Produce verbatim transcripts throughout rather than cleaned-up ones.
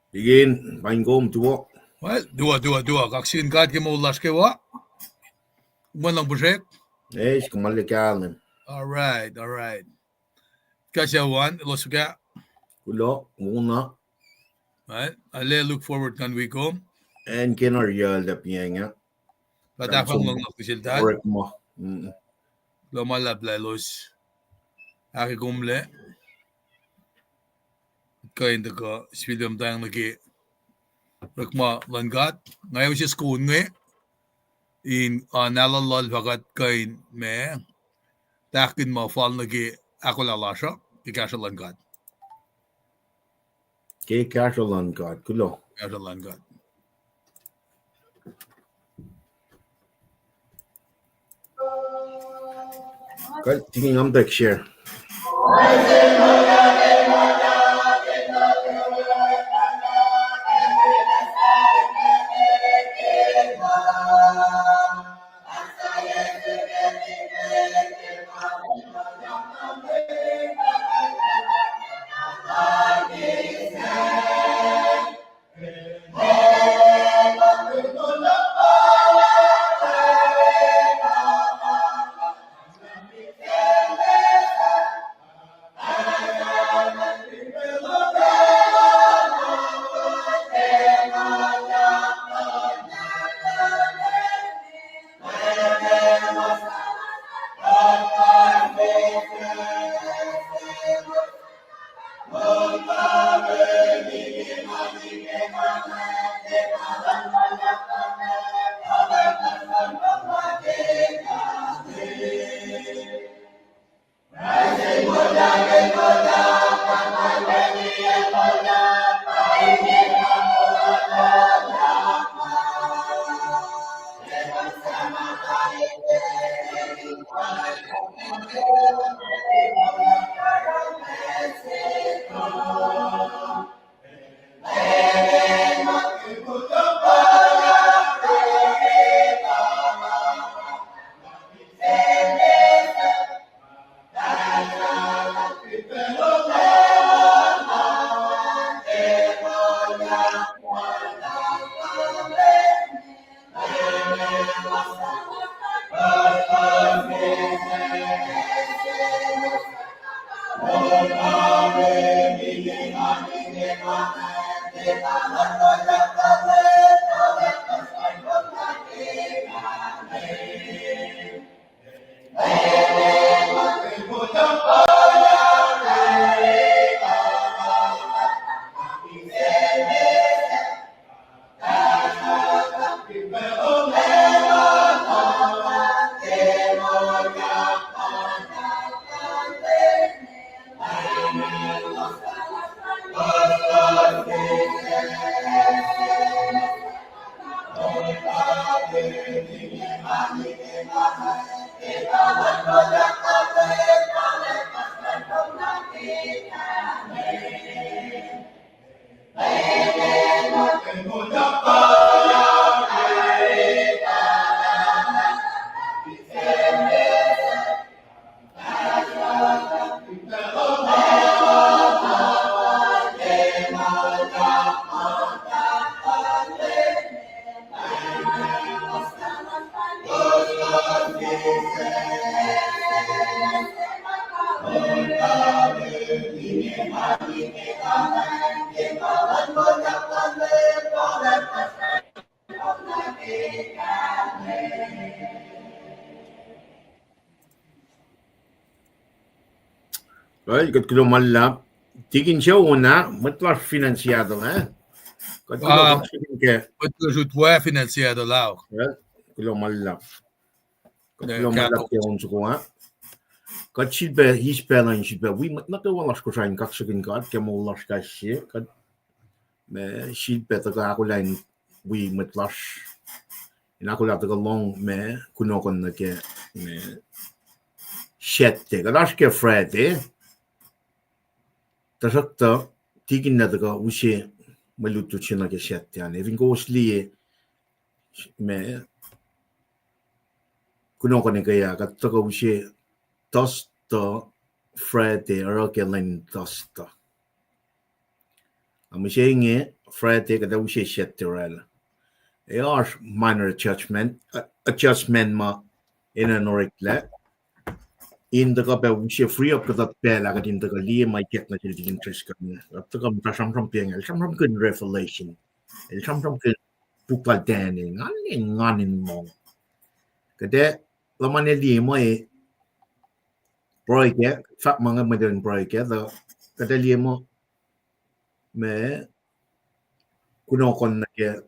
Tikin, paing kom tuo. Well, tuo, tuo, tuo. Kaksakihn God ke moul lasr kwewa. Mwe luhngse pihsrek. Eis, kom arlac kahlwem. All right, all right. Kuh suc an, elos fuhkah? Kuloh, wona. Right. Arlac look forward ngan wi kom. Acn Kena yucltapi inge. Kuht tahfwelah luhngse nuh sel Dal. Orekma. Mm. Kuloh ma luhlahp lah elos ahkkomlac. Kuht kuh in tuhkuh sifilpac muhtweng nuh ke orekma luhn God. Nga use soko inge in, uh, nahluhluhl fah kuht kuh in ma tahkihn ma fal nuh ke ahkolah lasr uh ke kahsruh luhn God. Ke kahsruh luhn God, kuloh. Kahsruh luhn God. Kuht tikin ngamtack share. Well, kuht kuloh ma luhlahp. Tikin Sona, mwet lasr fin acn Seattle, eh? Kuht kuloh, ah, kaksakihn ke mwet lasr fin acn Seattle, ah. Well, kuloh ma luhlahp. Kuht, eh, kuloh ma luhlahp ke on soko ah. Kuht sifilpac, eis pacl in sifilpac wi mwet nuh kwewa lasr Kosrae in kaksakihn God ke moul lasr kais sie. Kuht, ma, sifilpac tuhkuh ahkolah in wi mwet lasr in ahkolah tuhkuh lohng ma kunohkohn nuh ke, ma, Saturday. Kuht oasr ke Friday. Tuhsruhktuh, tikin na tuhkuh use mwe lutlut se nuh ke Saturday an. Efin kowos liye, ma, kunohkohn ekuh ah, kuht tuhkuh use Thursday, Friday, oruh ke lwen Thursday. Ac mihsenge, Friday, kuht ac use Saturday orwaclah. Ac oasr minor adjustment, uh, adjustment ma enenuh in oreklac. In tuhkuh pac use free up kuhtuh pacl ah kuht in tuhkuh liye ma ikack nuh sel Deacon Driscoll. Kuht tuhkuh muhta sramsram pacng, el sramsramkihn Revelation. El sramsramkihn puk lal Daniel, ngan, ngan in lohng. Kuht ac, luhman ac liye muh e, pruhe kac, fahk ma inge mwet in pruhe kac, tuh kuht ac liye muh, ma, kunohkohn nuh ke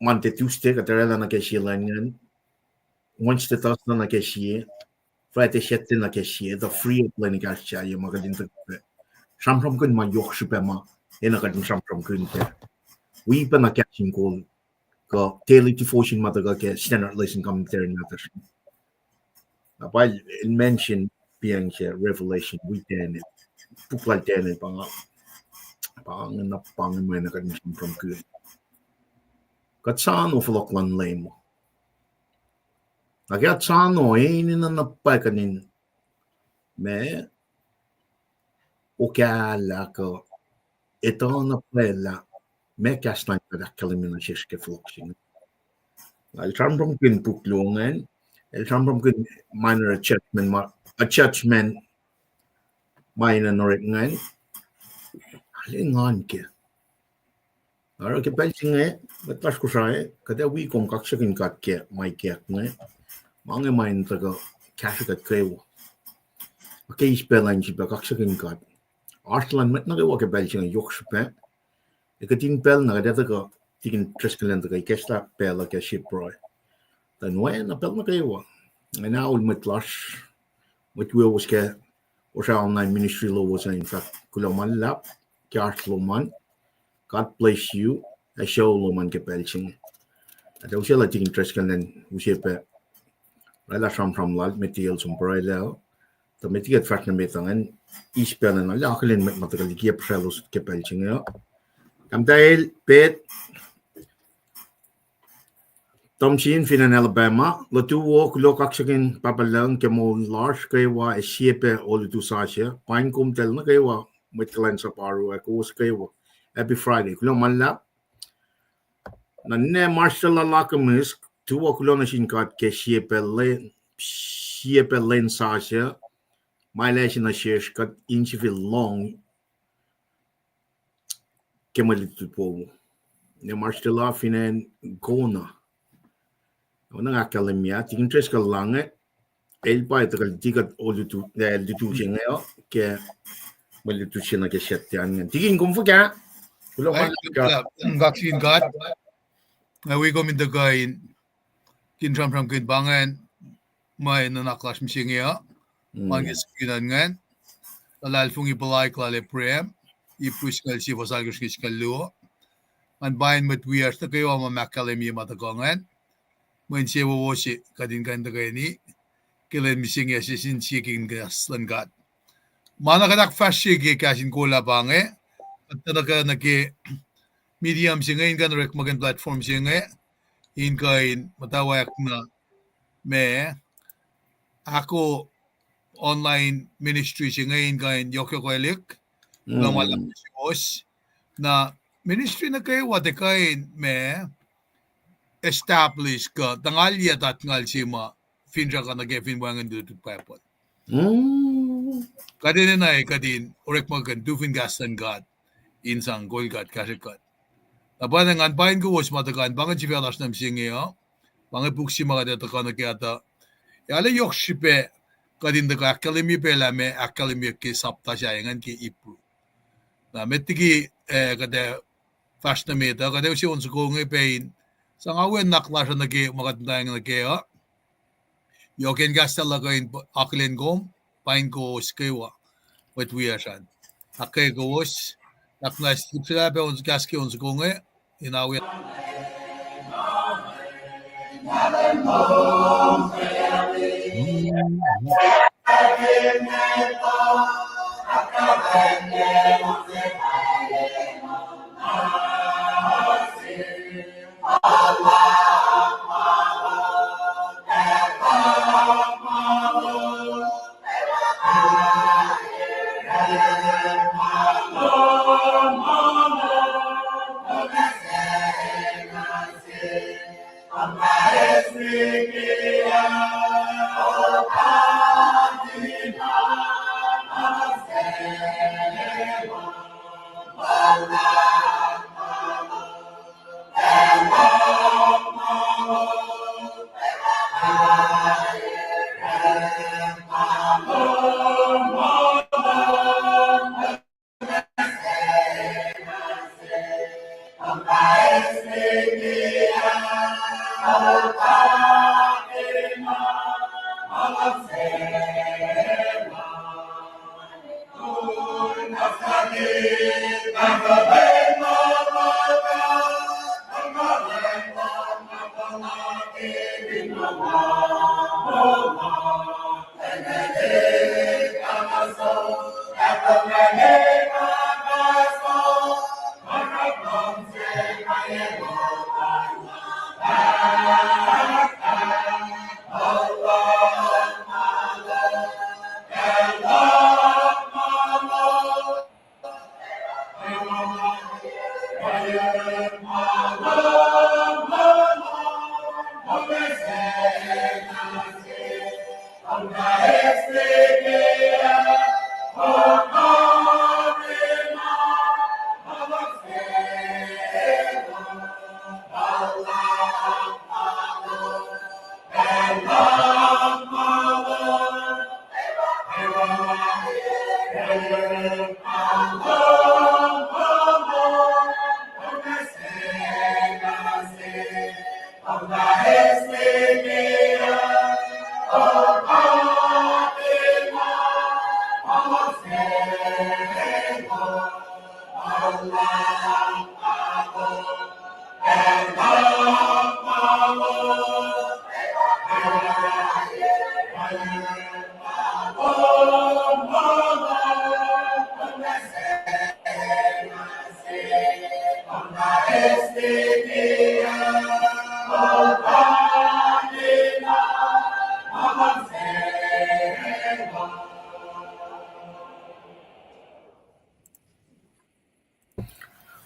Monday, Tuesday, kuht orwaclah nuh ke sie lwen ingacn, Wednesday, Thursday nuh ke sie, Friday, Saturday nuh ke sie, tuh free up lwen ekahsr sahyac ma kuht in tuhkuh sramsramkihn ma yohk srihpac ma enenuh kuht in sramsramkihn kac. Wi pacna kahs in kol kuh daily devotion ma tuhkuh ke Standard Lesson Commentary nahtuhsr. Na pa el mention pacng se Revelation wi Daniel. Puk lal Daniel pa nga, pa nga na pa nga ma enenuh kuht in sramsramkihn. Kuht soano fohlohk luhn Leum. Na ke kuht soano, enenuh na pwacye kuht in, ma, okahlah kuh etuh na pwacye lah meac kahs luhn God ahkkahlwemye nuh sesr ke fohlohk se inge. El sramsramkihn puk luo ingacn, el sramsramkihn minor adjustment ma, adjustment ma enenuh in orek ingacn, arlac engan kac. Oruh ke pacl se inge, mwet lasr Kosrae, kuht ac wi kom kaksakihn God ke ma ikack inge, ma inge ma in tuhkuh kahsrwe kuht kwewa. Ke eis pacl in sifilpac kaksakihn God. Oasr luhn mwet nuh kwewa ke pacl se inge yohk srihpac. Ac kihtin pacl na kuht ac tuhkuh, Deacon Driscoll elan tuhkuh ikacslah pacl uh ke sie pruhe. Tuh in oacna pacl nuh kwewa, nga na ol mwet lasr, mwet wiyowos ke Kosrae online ministry lowos uh, in fact, kuloh ma luhlahp ke oasr lom an. God bless you, ac sucu lom an ke pacl se inge. Ac tuh use lah Deacon Driscoll elan use pac orwaclah sramsram lal, met liki el som pruhe lac uh. Tuh met liki kuht fahsr nuh met uh ingacn, eis pacl in arlac akihlen mwet ma tuhkuh liki puhsralos ke pacl se inge uh. Tahmtahel Pet, Tom Sin fin acn Alabama, lutu wo, kuloh kaksakihn Pahpah Lucng ke moul lasr kwewa ac sie pac olutu sasuc. Paing kom tahl nuh kwewa, mwet kuhlwacnsap oaru ac kowos kwewa. Happy Friday. Kuloh ma luhlahp. Na ninac Marshall Alakamis, tuwo kuloh nuh sin God ke sie pac lwen, sie pac lwen sasuc, ma El ase nuh sesr kuht in sifil lohng ke mwe lutlut wowo. Ne Marshall fin acn Kona. Oacna nga ahkkahlwemye, Deacon Driscoll lah inge, el pa tuhkuh liki kuht olutu, eh, lutu se inge uh, ke mwe lutlut se nuh ke Saturday an ingacn. Deacon, kom fuhkah? Kuloh ma luhlahp. Kaksakihn God. Nga wi kom in tuhkuh in, kihtin sramsramkihn pa ingacn, mwe nuhnak lasr mihsenge uh, ma ke sifacna ingacn, luhlahlfongi puhlaik lal Abraham, Ipru singucul sie fuhs alkosr nuh ke singucul luo. Ngan paing mwet wiyacsr nuh kwewa ma ahkkahlwemye ma tuhkuh ingacn, mwe insewowo se kuht in kuh in tuhkweni ke lwen mihsenge, sie sin sie ke kahs luhn God. Ma na kuht ahkfahsrye ke kahs in kol ah pa inge, kuht tuhkuh nuh ke medium se inge in kuh in orekmakihn platform se inge in kuh in muhtwacwacack na ma ahko online ministry se inge in kuh in yohkyohkwelihk, kuloh ma luhlahp nuh suwos. Na ministry nuh kwewa tiac kuh in ma establish kuh tuhngalye tahtngal se ma finsrak uh nuh ke fin wacngihn lutlut Bible. Kuht enenuh kuht in orekmakihn tu fin kahs luhn God in sang kol kuht, kahsrwe kuht. Na pa ngan paing kowos ma tuhkuh in pa ingacn sifacna lasr nuh mihsenge uh, pa inge puk se ma kuht ac tuhkuh nuh ke ah tuh, ac arlac yohk srihpac kuht in tuhkuh ahkkahlwemye pac lah ma ahkkahlwemyeyuck ke sapta sahyac ingacn ke Ipru. Na met liki, eh, kuht ac fahsr nuh met uh, kuht ac use on soko inge pac in sang awi nuhnak lasr uh nuh ke ma kuht muhtwacwacack nuh ke uh. Yohk in kahs lal uh kuh in akihlen kom, paing kowos kwewa, mwet wiyacsr an. Ahkkweye kowos, ahknwacsnwacs lihpsrelah pac on kahs ke on soko inge, in awi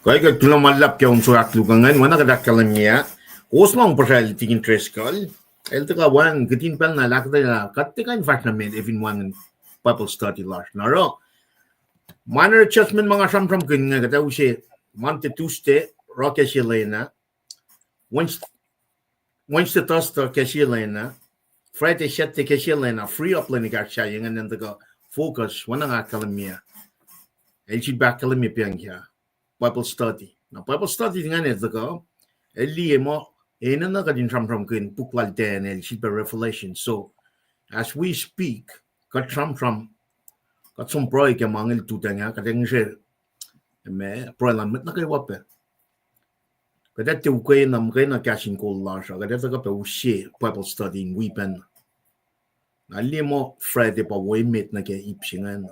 Kuh kuht kuloh ma luhlahp ke on sokak luhk ingacn, oacna kuht ahkkahlwemye ah. Kowos ma puhsra el tikin Driscoll. El tuhkuh wacngihn kihtin pacl na el ahkuhtweyac lah kuht tiac kuh in fahsr nuh met ac fin wacngihn Bible study lasr. Na oruh minor adjustment ma nga sramsramkihn inge, kuht ac use Monday, Tuesday, oruh ke sie lwen ah. Wednesday, Wednesday, Thursday ke sie lwen ah, Friday, Saturday ke sie lwen ah, free up lwen ekahsr sahyac ingacn in tuhkuh focus, oacna nga ahkkahlwemye. El sifilpac ahkkahlwemye pacngkah Bible study. Na Bible study ingacn el tuhkuh, el liye muh, enenuh kuht in sramsramkihn puk lal Daniel, sifilpac Revelation. So, as we speak, kuht sramsram, kuht som pruhe ke ma inge lututacng ah, kuht ac ngihsre, ma pruhe luhn mwet nuh kwewa pac. Kuht ac tiac ukwe na muhkwena kahs in kol lasr uh, kuht ac tuhkuh pac use Bible study in wi pacna. Na liye muh Friday pa wo emet nuh ke ip se ingacn,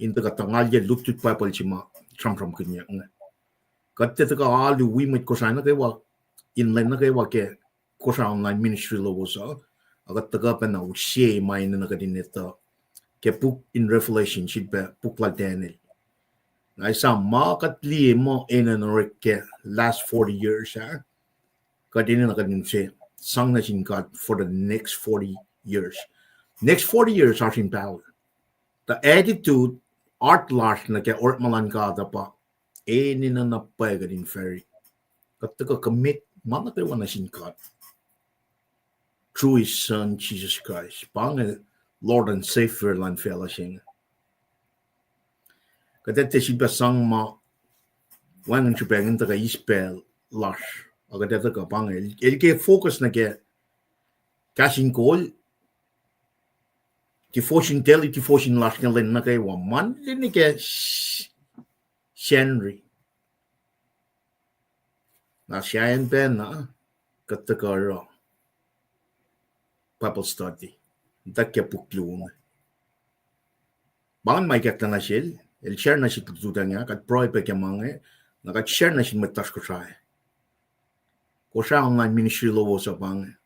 in tuhkuh tuhngalye lutlut Bible se ma sramsramkihnyuck inge. Kuht tiac tuhkuh alu wi mwet Kosrae nuh kwewa, in lwen nuh kwewa ke Kosrae online ministry lowos uh, a kuht tuhkuh pacna use ma enenuh kuht in etuh ke puk in Revelation, sifilpac puk lal Daniel. Na esam ma kuht liye muh enenuh orek ke last forty years ah, kuht enenuh kuht in use sang nuh sin God for the next forty years. Next forty years oasr in pahol. The attitude, heart lasr nuh ke orekma luhn God uh pa enenuh na pwacye kuht in fahsr. Kuht tuhkuh commit ma nuh kwewa nuh sin God through his Son, Jesus Christ. Pa inge Lord and Savior luhn facluh se inge. Kuht ac tiac sifilpac sang ma wacngihn srihpac in tuhkuh eis pacl lasr. A kuht ac tuhkuh pa inge. El ke focus nuh ke kahs in kol, devotion, daily devotion lasr ke lwen nuh kwewa. Monday nuh ke Sacnri. Na sahyacn pacna, kuht tuhkuh oruh Bible study. Tuh ke puk luo inge. Pa ingacn ma ikacklah nuh sel, el share nuh sihk lututacng ah, kuht pruhe pac ke ma inge, na kuht share nuh sin mwet lasr Kosrae. Kosrae online ministry lowos uh pa inge.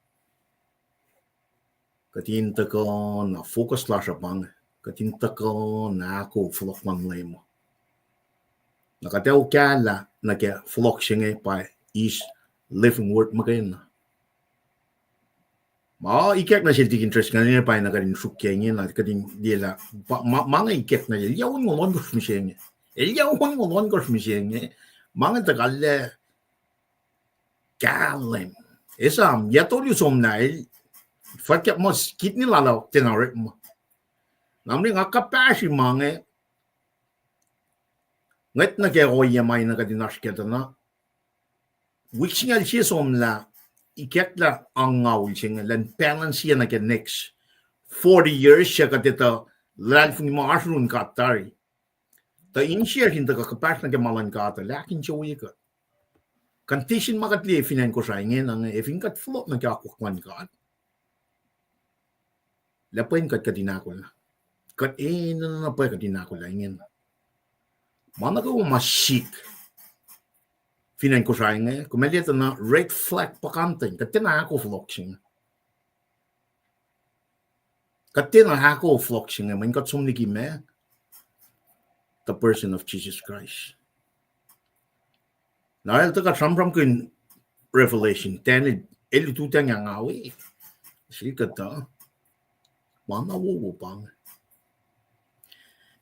Kuht in tuhkuh na focus lasr uh pa inge. Kuht in tuhkuh na ahkoo fohlohk luhn Leum uh. Na kuht ac okahlah nuh ke fohlohk se inge pa eis living word muhkwena. Ma ikack nuh sel tikin Driscoll inge pa na kuht in suk ke inge na kuht in liye lah, pa, ma, ma inge ikack nuh sel, yac onngoul ohnkohsr mihsenge. El yac onngoul ohnkohsr mihsenge, ma inge tuh kahlwem kahlwem. Esam, yac tolu somlah el, fuhkah muh kidney lal uh tiacna orekma. Na mwe nga kuhpahsri ma inge, ngwet nuh ke ohiyac ma na kuht in oasr kac tuh na. Wik singucul sie somlah, ikacklah angngaul se inge, elan balance nuh ke next forty years, suc kuht etuh luhlahlfongi muh oasr yurin God tari. Tuh insiyacsr in tuhkuh kuhpahsr nuh ke ma luhn God uh, lah ahkinsewowoye kuht. Condition ma kuht liye fin acn Kosrae ingena inge, ac fin kuht fohlohk nuh ke akwuck luhn God, lah pwacye kuht kuht in ahkolah. Kuht enenuh na pwacye kuht in ahkolah ingena. Ma nuh kwewa ma sik fin acn Kosrae inge, kom ac liye tuh na red flag puhkantwen, kuht tiacna ahkoo fohlohk se inge. Kuht tiacna ahkoo fohlohk se inge, mweyen kuht som liki ma, the person of Jesus Christ. Na el tuh kuht sramsramkihn Revelation, Daniel, el lututacng angngaul, sel kuhtuh, ma na wowo pa inge.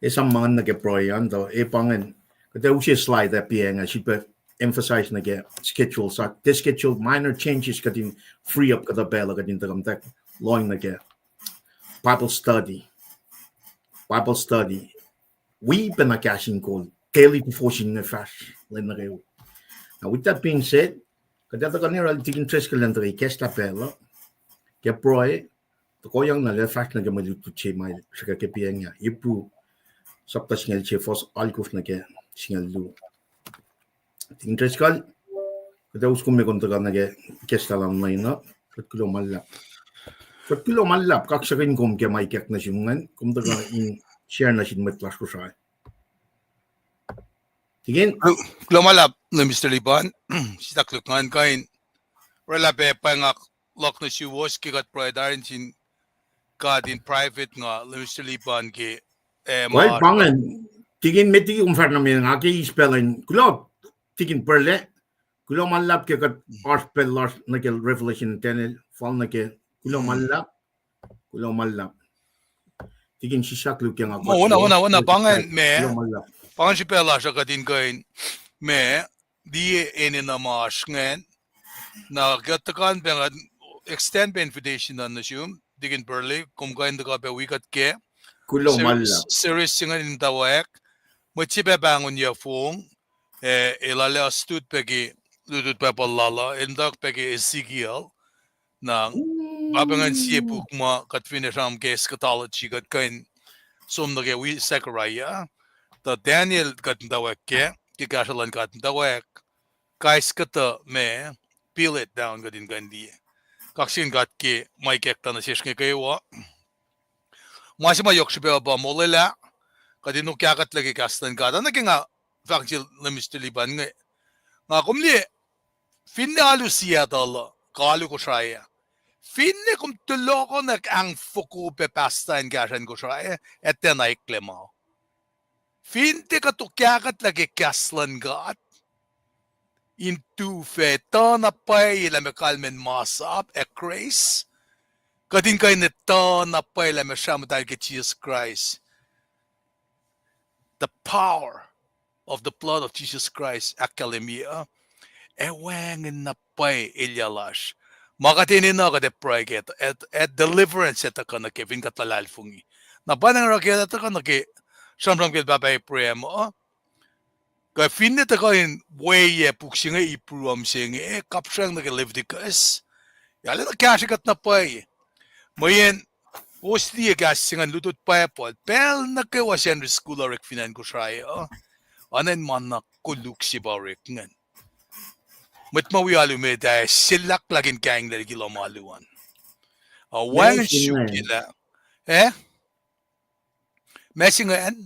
Esam ma inge nuh ke pruhe an, tuh e pa ingacn, kuht ac use slide ah piacng ah, sifilpac emphasize nuh ke schedule sa, tiac schedule, minor changes kuht in free up kuhtuh pacl uh kuht in tuhkuh muhta lohng nuh ke Bible study. Bible study. Wi pacna kahs in kol, daily devotion inge fahsr lwen nuh kwewa. Now, with that being said, kuht ac tuhkuh nuh yohrohl Tikin Driscoll elan tuhkuh ikacslah pacl uh ke pruhe, tohkohyang na el fahsr nuh ke mwe lutlut se ma el srihke ke piacng ah, Hebrew sapta singucul sie, fuhs alkosr nuh ke singucul luo. Tikin Driscoll, kuht ac us kom kom tuhkuh nuh ke ikacslah lal nuh na. Kuht kuloh ma luhlahp. Kuht kuloh ma luhlahp, kaksakihn kom ke ma ikack nuh sum ingacn, kom tuhkuh in share nuh sin mwet lasr Kosrae. Tikin? Kuloh ma luhlahp, Minister Liban. Sitakluk ngan kuh in oraclah pac pwacngak luhk nuh suwos ke kuht pruhe tari nuh sin God in private, nga Minister Liban ke, eh, pa ingacn, Tikin, met liki kom fahsr nuh met, nga ke eis pacl in kuloh, Tikin Burley, kuloh ma luhlahp ke kuht oasr pacl lasr nuh ke Revelation, Daniel, fal nuh ke, kuloh ma luhlahp, kuloh ma luhlahp. Tikin Sisak Luke nga, oacna, oacna, oacna, pa ingacn me, pa ingacn srihpac lasr uh kuht in kuh in, me, liye enenuh ma oasr ingacn. Na kuht tuhkuh in pac nga extend pac invitation an nuh sum, Tikin Burley, kom kuh in tuhkuh pac wi kuht ke series se ingacn in tawak. Mwet se pac pahngonyuck fong, eh, el arlac ostut pac ke lutlut Bible lal uh, el muhta pac ke Ezekiel. Na, pa pacngihn sie puk ma kuht finne sramsram ke eschatology, kuht kuh in som nuh ke wi Zechariah. Tuh Daniel kuht in tawak ke, ke kahsruh luhn God in tawak. Kais kuhtuh me, peel it down kuht in kuh in liye. Kaksakihn God ke ma ikacklah nuh sesr inge kwewa. Ma se ma yohk srihpac pa molwelah, kuht in ukwe kuhtlac ke kahs luhn God. Oacna ke nga fahk sel Minister Liban inge, nga kom liye, finne alu Seattle uh, kuh alu Kosrae ah, finne kom tulohkohnak ahngfoko pac pastor in kahsruh acn Kosrae ah, etuh na eklac ma. Fin tiac kuht ukwe kuhtlac ke kahs luhn God in tu fac, etuh na pwacye lah meac kalmacn masap ac grace, kuht in kuh in etuh na pwacye lah meac sramtacl ke Jisus Kraist. The power of the blood of Jesus Christ ahkkahlwemye uh, ac wacngihn na pwacye elyah lasr. Ma kuht enenuh kuht ac pruhe ke, ac, ac deliverance ac tuhkuh nuh ke fin kuht luhlahlfongi. Na pa na nga oruh ke ac tuhkuh nuh ke sramsram kacl Pahpah Abraham uh, kuh finne tuhkuh in weyac puk se inge Hebrew uh mihsenge, kapsrang nuh ke Leviticus, arulacna kahsrwe kuht na pwacye. Mweyen, kowos liye kahs se ingacn lutlut Bible, pacl nuh kwewa Sunday school uh orek fin acn Kosrae uh, oacna in ma na koluk se pa orek ingacn. Mwet ma wi alu met ah, selahklahk in kainglac liki lohm alu an. Uh, wacngihn suk lah, eh? Ma se ingacn?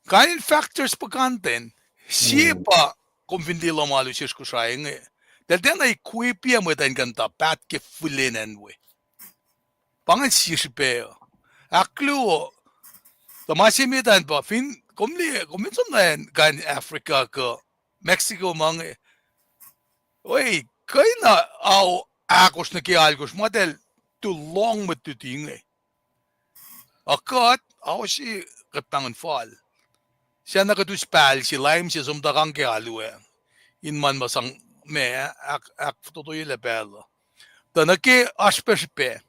Kain in factors puhkantwen, sie pa kom fin liye lohm alu sesr Kosrae inge, eltahl tiacna equip-ye mwet an kuh in tuh paht ke fihlacn acn we. Pa ingacn sie srihpac uh. Ahkluo, tuh ma se met an pa, fin kom liye, kom fin som nuh acn kain Africa kuh Mexico ma inge, oi, kuh na ao ahkosr nuh ke alkosr ma eltahl tu lohng mwet luti inge. A kuht, ao se, kuht pahngon fal. Sacna kuht us pacl se, laim se, som tuh kang ke alu ah. In ma ma sang me, ahk, ahkfototoyelah pacl uh. Tuh nuh ke oasr pac srihpac.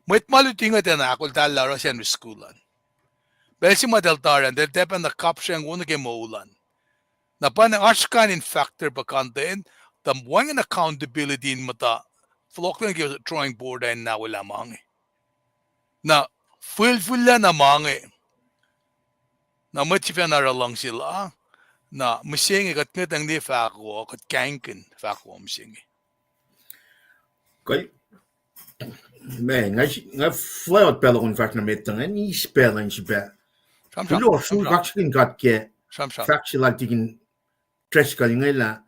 Mwet ma luti inge tiacna ahkoltahllah oruh Sacnri School an. Pacl se ma eltahl tari an, eltahl tiac pacna kapsreng wo nuh ke moul an. Na pa na oasr kain in factor pa content, tuh wacngihn accountability in muhta, fohlohk nuh ke drawing board ah in na welah ma inge. Na fihlfihllac na ma inge. Na mwet sifacna oruh luhngse la, na mihsenge kuht ngwetacng liye fahko, kuht kahingkihn fahko mihsenge. Kuh, ma, nga, nga flot pacl uh kom fahsr nuh met uh, nga eis pacl uh in srihpac. Sramsram, kuloh sul sramsram. Kaksakihn God ke Sramsram. Fahk se lal tikin Driscoll inge lah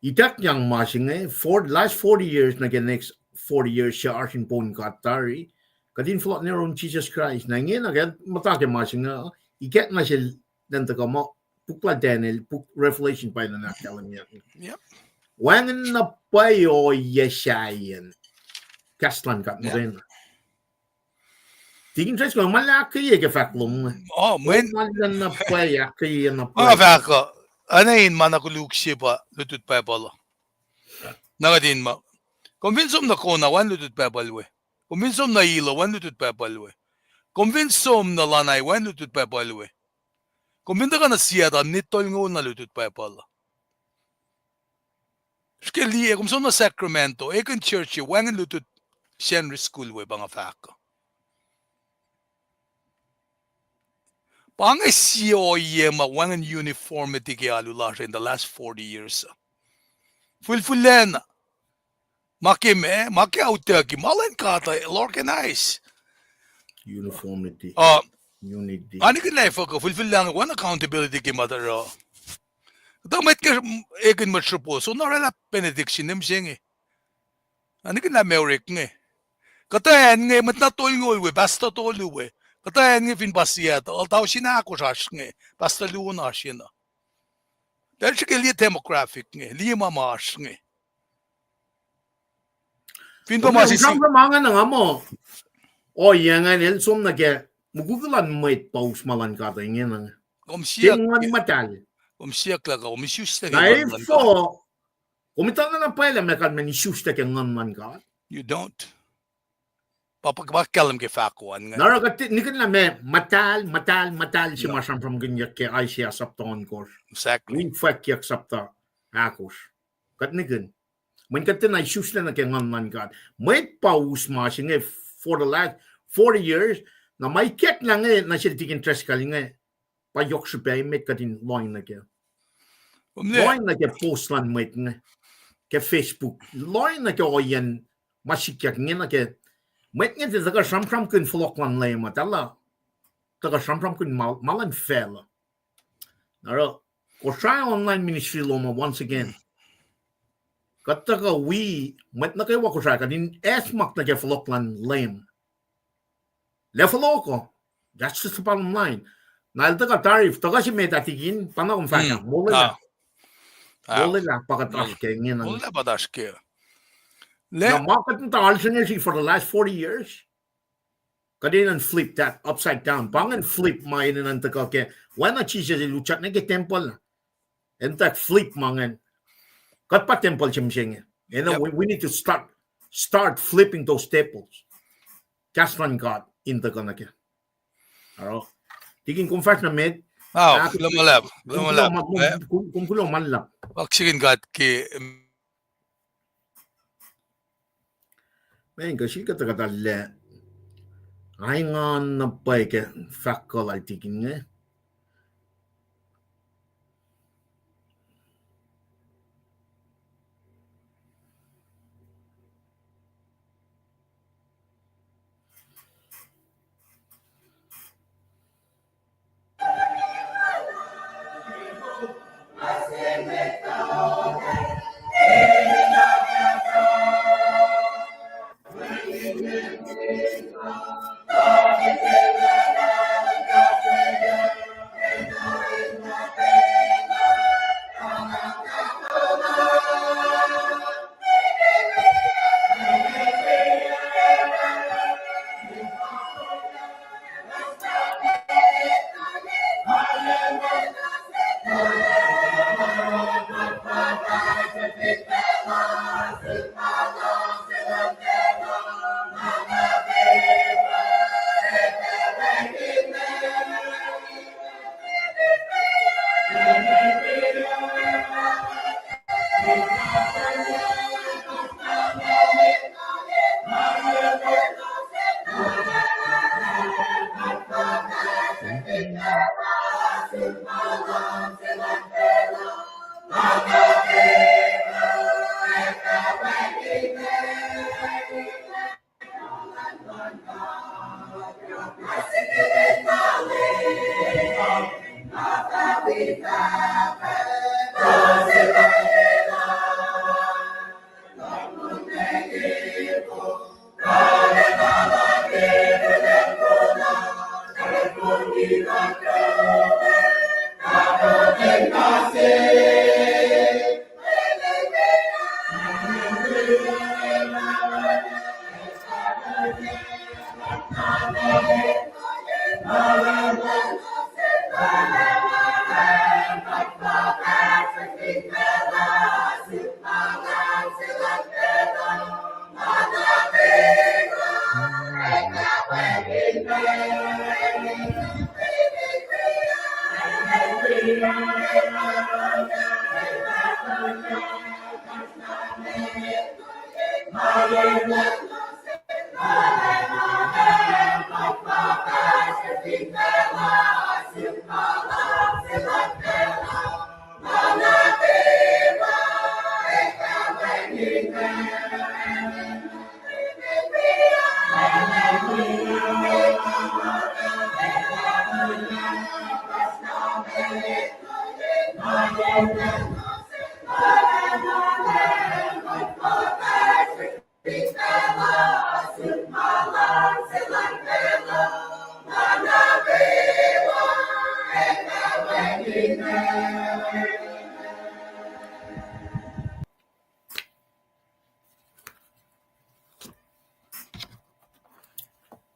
ituckyang ma se inge, for last forty years, nuh ke next forty years, se oasr in poun God tari. Kuht in fohlohk nuh yurin Jisus Kraist. Na inge na ke muhta ke ma se inge, ikack nuh sel nahtuhkuh ma, puk lal Daniel, puk Revelation pa inge ahkkahlwemye. Yep. Wacngihn na pwacye ohiyac sahyacn kahs luhn God muhkwena. Tikin Driscoll, ma lah ahkkweye ke fahk lom inge. Oh, mweyen ma lah na pwacye, ahkkweye na pwacye. Nga fahk uh, oacna in ma na koluk se pa lutlut Baibel uh. Na kuht in ma. Kom fin som nuh Kona, wacngihn lutlut Baibel we. Kom fin som nuh Hilo, wacngihn lutlut Baibel we. Kom fin som nuh Lanai, wacngihn lutlut Baibel we. Kom fin tuhkuh nuh Seattle, minit tolngoul na lutlut Baibel uh. Srihke liye, kom som nuh Sacramento, ekihn church se, wacngihn lutlut Sacnri School we pa nga fahk uh. Pa inge sie ohiyac ma wacngihn uniformity ke alu lasr in the last forty years uh. Fihlfihllacna. Ma ke me, ma ke autucki, ma luhn God uh, el organize. Uniformity. Uh, Unity. Nga nikihn lah fuhkah, fihlfihllac inge, wacngihn accountability ke ma tuh oruh. Kuhtuh mwet ke, ekihn mwet sruhpo, soenna orwaclah benediction, ne mihsenge. Nga nikihn lah ma orek inge. Kuhtuh acn inge, mwet na tolngoul we, pastor tolu we. Kuhtuh acn inge fin pa Seattle, eltahl oasr in ahkosr oasr inge, pastor luo na oasr na. Tuh srihke liye demographic inge, liye ma ma oasr inge. Fin pa ma sramsram ma inge na nga muh, ohiyac ingacn el som nuh ke mukul luhn mwet pa us ma luhn God ingena. Kom siyuck, Nguhn Muhtahl. Kom siyuck lah kom isusla ke Nguhn luhn God. Kom etuh na pwacye lah ma kalmacn isusla ke Nguhn luhn God. You don't. Pa, pa, pa kahlwem ke fahko an inge. Na oruh kuht nikihn lah ma muhtahl, muhtahl, muhtahl se ma sramsramkihnyuck ke Isaiah sapta ohnkohsr. Exactly. Wi fwackyuck sapta ahkosr. Kuht nikihn. Mweyen kuht tiacna isusla nuh ke Nguhn luhn God. Mwet pa us ma se inge for the last forty years, na ma ikacklah inge nuh sel tikin Driscoll inge, pa yohk srihpac emet kuht in lohng nuh ke. Lohng nuh ke post luhn mwet inge ke Facebook. Lohng nuh ke ohiyacn ma sikyak inge nuh ke mwet inge tiac tuhkuh sramsramkihn fohlohk luhn Leum uh, tuh lah tuhkuh sramsramkihn ma, ma luhn facluh. Na oruh Kosrae online ministry lom uh once again. Kuht tuhkuh wi mwet nuh kwewa Kosrae kuht in acsmak nuh ke fohlohk luhn Leum. Lah fohlohk uh. That's just the bottom line. Na el tuhkuh tari, tuhkuh se met ah tikin, pa na kom fahk ah, molwelah. Molwelah pa kuht oasr ke ingena. Molwelah pa oasr ke. Na ma kuht muhta oasr inge for the last forty years. Kuht enenuh in flip that upside down. Pa ingacn flip ma enenuh in tuhkuh ke. Oacna Jisus el utyak nuh ke tempuhl. Enenuh in flip ma ingacn. Kuht pa tempuhl se mihsenge. And then we, we need to start, start flipping those tables. Kahs luhn God in tuhkuh nuh ke. Tikin kom fahsr nuh met. Kom kuloh ma luhlahp. Kaksakihn God ke Mweyen kuh srihke tuhkuh tuhlac. Engan na pwacye ke fahk kuh lal tikin inge.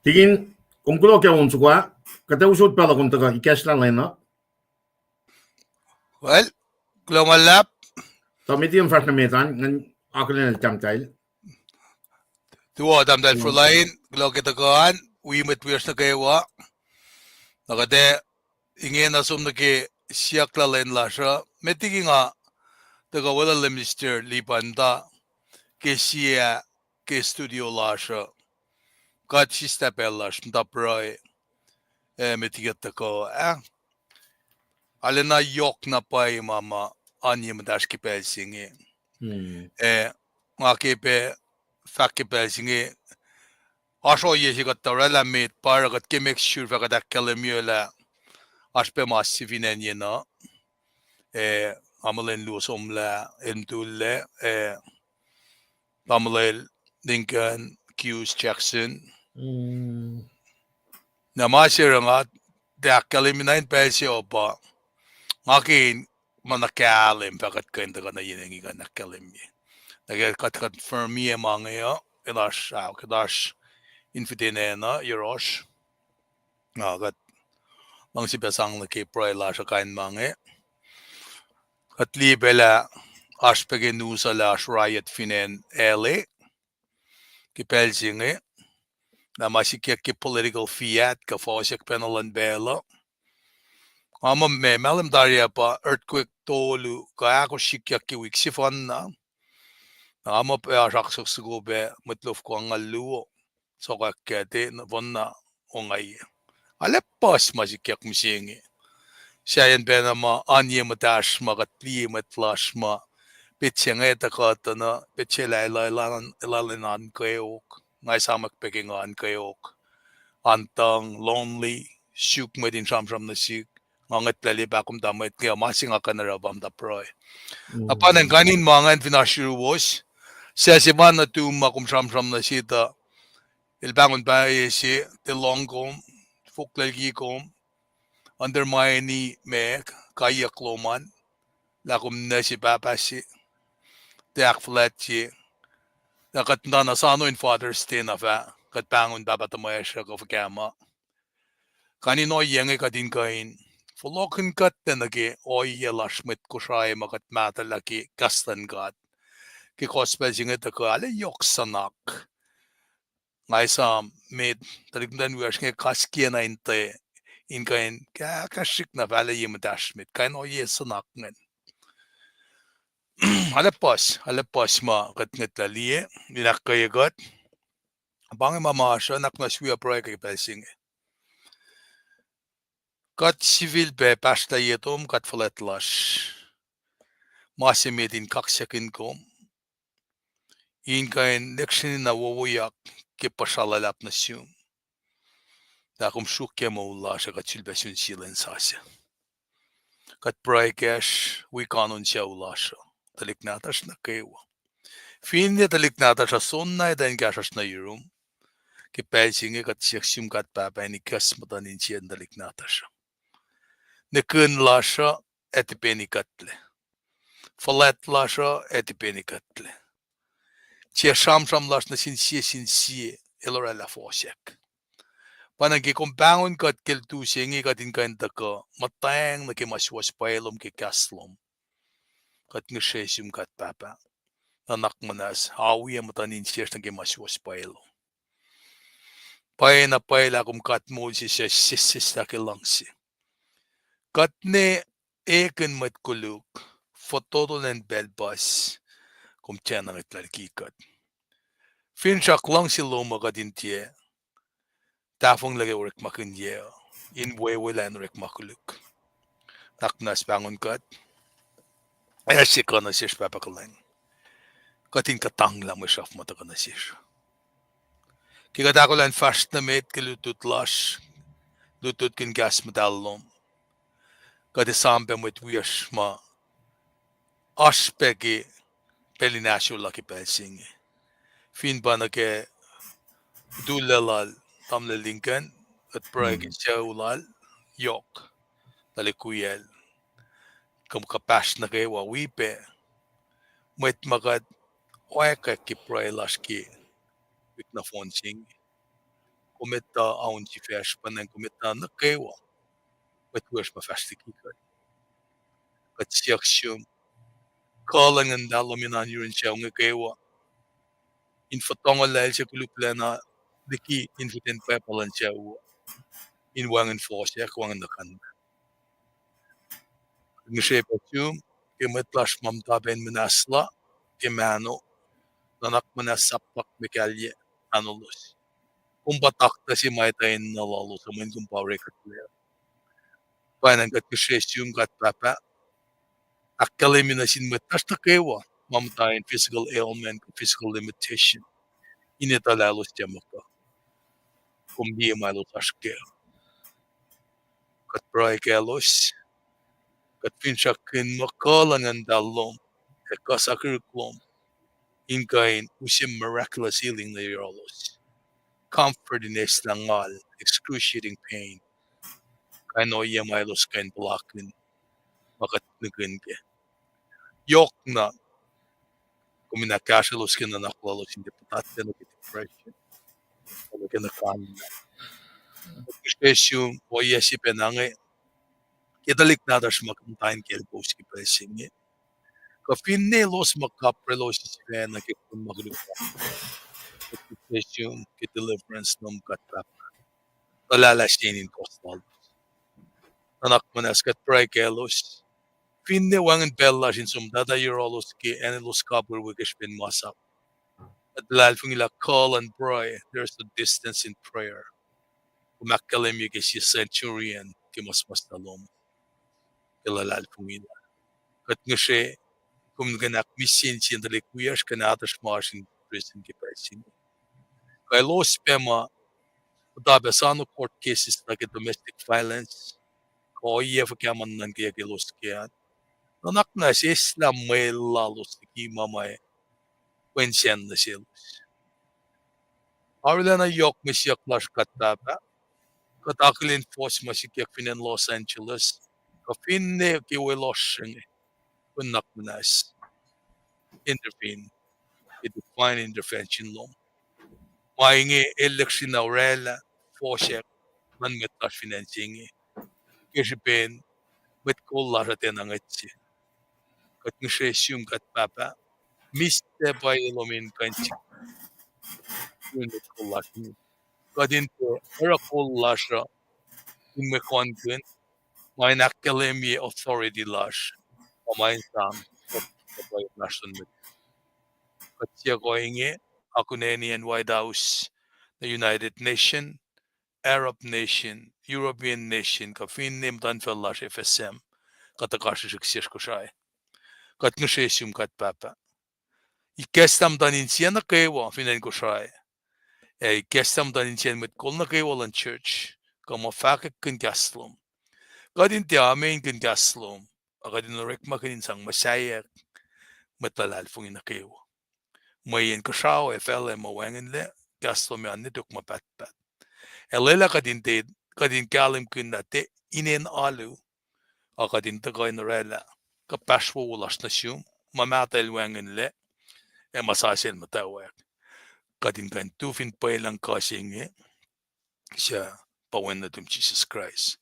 Tikin, kom kuloh ke on soko ah, kuht ac usot pacl uh kom tuhkuh ikacslah lwen uh. Well, kuloh ma luhlahp. Tuh met in fahsr nuh met an, ngan akihlen tahmtahel. Tuh tahmtahel Froline, kuloh ke tuhkuh an, wi mwet wiyacsr nuh kwewa. Na kuht ac ingena som nuh ke siyuck lal lwen lasr uh. Met liki nga tuhkuh weluhl Mister Lipan tuh ke sie ke studio lasr uh. Kuht sislah pacl lasr muhta pruhe, eh, met liki kuht tuhkuh ah. Arulacna yohk na pwacye ma ma oan ye muhtahsr ke pacl se inge. Eh, nga ke pac fahk ke pacl se inge, oasr ohiyac se kuht tuh oraclah met pa oruh kuht ke make sure fah kuht ahkkahlwemye lah oasr pac ma se fin acn yenuh. Eh, nga muh lwen luo somlah el mutullac, eh, tamuhlwel Lincoln Hughes Jackson. Na ma se oruh nga tiac ahkkahlwemye na in pacl se uh pa nga ke in ma na kahlwem fah kuht kuh in tuhkuh nuh yen inge kuh in ahkkahlwemye. Na ke kuht confirmye ma inge uh, elasr, ah, kuht oasr in fitacna yohrohsr. Na kuht luhngse pac sang nuh ke pruhe lasr uh kain ma inge. Kuht liye pac lah oasr pac ke news uh lah oasr riot fin acn L A ke pacl se inge. Na ma sikyak ke political fiat kuh fohsack pacna luhn pacl uh. Nga muh ma mahlwem tari ah pa earthquake tolu kuh ahkosr sikyak ke wik sefanna. Na nga muh pac oasr oaksohk soko pac mwet lofko angngaul luo sokwack kac, nohfohnna ongaiyac. Arlac puhs ma sikyak mihsenge. Sahyacn pacna ma oan ye muhtahsr ma kuht liye mwet lasr ma petsac inge tuhkuh tuh na petsac lah elah, elah, elah elan oan kweok. Nga esamwack pac ke nga oan kweok, oan tuhng, lonely, suk mwet in sramsram nuh sihk. Nga ngwetlah liye pahkomuhta mwet inge, ma se nga kuh in oruh pa muhta pruhe. Na pa ingacn kain in ma ingacn fin oasr yuruwos, suc se ma nuhtum ma kom sramsram nuh se tuh el pahngon pwacye se, tiac lohng kom, fohlohklac liki kom, undermine ma kaiyuck lom an, lah kom nuh se pahpah se, tiac ahkfuhlwactye. Na kuht muhta na soano in Father's Day na fah kuht pahngon pahpah tuhmwacsr uh kuh fuhkah ma. Kain in ohiyac inge kuht in kuh in fohlohkihn kuht nuh ke ohiyac lasr mwet Kosrae ma kuht mahtuhlah ke kahs luhn God. Ke gospel se inge tuhkuh arlac yohk suhnak. Nga esam met tuhlihk muhtwacn wiyacsr inge kas kiyacna in tiac, in kuh in kahkahsrihk na fahla ye muhtahsr met, kain ohiyac suhnak ingacn. Arlac puhs, arlac puhs ma kuht ngwetlah liye, in ahkkweye kuht. Pa inge ma masr uh, nuhnak muhnahs wi pruhe ke pacl se inge. Kuht sifilpac pahsrlah ye tom, God fuhlwact lasr. Ma se met in kaksakihn kom in kuh in lihksreni na wowoyak ke puhsra luhlahp nuh sum, lah kom sruokyac moul lasr ac kuht sulpac sun sie lwen sasuc. Kuht pruhe kacsr wi kanon sucu lasr uh, tuhlihk nahtuhsr nuh kwewa. Finne tuhlihk nahtuhsr uh soenna etuh in kahsruhsr nuh yurum, ke pacl se inge kuht siyuck sum God Pahpah in ikacs muhtuhn insiyacn tuhlihk nahtuhsr uh. Nihkihn lasr uh ac tiac peni kuhtlac. Fuhlwact lasr uh ac tiac peni kuhtlac. Tiac sramsram lasr nuh sin sie sin sie el oraclah fohsack. Pa na ke kom pahngon kuht ke lutu se inge kuht in kuh in tuhkuh muhtweng nuh ke ma suwohs pwacye lom ke kahs lom. Kuht ngihsre sum God Pahpah, nuhnak muhnahs, awiyac muhtuhn insiyacsr nuh ke ma suwohs pwacye lom. Pwacyena pwacye lah kom God moul se suc sesseslah ke luhngse. Kuht ne ekihn mwet koluk, fototo lwen pacl puhs, kom tiacna ngwetlah liki kuht. Finsrak luhngse lom uh kuht in tiac tahfonglac ke orekmakihnyac uh, in wewelah in orekma koluk. Nuhnak muhnahs pahngon kuht, ac se kuh nuh sesr Pahpah kuhlwacng. Kuht in kuhtanglah mwe sruhf ma tuhkuh nuh sesr. Ke kuht ahkolah in fahsr nuh met ke lutlut lasr, lutlutkihn kahs muhtahl lom, kuht esam pac mwet wiyacsr ma oasr pac ke pacl in ahsor la ke pacl se inge. Fin pa nuh ke utullac lal Tamuhlwel Lincoln, kuht pruhe ke sucu lal, yohk, tuhlihk wiyacl, kuh kuhpahsr nuh kwewa wi pac mwet ma kuht oakwuck ke pruhe lasr ke wik nohfohn se inge. Kom etuh aunsifacsr, pa na kom etuh nuh kwewa mwet wiyacsr ma fahsr liki kuht. Kuht siyuck sum kuh luhn Nguhn Muhtahl lom in oan yurin sucu inge kwewa, in fotohngolah el se koluklacna liki infuten pwacpa luhn sucu uh, in wacngihn fohsack, wacngihn nuhkanlah. Ngihsre pac sum ke mwet lasr ma muhta pac in muhnahslah ke mahno, nuhnak muhnahs, sap luhk, mukahlyac, mahnolos. Kom pa taktuh se ma etuh enenuh lalos uh, mweyen kom pa orekuhtlac. Pwacnwacng kuht ngihsre sum God Pahpah, ahkkahlwemye nuh sin mwet lasr nuh kwewa ma muhta in physical ailment kuh physical limitation, in etuh lah elos tiac muhkuh. Kom liye ma elos oasr kac. Kuht pruhe kaclos, kuht finsrakkihn muh kuh luhn Nguhn Muhtahl lom ac kuh sakihrihk lom in kuh in use miraculous healing nuh yohrohlos. Comfort in eislah ngal, excruciating pain, kain ohiyac ma elos kuh in puhlakihn, ma kuht nihkihn kac. Yohkna, kom in ahkkahsrwelos ke nuhnak lalos in tiac puhtatlac nuh ke depression, nuh ke nuhkanlah. Kuht ngihsre sum ohiyac se pacna inge ke tuhlihk nahtuhsr ma muhta in kaclkowos ke pacl se inge, kuh finne elos ma kaprelos sifacna ke kuh ma koluk, kuht ngihsre sum ke deliverance lom God Pahpah. Tuhlalah se in kohs lalos. Nuhnak muhnahs kuht pruhe kaclos, finne wacngihn pacl lasr in som muhtahtac yohrohlos ke acn elos kapihr we ke srihpen masap. Kuht luhlahlfongi lah kuh luhn pruhe, there is no distance in prayer. Kom ahkkahlwemye ke sie centurion ke muhsmuhslah lom ke luhlahlfongi lah kuht ngihsre, kom kuh in ahkmihsye insiyacn tuhlihk wiyacsr kuh nahtuhsr ma oasr in prison ke pacl se inge. Kuh elos pac ma muhta pac sano court cases nuh ke domestic violence, kuh ohiyac fuhkah ma nuhnuhnkweyuck elos ke an, nuhnak muhnahs eislah mwe lalos liki ma ma pwen sacn nuh selos. Arulacna yohk mwe siyuck lasr God Pahpah, kuht akihlen fohs ma sikyak fin acn Los Angeles, kuh finne ke welohsr inge, kom nuhnak muhnahs intervene, ke divine intervention lom. Ma inge el lihksreni oraclah fohsack luhn mwet lasr fin acn se inge, ke srihpen Mwet kol lasr uh tiacna ngwet se. Kuht ngihsre sum kuht Pahpah. Mihs se pwacye lom in kuh in sik mwet kol lasr. Kuht in tiac oruh kol lasr uh in mwe konkihn ma in ahkkahlwemye authority lasr, ma in sang pwacye lasr luhn mwet. Kuht siyuck ohinge, akuneni acn White House, the United Nation, Arab nation, European nation, kuh finne muhtuhnfacl lasr F S M, kuht tuhkuh srihsrihk sesr Kosrae. Kuht ngihsre sum kuht Pahpah. Ikacslah muhtuhn insiyacn nuh kwewa fin acn Kosrae. Ac ikacslah muhtuhn insiyacn mwet kol nuh kwewa luhn church, kuh ma fahkwack kahs lom. Kuht in tiac amen kahs lom, a kuht in orekmakihn in sang muhsaheack mwet luhlahlfongi nuh kwewa. Mweyen Kosrae ac facluh ma wacngihnlac, kahs lom an ne tok ma pahtpaht. Ac lwelah kuht in tiac, kuht in kahlwemkihn lah tiac inen alu, a kuht in tuhkuh in oraclah kuhpahsr wowo lasr nuh sum, ma mahtuh el wacngihnlac, ac ma sasuc el muhtwacwacack. Kuht in kuh in tu fin pwelucng kuh se inge, suc pa Wen nuhtum Jisus Kraist,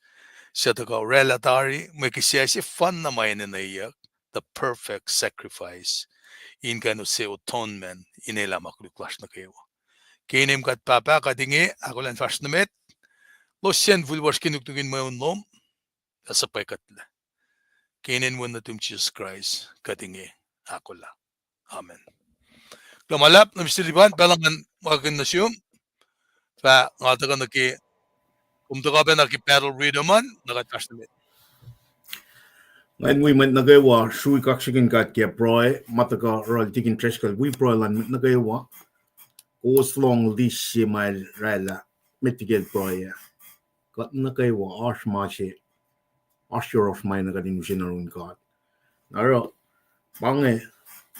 suc tuhkuh oraclah tari mwe kihsac sefanna ma enenweyuck, the perfect sacrifice, in kuh in use atonement in elah ma koluk lasr nuh kwewa. Ke inem kuht Pahpah, kuht inge ahkolah in fahsr nuh met, losyacn fihl wasr ke nuknuk in mweun lom, ac suhpwackuhtlac. Ke inen Wen nuhtum Jisus Kraist kuht inge ahkolah. Amen. Kuloh ma luhlahp nuh Mister Liban, pacl ingacn ma kihn nuh sum. Fah nga tuhkuh nuh ke, kom tuhkuh pac nuh ke battle rhythm an, na kuht fahsr nuh met. Ngan wi mwet nuh kwewa srui kaksakihn God ke pruhe ma tuhkuh oruh Tikin Driscoll wi pruhe luhn mwet nuh kwewa. Kowos lohng list se ma el oraclah met liki el pruhe ah. Kuht nuh kwewa oasr ma se, oasr yohrohsr ma na kuht in use nuh yurin God. Na oruh, pa inge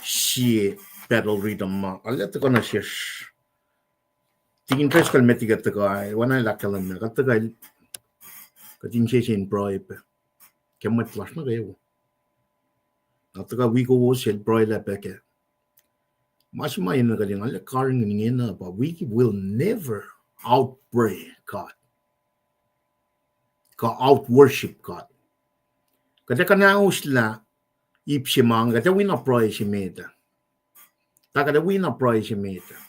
sie battle rhythm ma arlac tuhkuh nuh sesr. Tikin Driscoll met liki kuht tuhkuh, oacna el ahkkahlwemye, kuht tuhkuh, kuht insese in pruhe pac ke mwet lasr nuh kwewa. Na tuhkuh wi kowos el pruhe lah pac kac. Ma se ma enenuh kuht in arlac karihngihn ingena pa we will never outpray God, kuh outworship God. Kuht ac kuhnahoslah ip se ma inge, kuht ac wi na pruhe se met ah. Tuh kuht ac wi na pruhe se met ah.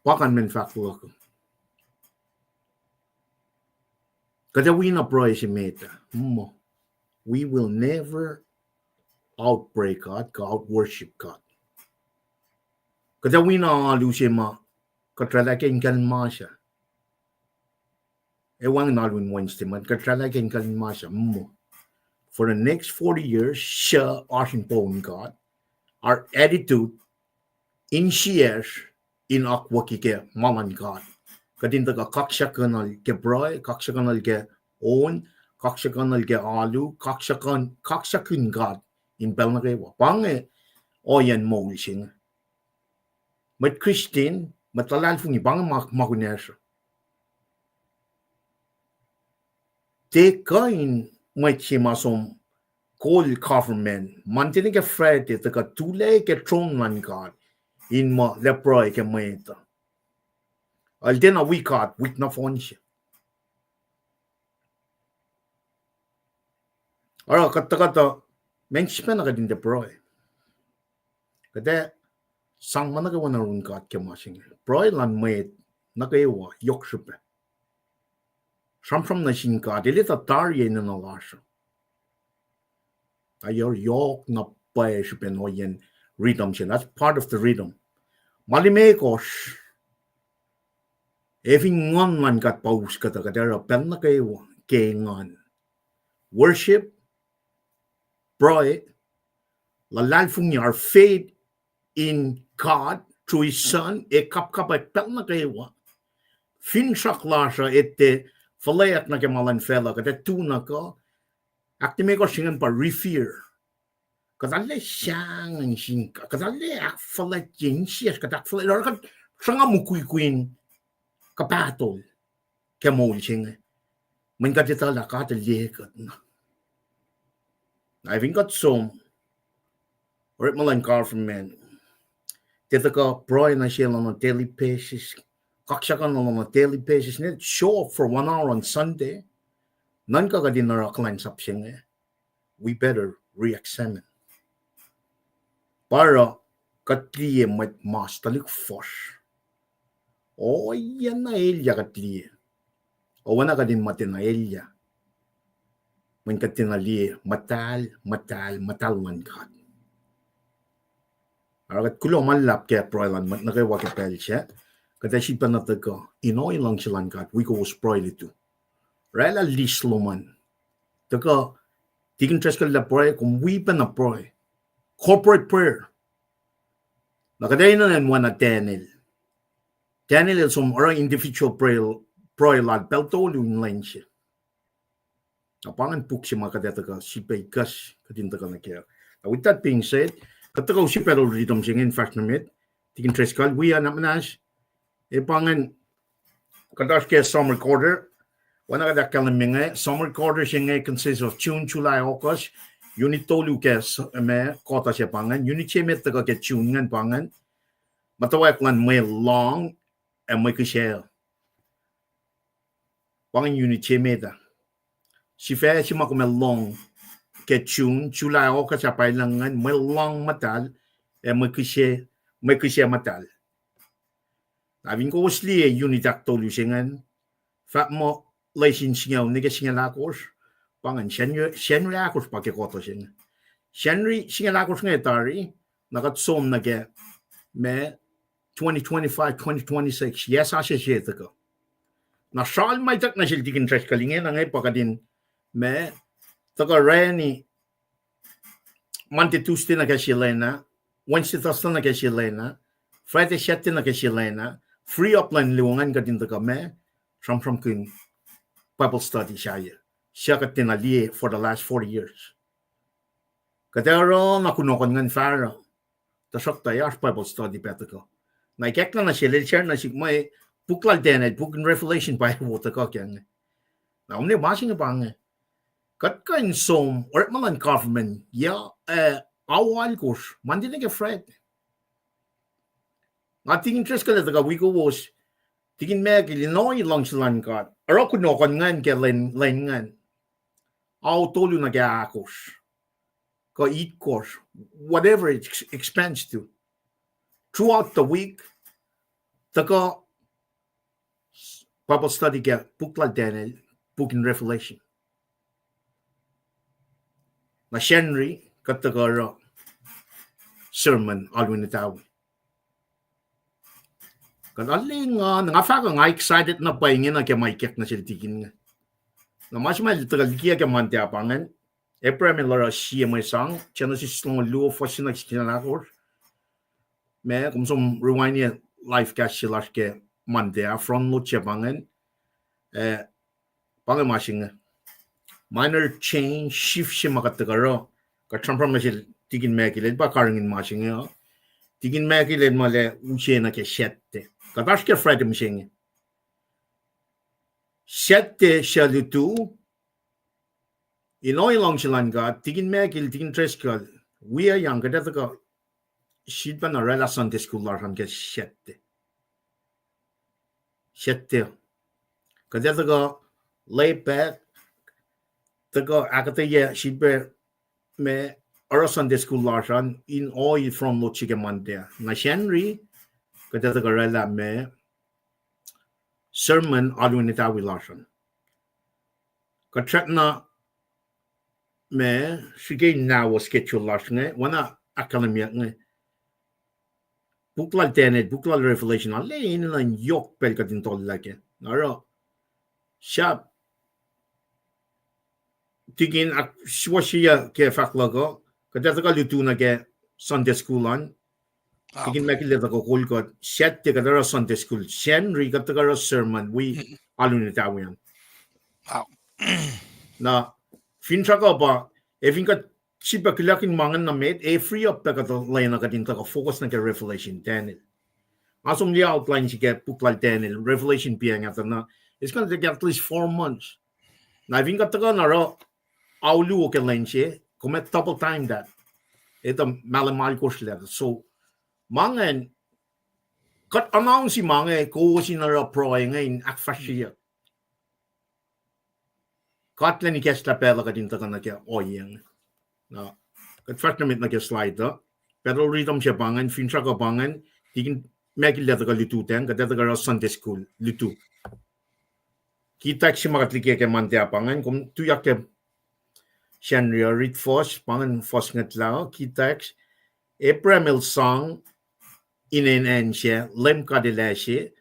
Pa kuh in men fahk luhk uh. Kuht ac wi na pruhe se met ah. Muh, we will never outpray God, kuh outworship God. Kuht ac wi na alu se ma kuht oraclah ke inkahl masah. Ac wacngihn alu in Wednesday ma kuht oraclah ke inkahl masah. Muh, for the next forty years, suc oasr in poun God, our attitude insiyacsr in akwucki ke ma luhn God. Kuht in tuhkuh kaksakihnuhl ke pruhe, kaksakihnuhl ke on, kaksakihnuhl ke alu, kaksakihn, kaksakihn God in pacl nuh kwewa. Pa inge ohiyacn moul se inge. Mwet Christian, mwet luhlahlfongi, pa inge ma, ma kunacsr uh. Tiac kuh in mwet se ma som kol government Monday nuh ke Friday tuhkuh tuhlac ke tron luhn God in muh lah pruhe ke mwet uh. El tiacna wi God wik nohfohn se. Oruh kuht tuhkuh tuh, meac srihpac na kuht in tiac pruhe? Kuht ac sang ma nuh kwewa nuh yurin God ke ma se inge. Pruhe luhn mwet nuh kwewa yohk srihpac. Sramsram nuh sin God, el etuh tari enenuh lasr uh. Na yohk na pwacye srihpen ohiyacn rhythm se, that's part of the rhythm. Ma limekohsr, ac fin nguhn luhn God pa us kuhtuh, kuht ac oruh pacl nuh kwewa ke engan. Worship, pruhe, luhlahlfongi, our faith in God through his Son, ac kapkapwack pacl nuh kwewa. Finsrak lasr uh etuh fuhlweack nuh ke ma luhn facluh, kuht ac tu na kuh, ahklimekohsr se ingacn pa revere. Kuht arlac sahngweng sin God, kuht arlac ahkfuhlwactye insiyacsr, kuht ahkfuhlwactye, oruh kuht sruhnga mukwikwi in kuhpahtol ke moul se inge. Mweyen kuht etuh lah God El liye kuht na. Na fin kuht som, orekma luhn government, tiac tuhkuh pruhe nuh sel on a daily basis, kaksakuhnuhl on a daily basis, ne show up for one hour on Sunday, nuhnkuh kuht in oruh kuhlwacnsap se inge, we better re-examine. Pa oruh kuht liye mwet mas tuhlihk fuhsr, oacna elyah kuht liye. Oacna kuht in muhtwacta elyah. Mweyen kuht tiacna liye muhtahl, muhtahl, muhtahl luhn God. Oruh kuht kuloh ma luhlahp ke pruhe luhn mwet nuh kwewa ke pacl sac. Kuht ac sifacna tuhkuh in ohiyac luhngse luhn God wi kowos pruhe lutu. Oraclah list lom an. Tuhkuh, tikin Driscoll lah pruhe, kom wi pacna pruhe. Corporate prayer. Na kuht enenuh in oacna Daniel. Daniel el som oruh individual pruhe, pruhe lal pacl tolu in lwen se. Na pa ingacn puk se ma kuht ac tuhkuh sifilpac ikacs kuht in tuhkuh nuh kac. Na with that being said, kuht tuhkuh use pacl riti se inge in fahsr nuh met, tikin Driscoll, wi an muhnahs, ac pa ingacn kuht oasr ke Psalm Recorder, oacna kuht ahkkahlwemye inge, Psalm Recorder se inge consists of June, July, August, unit tolu ke s-, ma, quarter se pa ingacn, unit se met tuhkuh ke June ingacn pa ingacn, muhtwacwacack luhn mwe lohng ac mwe kihsac. Pa ingacn unit se met ah. Sifac se ma kom ac lohng ke June, July, August, ac pacl ingacn, mwe lohng muhtahl, ac mwe kihsac, mwe kihsac muhtahl. Na fin kowos liye unit ahktolu se ingacn, fahk muh lesin singucul nuh ke singucul ahkosr, pa ingacn Sacnri, Sacnri ahkosr pa ke quarter se inge. Sacnri singucul ahkosr inge tari, na kuht som nuh ke ma twenty twenty-five, twenty twenty-six, yac sasuc se tuhkuh. Na sral ma ituck nuh sel tikin Driscoll ingena inge pa kuht in ma tuhkuh orani Monday, Tuesday nuh ke Selena, Wednesday, Thursday nuh ke Selena, Friday, Saturday nuh ke Selena, free up lwen luo ingacn kuht in tuhkuh ma sramsramkihn Bible study sahyac. Suc kuht tiacna liye for the last forty years. Kuht ac oruh na kunohkohn ingacn fahsruh. Tuhsruhktuh oasr Bible study pac tuhkuh. Na ikackna nuh sel el share nuh sihk mwe puk lal Daniel, puk in Revelation pa wo tuhkuh kac inge. Na omne ma se inge pa inge. Kuht kuh in som orekma luhn government yac, eh, ao alkosr, Monday nuh ke Friday. Nga tikin Driscoll el tuhkuh wi kowos, tikin Michael, in ohiyac luhngse luhn God. Oruh kunohkohn ingacn ke lwen, lwen ingacn. Ao tolu nuh ke ahkosr kuh itkosr, whatever it ex-, expands to. Throughout the week, tuhkuh Bible study ke puk lal Daniel, puk in Revelation. Na Sacnri, kuht tuhkuh oruh sermon, Alu in Etawi. Kuht aleng, nga fahk nga excited na pwacye ingena ke ma ikack nuh sel tikin inge. Na ma se ma el tuhkuh likiyac ke Monday ah pa ingacn, Abraham el oruh sie mwe sang, Genesis longoul luo, fuhs se nuh ke singucul ahkosr. Ma, kom som rewind-ye live cast se lasr ke Monday ah, front load se pa ingacn. Eh, pa inge ma se inge. Minor change, shift se ma kuht tuhkuh oruh. Kuht sramsram nuh sel tikin Michael el pa karihngihn ma se inge uh. Tikin Michael el muh lah use nuh ke Saturday. Kuht oasr ke Friday mihsenge. Saturday suc lutu, in ohiyac luhngse luhn God, tikin Michael, tikin Driscoll, wi ac yang kuht ac tuhkuh sifilpacna oraclah Sunday school lasr an ke Saturday. Saturday. Kuht ac tuhkuh lay back, tuhkuh ahkuhtweyac sifilpac ma oruh Sunday school lasr an in ohiyac front load se ke Monday. Na Sacnri, kuht ac tuhkuh oraclah ma sermon, Alu in Etawi lasr an. Kuht srackna ma srihke in now schedule lasr inge, oacna ahkkahlwemyeyuck inge. Puk lal Daniel, puk lal Revelation, arlac enenuh in yohk pacl kuht in tohllah kac. Oruh, sahp tikin ahksuwohsyeyuc ke fahk luhk uh, kuht ac tuhkuh lutu nuh ke Sunday school an. Tikin Michael el ac tuhkuh kol kuht, Saturday kuht oruh Sunday school, Sacnri kuht tuhkuh oruh sermon wi Alu in Etawi an. Na finsrak uh pa, ac fin kuht sifilpac kuloh in ma ingacn nuh met, ac free up pac kuht lwen uh kuht in tuhkuh focus nuh ke Revelation, Daniel. Nga som liye outline se ke puk lal Daniel, Revelation pa inge tuh na, it's gonna take at least four months. Na fin kuht tuhkuh na oruh ao luo ke lwen se, kom ac double time that. Etuh mahlwem alkosr leta. So, ma ingacn, Kuht announce ma inge, kowos in oruh pruhe inge in ahkfahsryeyuck. Kuht lwen ikacslah pacl uh kuht in tuhkuh nuh ke ohiyac inge. Na, kuht fahsr nuh met nuh ke slide uh. Battle rhythm se pa ingacn, finsrak uh pa ingacn, tikin Michael el tuhkuh lututacng, kuht ac tuhkuh oruh Sunday school lutu. Key text se ma kuht liye ke Monday pa ingacn, kom tuyak ke Sacnri uh, read first, pa ingacn fuhs ngwetlah uh, key text. Abraham el sang inen acn sac Leum God El ase,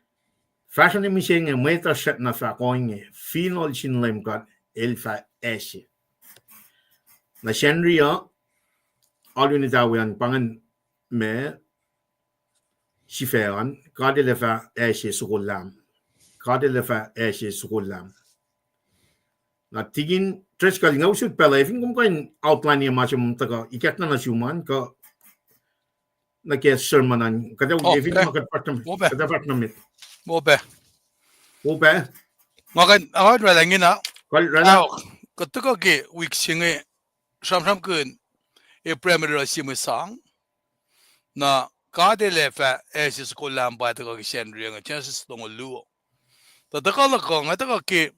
fahsruh nuh mihsenge mwet uh srackna fahk ohinge, Finohl sin Leum God El fah ase. Na Sacnri uh, alu in etawi an, pa ingacn ma sifac an, God El ac fah ase soko Lam. God El ac fah ase soko Lam. Na tikin Driscoll, nga usot pacl uh, fin kom kuh in outline-i ma se ma tuhkuh ikackna nuh sum an, kuh nuh ke sermon an, kuht ac, oh, fin ma kuht fahsr nuh met. Wo pac. Nga kuh in orwaclah ingena. Kuht tuhkuh ke wik se inge, sramsramkihn Abraham el oruh sie mwe sang. Na God El ac fah ase soko Lam pa tuhkuh ke Sacnri inge, Genesis longoul luo. Tuh tuhkuh luhk uh, nga tuhkuh ke,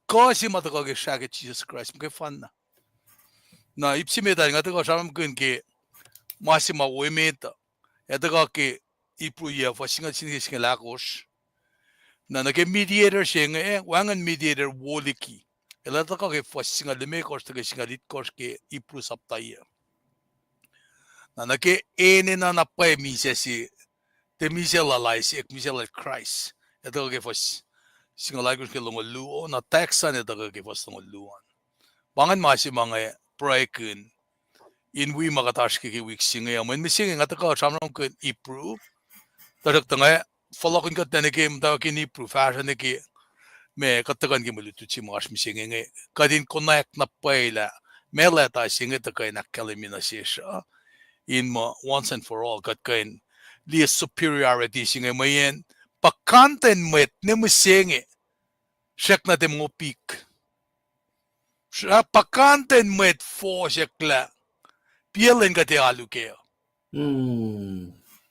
kuh se ma tuhkuh ke srah ke Jisus Kraist muhkwena. Na ip se met ah nga tuhkuh sramsramkihn ke ma se ma wo emet uh, ac tuhkuh ke Hebrew yac fuhs singucul sie nuh ke singucul ahkosr. Na nuh ke mediator se inge, wacngihn mediator wo liki. El ac tuhkuh ke fuhs singucul limekohsr nuh ke singucul itkohsr ke Hebrew sapta yac. Na nuh ke enenuh na pwacye misac se, tiac misac lal Isaac, misac lal Kraist. Ac tuhkuh ke fuhs singucul alkosr ke longoul luo, na text an ac tuhkuh ke fuhs longoul luo an. Pa ingacn ma se ma nga pruhekihn in wi ma kuht oasr ke ke wik se inge. Mweyen mihsenge nga tuhkuh sramsramkihn Hebrew. Tuhsruhktuh nga fohlohkihn kuht nuh ke muhtwacwacack in Hebrew, fahsruh nuh ke ma kuht tuhkuh nuh ke mwe lutlut se ma oasr mihsenge inge. Kuht in konwacack na pwacye lah meac lwacta se inge tuhkuh in ahkkahlwemye nuh sesr uh, in muh once and for all kuht kuh in liye superiority se inge mweyen puhkantwen mwet ne mihsenge srackna tiac mopik. Puhkantwen mwet fohsack lah piacl in kuht ac alu kac.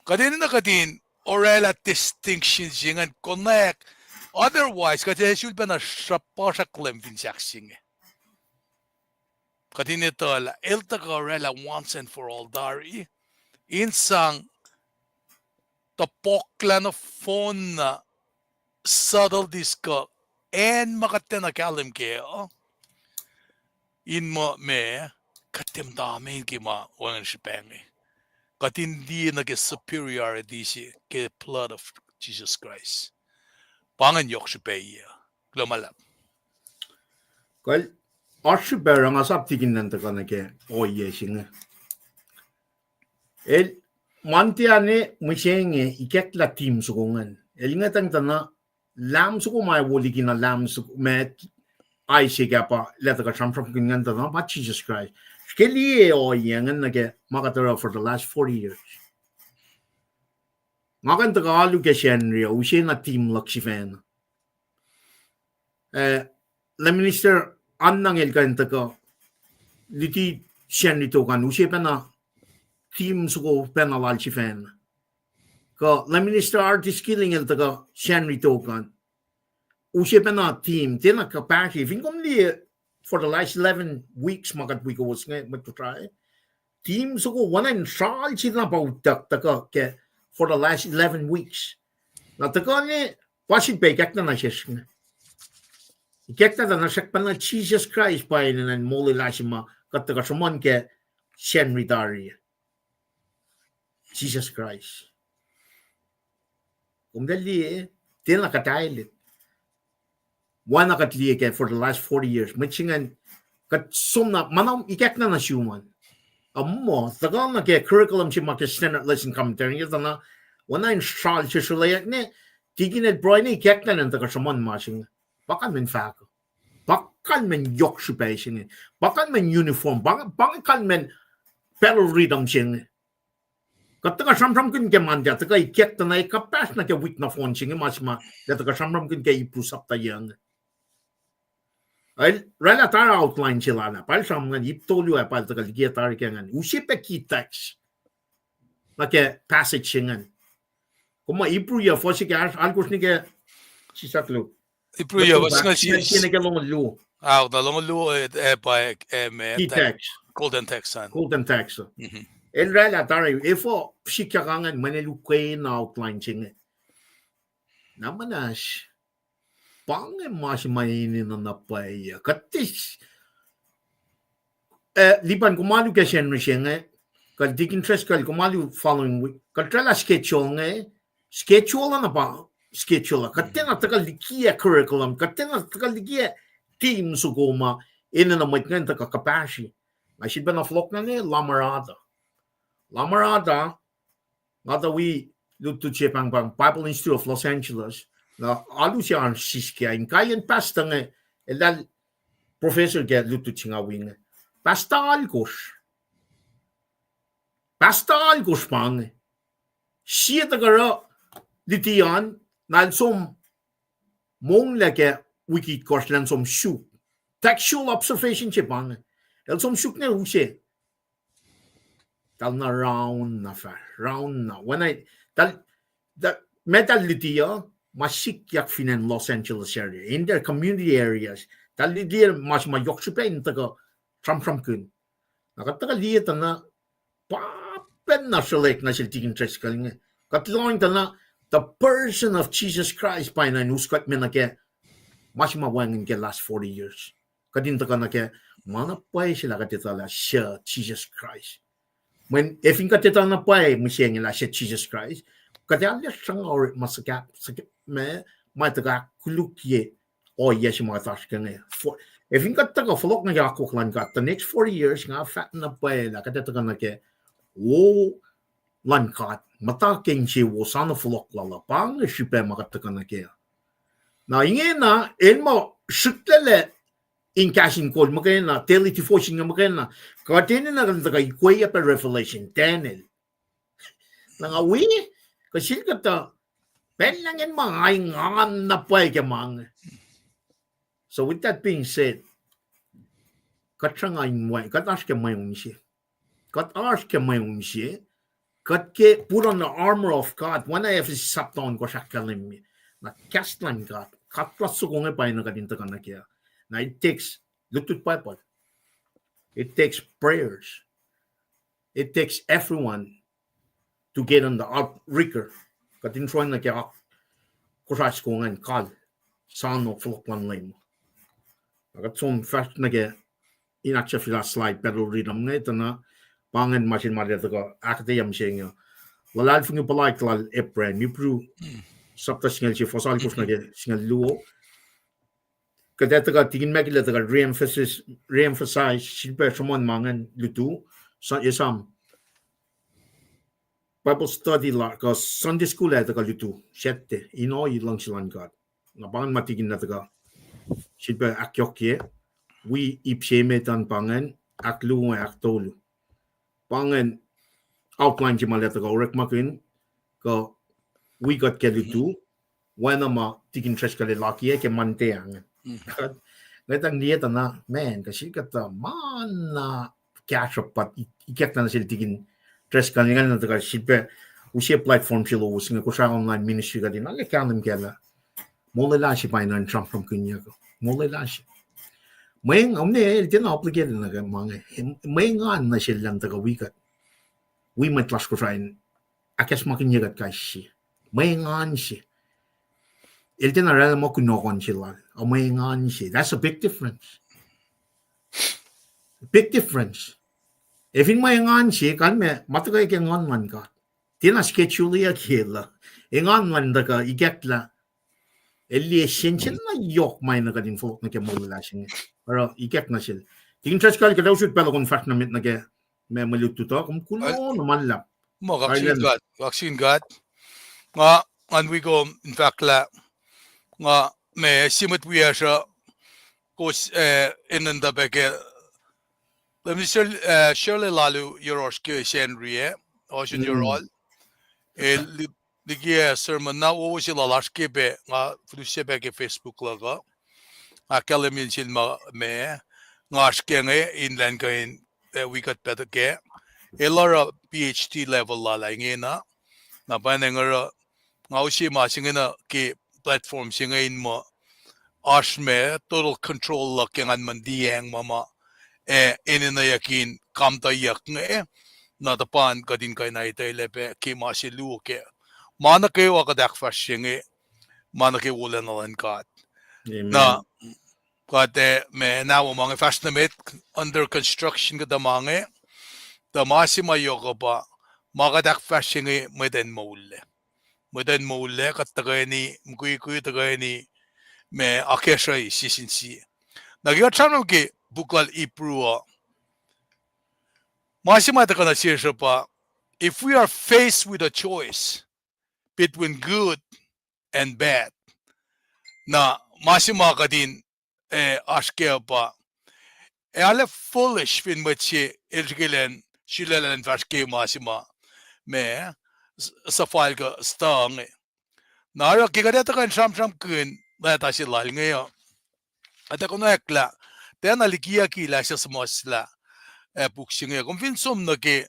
Kuht enenuh kuht in orwaclah distinction se ingacn konwacack. Otherwise kuht ac sulpacna sruhpuhsrak Leum fin sahk se inge. Kuht in etuh lah el tuhkuh orwaclah once and for all tari in sang topuklah nohfohn na subtleties kuh acn ma kuht tiacna kahlwem kac uh, in muh ma kuht tiac muhta me ke ma wacngihn srihpac inge. Kuht in liye nuh ke superiority se ke blood of Jesus Christ. Pa ingacn yohk srihpac uh. Kuloh ma luhlahp. Kuh, oasr srihpac oruh nga sap tikin ngan tuhkuh nuh ke ohiyac se inge. El, Monday an mihsenge ikacklah theme soko ingacn. El ngwetacng tuh na Lam soko ma wo liki na Lam soko ma Isaac ah pa el tuhkuh sramsramkihn ingacn tuh na pa Jesus Christ. Srihke liye ohiyac ingacn nuh ke ma kuht oruh for the last forty years. Nga kuh in tuhkuh alu ke Sacnri uh, use na theme luhk sifacna. Eh, Lay Minister Annang el kuh in tuhkuh luti Sacnri tok an, use pacna theme soko pacna lal sifacna. Kuh Lay Minister Artis Killing el tuhkuh Sacnri tok an, use pacna theme, tiacna kuhpahsri. Fin kom liye for the last eleven weeks ma kuht wi kowos inge mwet Kosrae, theme soko oacna in sral se na pa utuck tuhkuh ke for the last eleven weeks. Na tuhkuh inge pa sifilpac ikackna nuh sesr inge. Ikackna tuh na srackpacna Jesus Christ pa enenuh in molwelah se ma kuht tuhkuh sruhmuhn ke Sacnri tari. Jesus Christ. Kom tuh liye, tiacna kuht ailed. Oacna kuht liye ke for the last forty years. Mwet se ingacn, kuht som na, ma na ikackna nuh sum an. Ac muh, tuhkuh na ke curriculum se ma ke Standard Lesson Commentary, tuh na, oacna in sral se srolweyuck ne, tikin el pruhe ne ikackna in tuhkuh sruhmuhn ma se inge. Pa kalmacn fahk. Pa kalmacn yohk srihpac se inge. Pa kalmacn uniform. Pa, pa kalmacn battle rhythm se inge. Kuht tuhkuh sramsramkihn ke Monday, tuhkuh ikackna na kuhpahsr nuh ke wik nohfohn se inge ma se ma, kuht tuhkuh sramsramkihn ke Hebrew sapta yuc inge. El orwaclah tari outline se lal ah, pa el sramsram ingacn, ip tolu ah pa el tuhkuh likiyac tari ke ingacn. Use pac key text nuh ke passage se ingacn. Kom ma Hebrew uh, fuhs ke alkosr nuh ke sisaklu. Hebrew uh, fuhs singucul sie nuh ke longoul luo. Ao, na longoul luo, eh, pa, eh, ma, key text, golden text an. Golden text. El oraclah tari, efuh sikyak ingacn mweyen el ukwe na outline se inge. Na muhnahs, pa inge ma se ma enenuh na pwacye. Kuht tiac, eh, Lipan, kom alu ke Sacnri se inge, kuh Deacon Driscoll, kom alu following week, kuht oraclah schedule inge, schedule na pa schedule uh. Kuht tiacna tuhkuh likiyac curriculum, kuht tiacna tuhkuh likiyac theme soko ma enenuh mwet ingacn tuhkuh kuhpahsri. Nga sifilpacna fohlohk nuh inge Lamarada. Lamarada, nga tuh wi lutlut se pahngpahng Bible Institute of Los Angeles, na alu se an siske, inkaiyacn pastor inge, eltahl professor ke lutlut se nga wi inge. Pastor alkosr. Pastor alkosr pa inge. Sie tuhkuh luti an, na el som monglac ke wik itkohsr elan som suk. Textual observation se pa inge. El som suk inge use. Eltahl na round na fahsr, round na. When I, eltahl, eltahl, ma eltahl luti uh, ma sikyak fin acn Los Angeles area, in their community areas. Eltahl luti ma se ma yohk srihpac in tuhkuh sramsramkihn. Na kuht tuhkuh liye tuh na, pa pacna srolek nuh sel Deacon Driscoll inge. Kuht lohng tuh na, the person of Jesus Christ pa na in us kuht me nuh ke ma se ma wacngihn ke last forty years. Kuht in tuhkuh nuh ke ma na pwacye se lah kuht etuh lah suc Jesus Christ. Mweyen efin kuht etuh na pwacye mihsenge lah suc Jesus Christ, kuht ac arlac sruhnga orekma suhkahp, suhkahp, ma, ma tuhkuh ahkkolukye ohiyac se ma kuht oasr ke inge. Efin kuht tuhkuh fohlohk nuh ke akwuck luhn God, the next forty years, nga fahk na pwacye lah kuht ac tuhkuh nuh ke wo luhn God, muhta ke insewowo sa na fohlohk lal uh, pa inge srihpac ma kuht tuhkuh nuh ke. Na ingena, el muh srihklac in kahs in kol muhkwena, daily devotion inge muhkwena, kuht enenuh in tuhkuh ikweyuc pac Revelation, Daniel. Na nga wi, kuh sel kuhtuh, pacl na ingacn ma nga engan na pwacye ke ma inge. So with that being said, kuht sruhnga in mwe, kuht oasr ke mweun se. Kuht oasr ke mweun se. Kuht ke put on the armor of God. Oacna Ephesus sapta ohnkohsr ahkkahlwemye, na kahs luhn God, God lasr soko inge pa enenuh kuht in tuhkuh nuh ke. Na it takes, lutlut Bible. It takes prayers. It takes everyone to get on the outrigger. Kuht in sroacng nuh ke ak-, kosrasko ingacn kal, sano fohlohk luhn Leum. Na kuht som fahsr nuh ke in ahksahfyelah slide, battle rhythm inge tuh na, pa ingacn ma sel ma el tuhkuh ahkuhtweyac mihsenge. Luhlahlfongi puhlaik lal Abraham, Hebrew sapta singucul sie, fuhs alkosr nuh ke singucul luo. Kuht ac tuhkuh, tikin Mac el ac tuhkuh re-emphasize, re-emphasize sifilpac sruhmuhn ma ingacn lutu, sa-, esam Bible study la, kuh Sunday school ac tuhkuh lutu Saturday, in ohi luhngse luhn God. Na pa ingacn ma tikin na tuhkuh sifilpac ahkyohkye, wi ip se emet an pa ingacn, ahkluo, ahktolu. Pa ingacn outline se ma el ac tuhkuh orekmakihn, kuh wi kuht ke lutu, oacna ma tikin Driscoll el akiyac ke Monday ah ingacn. Ngwetang liye tuh na, man, kuh sel kuhtuh ma na kahsruhp pa ikackna nuh sel tikin Driscoll ingacn, na tuhkuh sifilpac use platform se lowos inge, Kosrae Online Ministry kuht in ahkkahlwem kac lah molwelah se pa enenuh in sramsramkihnyuck. Molwelah se. Mwe, omne el tiacna obligated nuh ke ma inge. Mwe engan nuh sel elan tuhkuh wi kuht, wi mwet lasr Kosrae in ahkacsmakihnye kuht kais sie. Mwe engan se. El tiacna oraclah muh kunohkohn se lal, a mwe engan se. That's a big difference. Big difference. Efin mwe engan se, kalmac ma tuhkuh ke nguhn luhn God, tiacna schedule-yuck el uh. Engan luhn tuhkuh ikacklah. El liye sensen na yohk ma enenuh kuht in fohlohk nuh ke molwelah se inge. Oruh ikack nuh sel. Tikin Driscoll, kuht ac usot pacl uh kom fahsr nuh met nuh ke ma mwe lutlut uh, kom kuloh na ma luhlahp. Muh, kaksin God, kaksin God. Nga, ngan wi kom in fahk lah, nga, ma, sie mwet wiyacsr uh, kowos, eh, enenuh pac ke, let me share, eh, share lalu yohrohsr ke Sacnri ah, ohsun yohrohl. El li-, liki, eh, sermon na wowo se lal oasr ke pac, nga filusyac pac ke Facebook luhk uh. Ahkkahlwemye sel ma, ma, nga oasr ke inge in elan kuh in, eh, wi kuht pac kac. El oruh P H D level lal ah ingena. Na pwacnwacng oruh nga use ma se inge nuh ke platform se inge in muh oasr ma total control luhk ke ngan muh tiac ma ma, eh, enenweyuck in kamtuhyuck inge, na tuhpan kuht in kuh in aitwelah pac ke ma se luo kac. Ma nuh kwewa kuht ahkfahsrye inge, ma nuh ke wolacna luhn God. Na kuht, eh, ma na wo ma inge fahsr nuh met, under construction kuhtuh ma inge, tuh ma se ma yohk uh pa, ma kuht ahkfahsrye inge mwet in moullac. Mwet in moullac, kuht tuhkweni mukwikwi, tuhkweni ma akacsruhi sie sin sie. Na ke kuht sramsram ke puk lal Hebrew uh, ma se ma tuhkuh nuh sesr uh pa, if we are faced with a choice between good and bad, na ma se ma kuht in, eh, oasr kac uh pa, ac arlac foolish fin mwet se el srihke elan sulaclah in fahsr ke ma se ma, ma, s-, suhfal kuh stuh inge. Na oruh ke kuht ac tuhkuh in sramsramkihn leta se lal inge uh, kuht ac konwacack lah, tiacna likiyucki lah suc suhmuhslah, eh, puk se inge. Kom fin som nuh ke,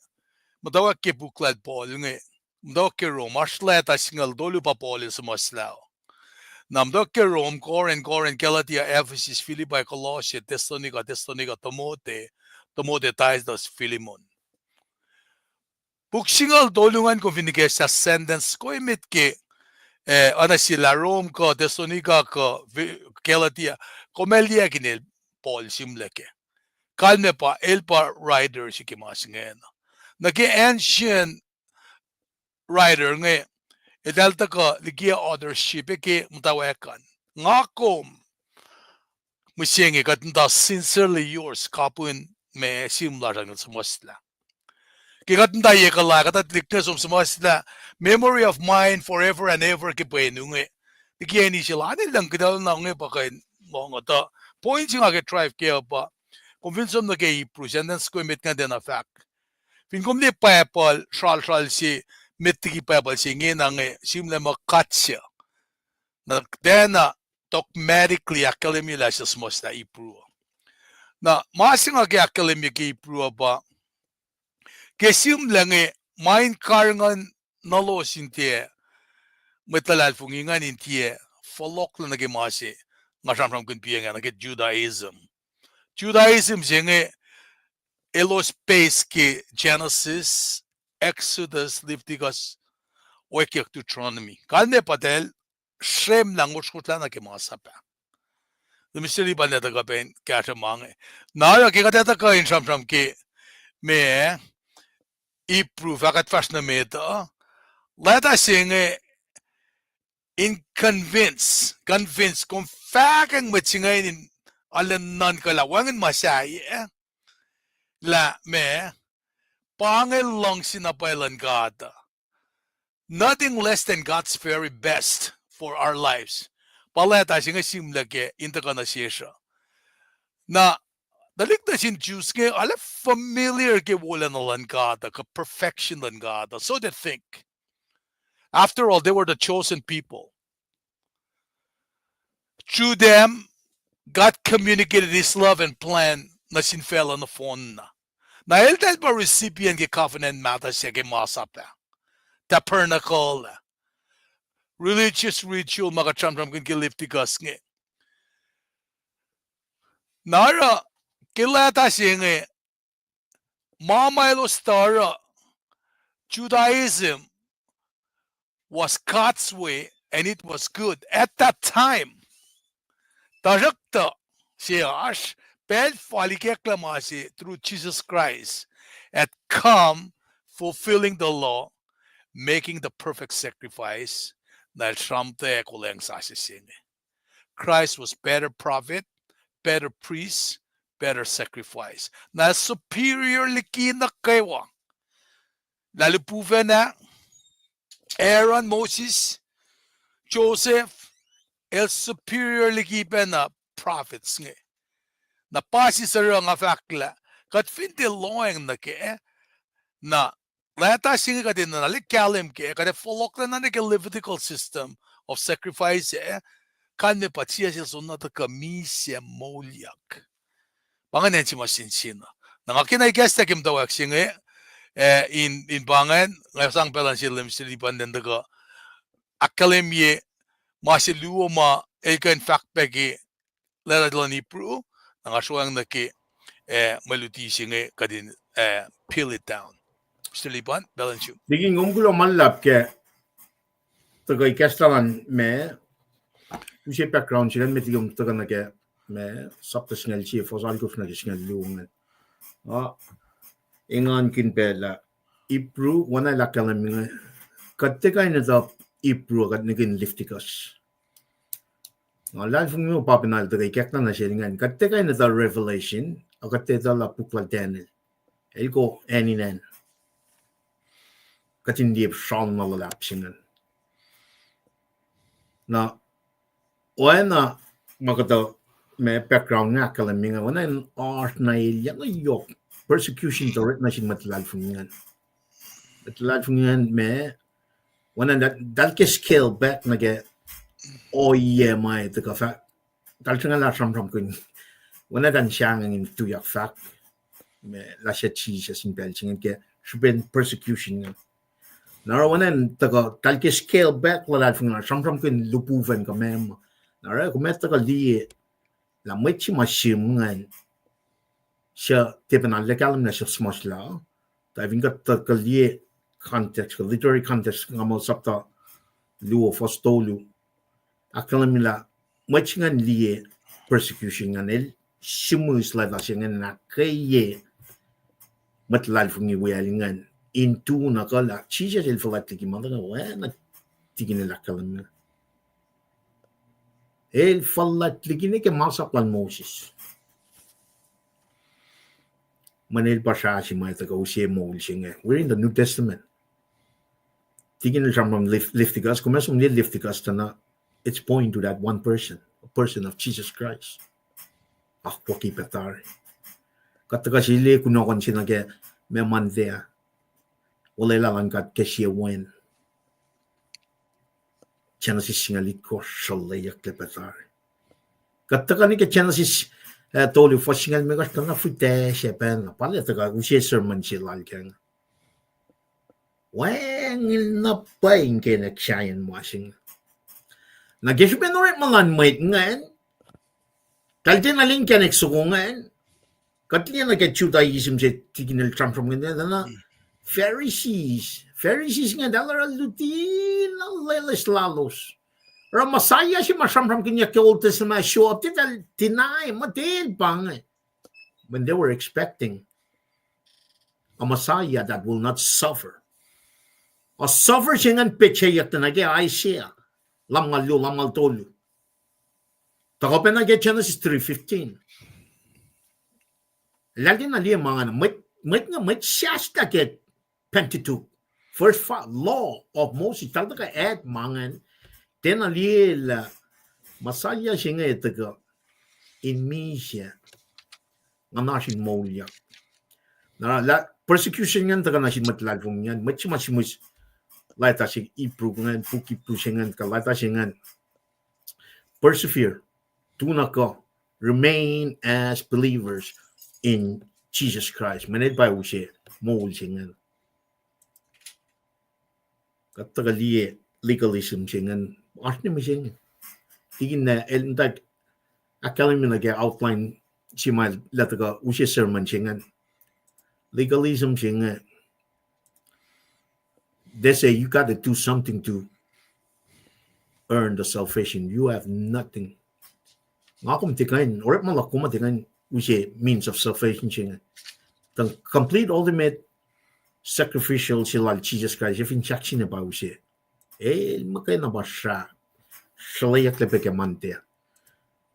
muhtwacwacack ke puk lal Paul inge, muhtwacwacack ke Rome, oasr leta singucul tolu pa Paul el suhmuhslah. Na muhtwacwacack ke Rome, Corinth, Corinth, Galatia, Ephesus, Philippi, Colossae, Thessalonica, Thessalonica, Timothy, Timothy, Titus, Philemon. Puk singucul tolu ingacn kom fin ikacslah sentence ko emet ke, eh, oacna sie lah Rome kuh, Thessalonica kuh, Galatia, kom ac liye kihtin el Paul sihmlac kac. Kalmac pa, el pa writer se ke ma se ingacn. Na ke ancient writer inge, eltahl tuhkuh likiyac authorship ke muhtwacwacack an. Nga kom, mihsenge kuht muhta sincerely yours, kapihn ma sihmlac lasr an suhmuhslah. Ke kuht muhta ye kuhlah, kuht tuhlihk nuh som suhmuhslah, memory of mine forever and ever ke pwenu inge. Likiyac inise lal an el luhngkuhtahlna inge pa kuh in lohng uh tuh. Point se nga ke drive kac uh pa, kom fin som nuh ke Hebrew, sentence ko emet ingacn tiacna fahk. Fin kom liye Bible, sralsral se, met liki Bible se ingena inge, sihmlac muh God se. Na tiacna dogmatically ahkkahlwemye lah suc suhmuhslah Hebrew uh. Na ma se nga ke ahkkahlwemye ke Hebrew uh pa, ke sihmlac inge, ma in karihngihn nuh lowos in tiac, mwet luhlahlfongi ingacn in tiac fohlohklac nuh ke ma se nga sramsramkihn piac ingacn, nuh ke Judaism. Judaism se inge elos base ke Genesis, Exodus, Leviticus, Oekyuck, Deuteronomy. Kalmac pa eltahl sremlah, ngosrngosrlah nuh ke ma sap ah. Minister Lipan el tuhkuh pac in kahsruh ma inge. Na oruh ke kuht ac tuhkuh in sramsram ke ma Hebrew, fahk kuht fahsr nuh met uh, leta se inge in convince, convince, kom fahkwacng mwet se inge in arlac nuhnkuh lah wacngihn ma sahyac, lah ma, pa inge luhngse na pwacye luhn God uh. Nothing less than God's very best for our lives. Pa leta se inge sihmlac kac in tuhkuh nuh sesr uh. Na tuhlihk nuh sin Jews inge arlac familiar ke wolacna luhn God uh, kuh perfection luhn God uh, so they think. After all, they were the chosen people. Through them, God communicated his love and plan nuh sin facluh nohfohnna. Na eltahl pa recipient ke covenant mahtuh se ke ma sap ah. Tabernacle, religious ritual ma kuht sramsramkihn ke Leviticus inge. Na oruh ke leta se inge, ma ma elos tuh oruh, Judaism was God's way and it was good at that time. Tuhsruhktuh, se oasr, pacl fal ikacklah ma se through Jesus Christ, had come fulfilling the law, making the perfect sacrifice, na el sramtweack olweacng sasuc se inge. Christ was better prophet, better priest, better sacrifice. Na el superior liki nuh kwewa. Lah lihpufacn ah, Aaron, Moses, Joseph, el superior liki pacna prophets inge. Na pa sie suruh nga fahk lah, kuht fin tiac lohacng nuh kac, na leta se inge kuht enenuh na lihkahlwem kac, kuht ac fohlohklac na nuh ke Levitical system of sacrifice ah, kalmac pa sie sel soenna tuhkuh misac moulyak. Pa ingacn acn se ma sensen uh. Na nga kena ikacslah ke muhtwacwacack se inge, eh, in, in pa ingacn, nga sang pacl an se lem sel ipan len tuhkuh ahkkahlwemye ma se luo ma el kuh in fahk pac ke leta luhn Hebrew, na nga sruang nuh ke, eh, mwe luti se inge kuht in, eh, peel it down. Mister Lipan, pacl in sum. Liki kom kuloh ma luhlahp ke tuhkuh ikacslah an me, use background se ingacn met liki kom tuhkuh nuh ke me, sapta singucul sie, fuhs alkosr nuh ke singucul luo ingacn. Ah, engankihn pacl ah, Hebrew, oacna el ahkkahlwemye inge, kuht tiac kuh in etuh Hebrew, kuht nihkihn Leviticus. Na luhlahlfongi pa pacna el tuhkuh ikacklah nuh sel ingacn, kuht tiac kuh in etuh Revelation, a kuht tiac etuh lah puk lal Daniel. El ko acn in acn. Kuht in liye sralna luhlahp se ingacn. Na oacna ma kuhtuh me background inge ahkkahlwemye inge, oacna in oasr na elyah na yohk persecution tuh orekma nuh sin mwet luhlahlfongi ingacn. Mwet luhlahlfongi ingacn me, oacna eltahl ke scale back nuh ke ohiyac ma tuhkuh fahk, eltahl sruhnguhl sramsramkihn. Oacna eltahl sahngweng in tuyak fahk, me lah suc Jisus in pacl se ingacn ke srihpen persecution ingacn. Na oruh oacna in tuhkuh, eltahl ke scale back luhlahlfongi ingacn, sramsramkihn lihpufacn kuh meac ma. Na oruh kom ac tuhkuh liye lah mwet se ma sihm ingacn, suc tiac pacna arlac kahlwem lah suc suhmuhslah, tuh fin kuht tuhkuh liye context, kuh literary context, nga muh sapta luo fuhs tolu, ahkkahlwemye lah mwet se ingacn liye persecution ingacn, el sihmihs leta se ingacn in ahkkweye mwet luhlahlfongi wiyacl ingacn in tu na kuh lah Jisus el fuhlwact liki ma tuhkuh oacna tikin el ahkkahlwemye. El fuhlwact liki ne ke masap lal Moses. Mweyen el pa srah se ma tuhkuh use moul se inge. We're in the New Testament. Tikin el sramsram Lev-, Leviticus, kom ac som liye Leviticus tuh na, it's point to that one person, a person of Jesus Christ. Akwucki pac tari. Kuht tuhkuh sili kunohkohn se nuh ke meac ma tiac olwelah luhn God ke sie wen. Genesis singucul itkohsr, sruhlweyucklac pac tari. Kuht tuhkuh nuh ke Genesis, eh, tolu fuhs singucul limekohsr, tuh na fihtac se pacna, pa el tuhkuh use sermon se lal ke inge. Wacngihn na pwacye inkacnek sahyacn ma se inge. Na ke srihpen orekma luhn mwet ingacn, eltahl tiacna liye inkacnek soko ingacn, kuht liye nuh ke Judaism se tikin el sramsramkihn tuh na, Pharisees, Pharisees ingacn eltahl oruh luti na loeloes lalos. Oruh Messiah se ma sramsramkihnyuck ke Old Testament, show up, tiac eltahl deny, muh tiac el pa inge. When they were expecting a Messiah that will not suffer. A suffer se ingacn petseyuck tuh na ke Isaiah lumngaul luo, lumngaul tolu. Tuhkuh pacna ke Genesis three fifteen. Eltahl tiacna liye ma ingacn, mwet, mwet inge, mwet sahslah ke Pentateuch, first fi-, law of Moses, eltahl tuhkuh add ma ingacn, tiacna liye lah Messiah se inge tuhkuh in misac, nguhnasr in moulyak. Na lah persecution ingacn tuhkuh nuh sin mwet luhlahlfongi ingacn, mwet se ma sihmihs leta se Hebrew ingacn, puk Hebrew se ingacn, kuh leta se ingacn. Persevere, tu na kuh, remain as believers in Jesus Christ. Mweyen el pa use moul se ingacn. Kuht tuhkuh liye legalism se ingacn, oasr ne mihsenge. Tikin na el muhta ahkkahlwemye nuh ke outline se ma el tuhkuh use sermon se ingacn. Legalism se inge, they say you got to do something to earn the salvation. You have nothing. Nga kom tiac kuh in, orekma luhk kom tiac kuh in use means of salvation se inge. The complete ultimate sacrificial se lal Jesus Christ, ac fin sahk se inge pa use, el muhkwena pa srah, sruhlweyucklac pac ke Monday.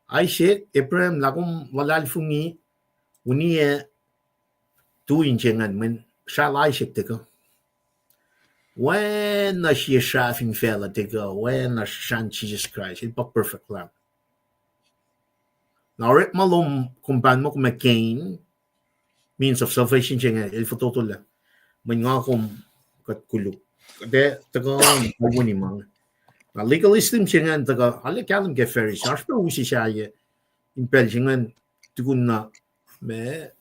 Isaac, Abraham, lah kom luhlahlfongi, uniyac, tu in se ingacn, mweyen srah lal Isaac tuhkuh. Oacna sie srah fin facluh tuhkuh, oacna srahn Jesus Christ, el pa perfect lamb. Na orekma lom kom pahn muh kom ac gain means of salvation se inge, el fototolah. Mweyen nga kom kuht koluk, kuht ac tuhkuh in kalweni ma inge. Na legalism se ingacn tuhkuh, arlac kahlwem ke Pharisee, oasr pac use sahyac in pacl se ingacn, tukun na ma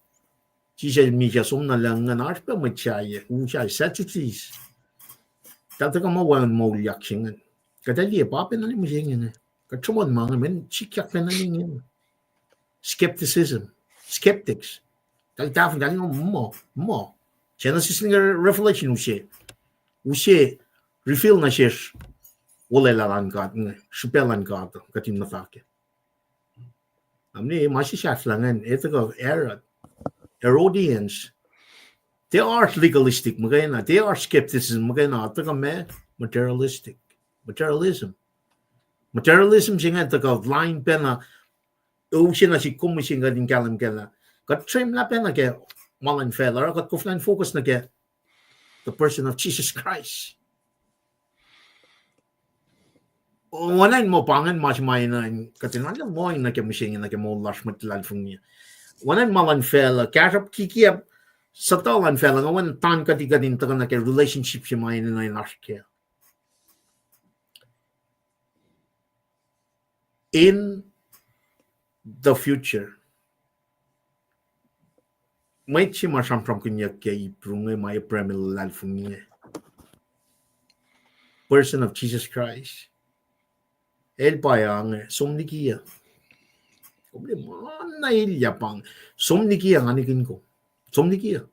Jisus el misac som na lucng ingacn, oasr pac mwet sahyac, u sahyac, Sadducees. Eltahl tuhkuh muh wacngihn moulyak se ingacn. Kuht ac liye pa pacna mihsenge inge. Kuht sruhmuhn ma inge, mweyen sikyak pacna inge. Skepticism. Skeptics. Tahl tahfonglac, tahl muh, muh. Genesis nuh ke Revelation use. Use reveal nuh sesr olwelah luhn God, inge, srihpac luhn God, kuht in muhta kac. Amne ma se sahflah ingacn, e tuhkuh Herod, Herodians. They are legalistic muhkwena, they are skepticism muhkwena, tuhkuh ma materialistic. Materialism. Materialism se ingacn tuhkuh lain pacna, use na sik kom mihsenge kuht in kahlwem kac lah kuht srwemlah pacna ke ma luhn facluh, oruh kuht koflah in focus nuh ke the person of Jesus Christ. Oacna in muh pa ingacn ma se ma enenuh in kuht in arlac lohacng nuh ke mihsenge nuh ke moul lasr mwet luhlahlfongi. Oacna in ma luhn facluh, kahsruhp kikiacp suhtuh luhn facluh, nga wen tan kuht in kuht in tuhkuh nuh ke relationship se ma enenuh in oasr kac in the future. Mwet se ma sramsramkihnyuck ke Hebrew inge ma Abraham el luhlahlfongi inge, person of Jesus Christ. El pa inge, som liki uh. Kom liye ma na elyah pa inge. Som liki uh, nga nikihn kom. Som liki uh.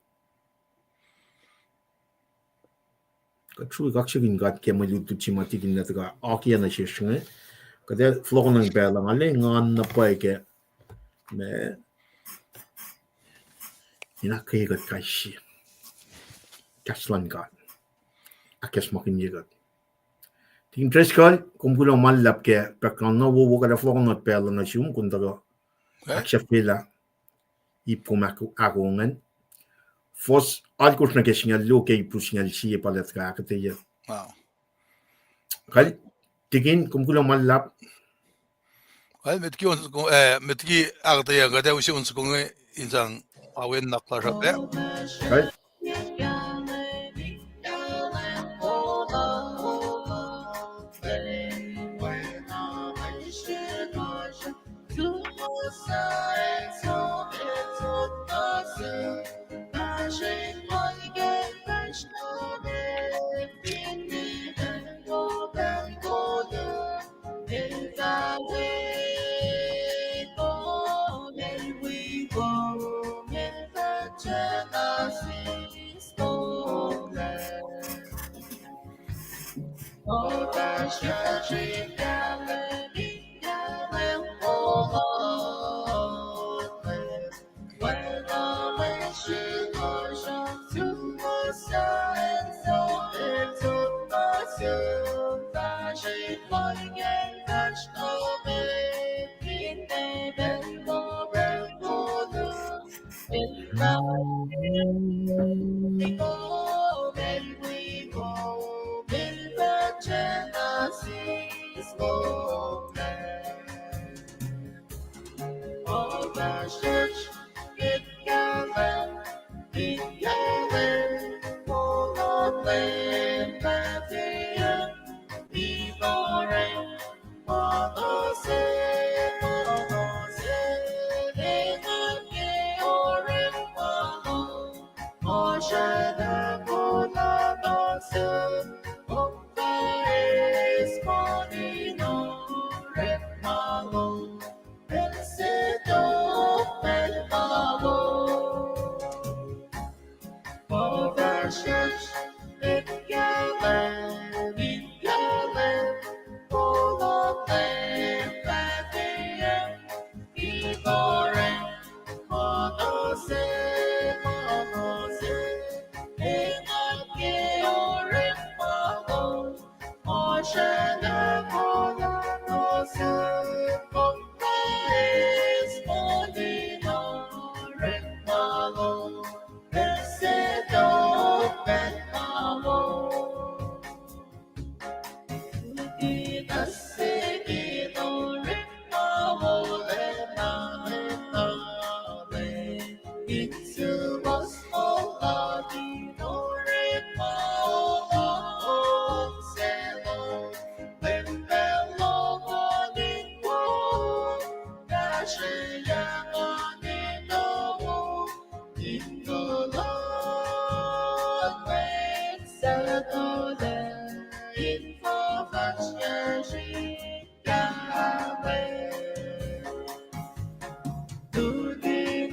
Kuht srui kaksakihn God ke mwe lutlut se ma tikin na tuhkuh akiyac nuh sesr inge. Kuht ac fohlohkohnacng pacl uh, nga lwengan na pwacye ke ma in ahkkweye kuht kais sie. Kahs luhn God ahkacsmakihnye kuht. Tikin Driscoll, kom kuloh ma luhlahp ke background na wowo, kuht ac fohlohkohnot pacl uh nuh sum, kom tuhkuh ahksahfyelah ip kom ahk-, ahkoo ingacn. Fuhs alkosr nuh ke singucul luo ke Hebrew singucul sie pa lah tuhkuh ahkuhtweyac. Kal, tikin, kom kuloh ma luhlahp. Kal, met liki on soko, eh, met liki ahkuhtweyac, kuht ac use on soko inge in sang awen nuhnak lasr uh. Kal.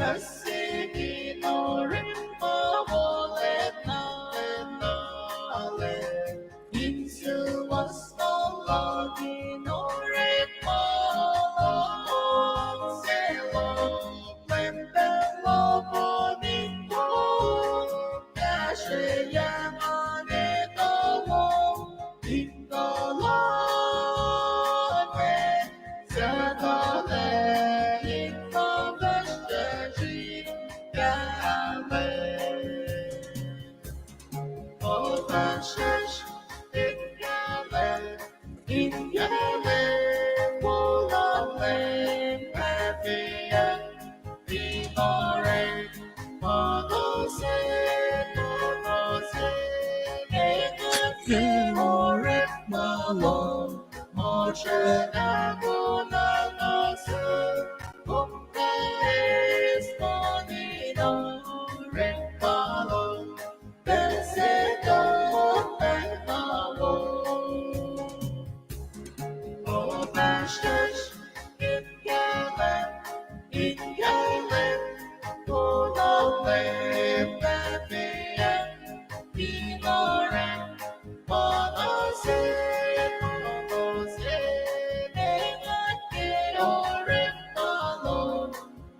Siki orekma wolacna, in suwohs ma luhngin orekma luhngse lom, Leum pacl lom in kuh, kahsrweyuc ma etuh lom in kuhlwacng, sahflah in ma fahsrwelihk kahlwem. Oasr in kahlwem, in kahlwem, wolacna Leum Pahpah, in orekma luhngse, ma luhngse, in orekma lom, ma sracna kuh na nuh sum, kom eis monin orekma lom, pacl se tok pacl ma wo. Oasr in kahlwem, in kahlwem, wolacna Leum Pahpah, in orekma luhngse, ma luhngse, in orekma lom,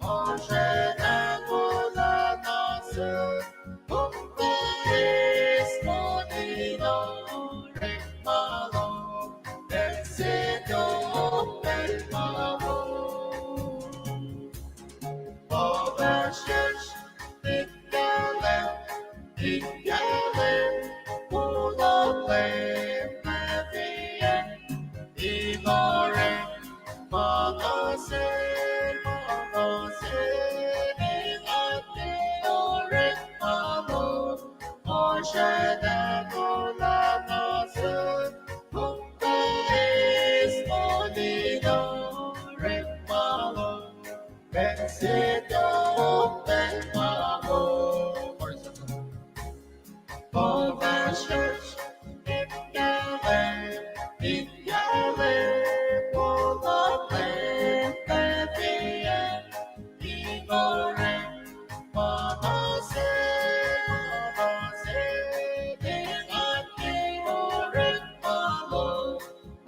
ma sracna kuh na nuh sum, kom eis monin orekma lom, pacl se tok pacl ma wo. Oasr in kahlwem, in kahlwem, wolacna Leum Pahpah, in orekma luhngse, ma luhngse, in orekma lom, ma sracna kuh na nuh sum, kom eis monin orekma lom, pacl se tok pacl ma wo. Oasr in kahlwem, in kahlwem, wolacna Leum Pahpah, in orekma luhngse, ma luhngse, in orekma lom,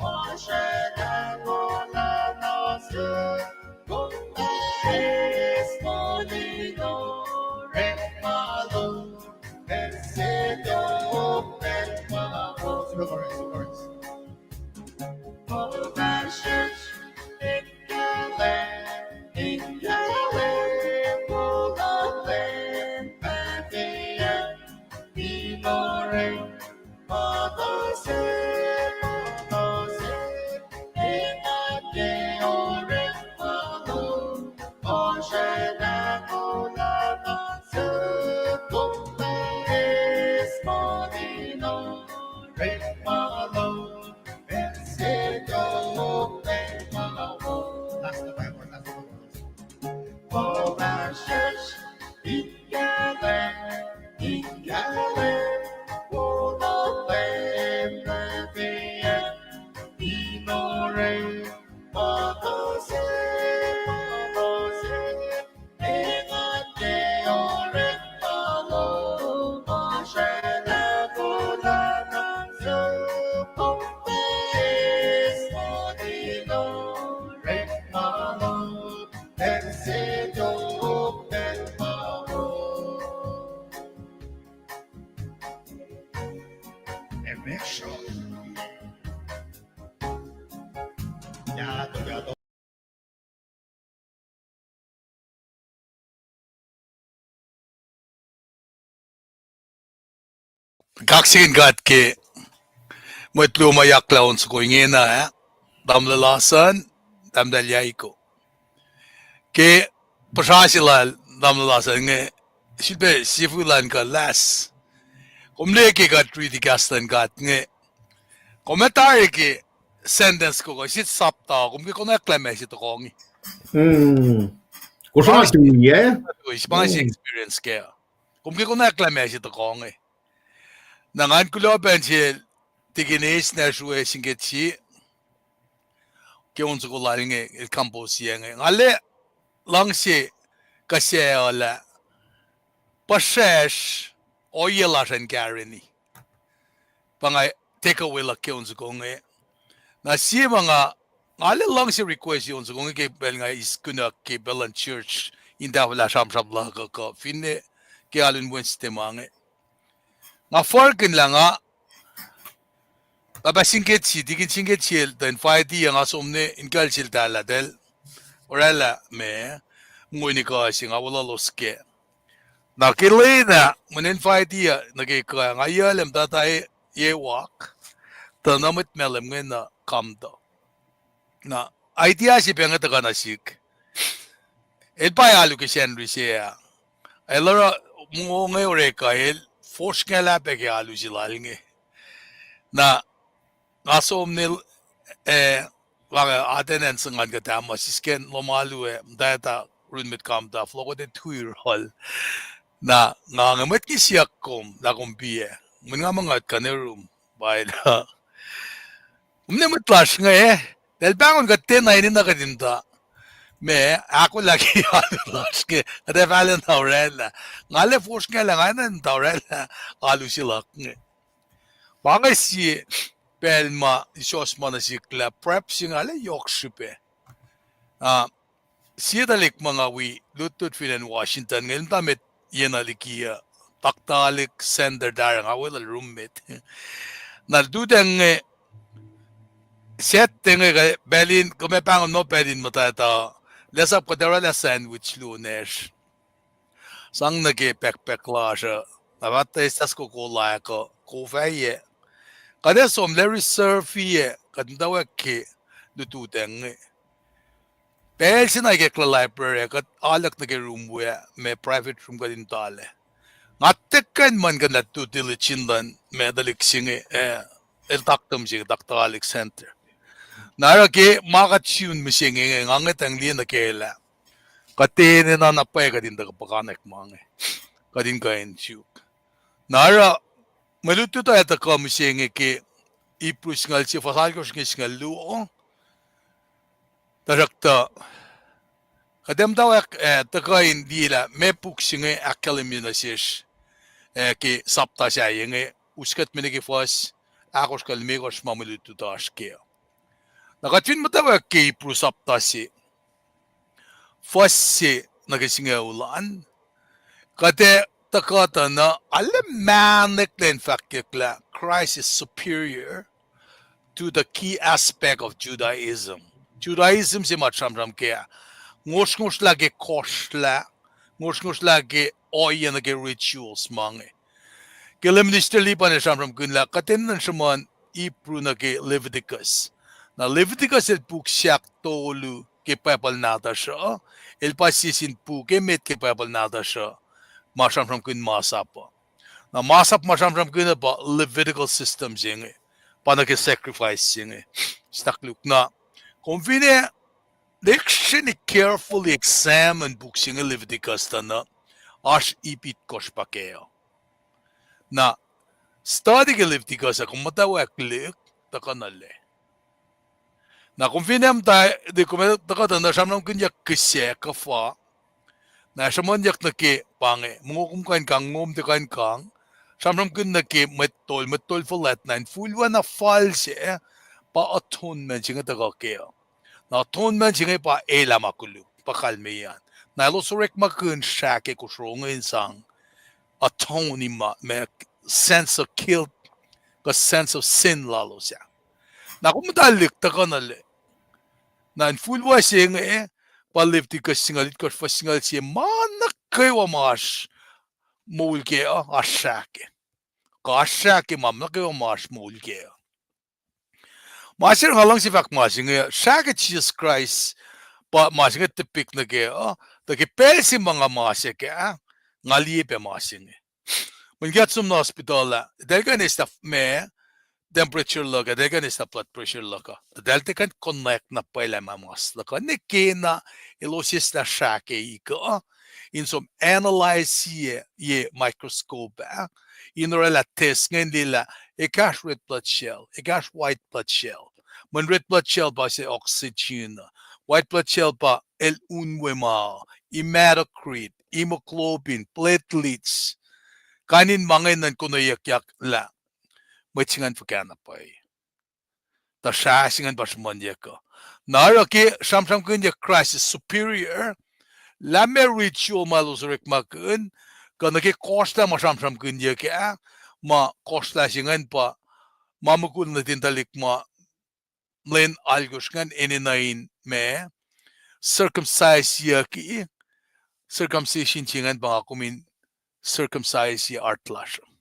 ma sracna kuh na nuh sum, kom eis monin orekma lom, pacl se tok pacl ma wo. Oasr in kahlwem, in kahlwem, wolacna Leum Pahpah, in orekma luhngse, ma luhngse, in orekma lom, ma sracna kuh na nuh sum, kom eis monin orekma lom, pacl se tok pacl ma wo. Last na pa, last na pa. Oasr in kahlwem, in kahlwem, wolacna Leum Pahpah, in orekma luhngse, ma luhngse, in orekma lom, ma sracna kuh na nuh sum, kom eis monin orekma lom, pacl se tok pacl ma wo. Amen. Kaksakihn God ke mwet luo ma yaklah on soko ingena, ah, tamuhlwel Lasan, tahmtahel Yaiko. Ke puhsra se lal tamuhlwel Lasan inge, sifilpac sifulan kuh last. Kom liye ke kuht riti kahs luhn God inge, kom ac tari ke sentence ko kuh sip sapta, kom ke konwacack lah ma se tohkoh inge. Hmm. Kosro ma se experience kac. Kom ke konwacack lah ma se tohkoh inge. Na ngan kuloh pacna sel Tikin Eis Nasrue Singketsi ke on soko lal inge el compose inge. Nga la luhngse kuh sac uh lah puhsracsr ohiyac lasr an kareni. Pa nga take away luhk ke on soko inge. Na sie ma nga, nga arlac luhngse request on soko inge ke pacl nga eis kunuck ke pacl luhn church in tahfwelah sramsram luhk uh kuh finne ke alu in Wednesday ma inge. Nga forkihn lah nga, pahpah Sinket sie, tikin Sinket sie el tuh invite-i nga som ne in kuhl sel tahlah tahl oraclah ma, mweyen kuh se nga weluhlos kac. Na ke lwen ah, mweyen invite-i uh nuh ke kuh, nga yac lem tata ye walk, tuh na mwet Malem inge na kamtuh. Na idea se pac inge tuhkuh nuh sihk. El pa alu ke Sacnri se ah. El oruh mongo inge orek uh, el fosrngahlah pac ke alu se lal inge. Na nga som nel, eh, pa inge attendance ngan kuhtuh ma sisken lohm alu ah, muhtwacta run mwet kamtuh, fohlohk kuht tuh rol. Na nga inge mwet nge siyuck kom lah kom piac. Mweyen nga muh nga kuh in rum. Pa el uh, kom ne mwet lasr inge, tahl pahngon kuht tiacna enenuh kuht in tuh ma ahkolah ke alu lasr ke kuht ac fahla na oraclah. Nga arlac fosrngahlah, nga enenuh in tuh oraclah alu se luhk inge. Pa inge sie pacl ma isus ma nuh sihk lah prep se inge arlac yohk srihpac. Ah, sie tuhlihk ma nga wi lutlut fin acn Washington inge, el muhta met yen liki uh, Doctor Alik Center tari, nga weluhl roommate. Na lututacng inge, Saturday inge, pacl in, kom ac pahngon muh pacl in muhtwacta, lwesap kuht oraclah sandwich luo nacsr. Sang nuh ke packpack lasr uh, na fahta estas kokola ac kuh kofaye. Kuht ac som lah reserve-i ac kuht muhtwacwacack ke lututacng inge. Pacl se na ikacklah library ah, kuht aluhk nuh ke room we ah, ma private room kuht in tala. Nga tiac kuh in muhlkuhnlah due diligence luhn ma tuhlihk se inge, eh, el taktuh mihsenge, Doctor Alik Center. Na oruh ke ma kuht sun mihsenge inge, nga ngwetacng liye nuh ke lah kuht enenuh na pwacye kuht in tuhkuh puhkantwen ma inge, kuht in kuh in suk. Na oruh mwe lutlut uh tuhkuh mihsenge ke Hebrew singucul sie, fuhs alkosr inge singucul luo. Tuhsruhktuh kuht ac muhtwacwacack, eh, tuhkuh in liye lah meac puk se inge ahkkahlwemye nuh sesr, eh, ke sapta sahyac inge, us kuht me nuh ke fuhs ahkosr kuh limekohsr ma mwe lutlut oasr kac. Na kuht fin muhtwacwacack ke Hebrew sapta se, fuhs se nuh ke singucul an, kuht ac tuhkuh tuh na arlac mahneklac in fahkyuck lah Christ is superior to the key aspect of Judaism. Judaism se ma sramsram kac ah, ngosrngosrlah ke kohsrlah, ngosrngosrlah ke ohiyac nuh ke rituals ma inge. Ke Leum Minister Lipan el sramsramkihn lah kuht enenuh in sruhmuhn Hebrew nuh ke Leviticus. Na Leviticus el puk se ahktolu ke Bible nahtuhsr uh, el pa sie sin puk emet ke Bible nahtuhsr uh ma sramsramkihn masap uh. Na masap ma sramsramkihn uh pa Levitical system se inge, pa nuh ke sacrifice se inge. Stak luk na, kom fin ac lihksreni carefully examine puk se inge Leviticus tuh na, oasr ip itkohsr pa kac uh. Na study ke Leviticus ah kom muhtwacwacack lihk tuhkuh nuh lac. Na kom fin ac muhta, kom tuhkuh tuh na sramsramkihnyuck kihsac kuhfa. Na sruhmuhnyuck nuh ke pa inge, mongo kom kuh in kang, mongo kom tiac kuh in kang. Sramsramkihn nuh ke mwet tol, mwet tol fuhlwact, na infulwacna fal se pa atonement se inge tuhkuh kac uh. Na atonement se inge pa elah ma koluk, pa kalmeyac an. Na elos orekmakihn srah ke kosro inge in sang atone ma, ma sense of guilt, kuh sense of sin lalos ah. Na kom muhta lihk tuhkuh nuh lac. Na infulwact se inge pa Leviticus singucul itkohsr, fuhs singucul sie, ma nuh kwewa ma oasr moul kac uh, oasr srah kac. Kuh oasr srah kac ma nuh kwewa ma oasr moul kac uh. Ma se nga luhngse fahk ma se inge, srah ke Jisus Kraist pa ma se inge depict nuh kac uh, tuh ke pacl se ma nga ma se kac ah, nga liye pac ma se inge. Mweyen kuht som nuh hospital ah, eltahl kuh in eslah ma temperature luhk, eltahl kuh in eslah blood pressure luhk uh, tuh eltahl tiac kuh in connect na pwacye lah ma mas luhk uh. Ne ke na elos eslah srah ke ik uh, in som analyze sie ye microscope ah, in orwaclah test ingacn liye lah ekahsr red blood cell, ekahsr white blood cell. Mweyen red blood cell pa se oxygen uh, white blood cell pa el unwe ma uh, hematocrit, hemoglobin, platelets, kain in ma inge nuhn konweyuckyak lah mwet se ingacn fuhkah na pwacye. Tuhsruhk se ingacn pa sruhmuhnyuck uh. Na oruh ke sramsramkihnyuck Christ is superior, lah meac ritual ma elos orekmakihn, kuh nuh ke kohsrlah ma sramsramkihnyuck ah, ma kohsrlah se ingacn pa ma mukul nuhtin tuhlihk ma lwen alkosr ingacn enenuh in ma circumciseyucki, circumcision se ingacn pa nga kom in circumcise heart lasr uh.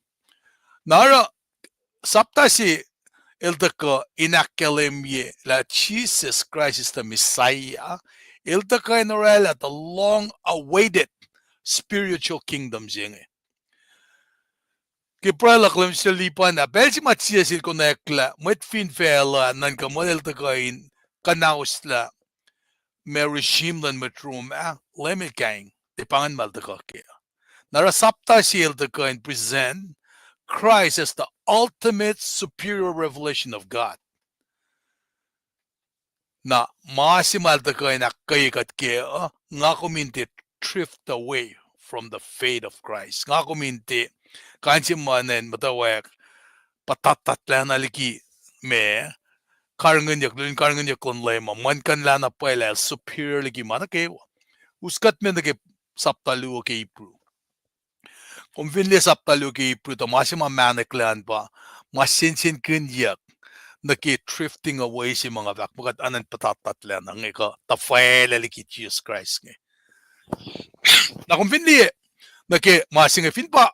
Na oruh sapta se el tuhkuh in ahkkahlwemye lah Jesus Christ is the Messiah, el tuhkuh in oraclah the long awaited spiritual kingdom se inge. Ke pruhe luhk lwen se lipan ah, pacl se ma Jisus el konwacack lah mwet fin facluh nuhnkuh muh el tuhkuh in kuhnahoslah ma regime luhn mwet Rome ah, Leum el kaing, tiac pa ingacn ma el tuhkuh kac. Na oruh sapta se el tuhkuh in present Christ as the ultimate superior revelation of God. Na ma se ma el tuhkuh in ahkkweye kuht kac uh, nga kom in tiac drift away from the faith of Christ. Nga kom in tiac, kain se ma enenuh in muhtwacwacack puhtatlac na liki ma karihngihnyuck, lun karihngihnyuck luhn Leum uh, muhlkuhnlah na pwacye lah el superior liki ma nuh kwewa. Us kuht me nuh ke sapta luo ke Hebrew. Kom fin liye sapta luo ke Hebrew tuh ma se ma mahneklacn pa ma sensenkihnyuck nuh ke drifting away se ma nga fahk muh kuht enenuh in puhtatlac na inge kuh tuhfahlah liki Jisus Kraist inge. Na kom fin liye nuh ke ma se inge fin pa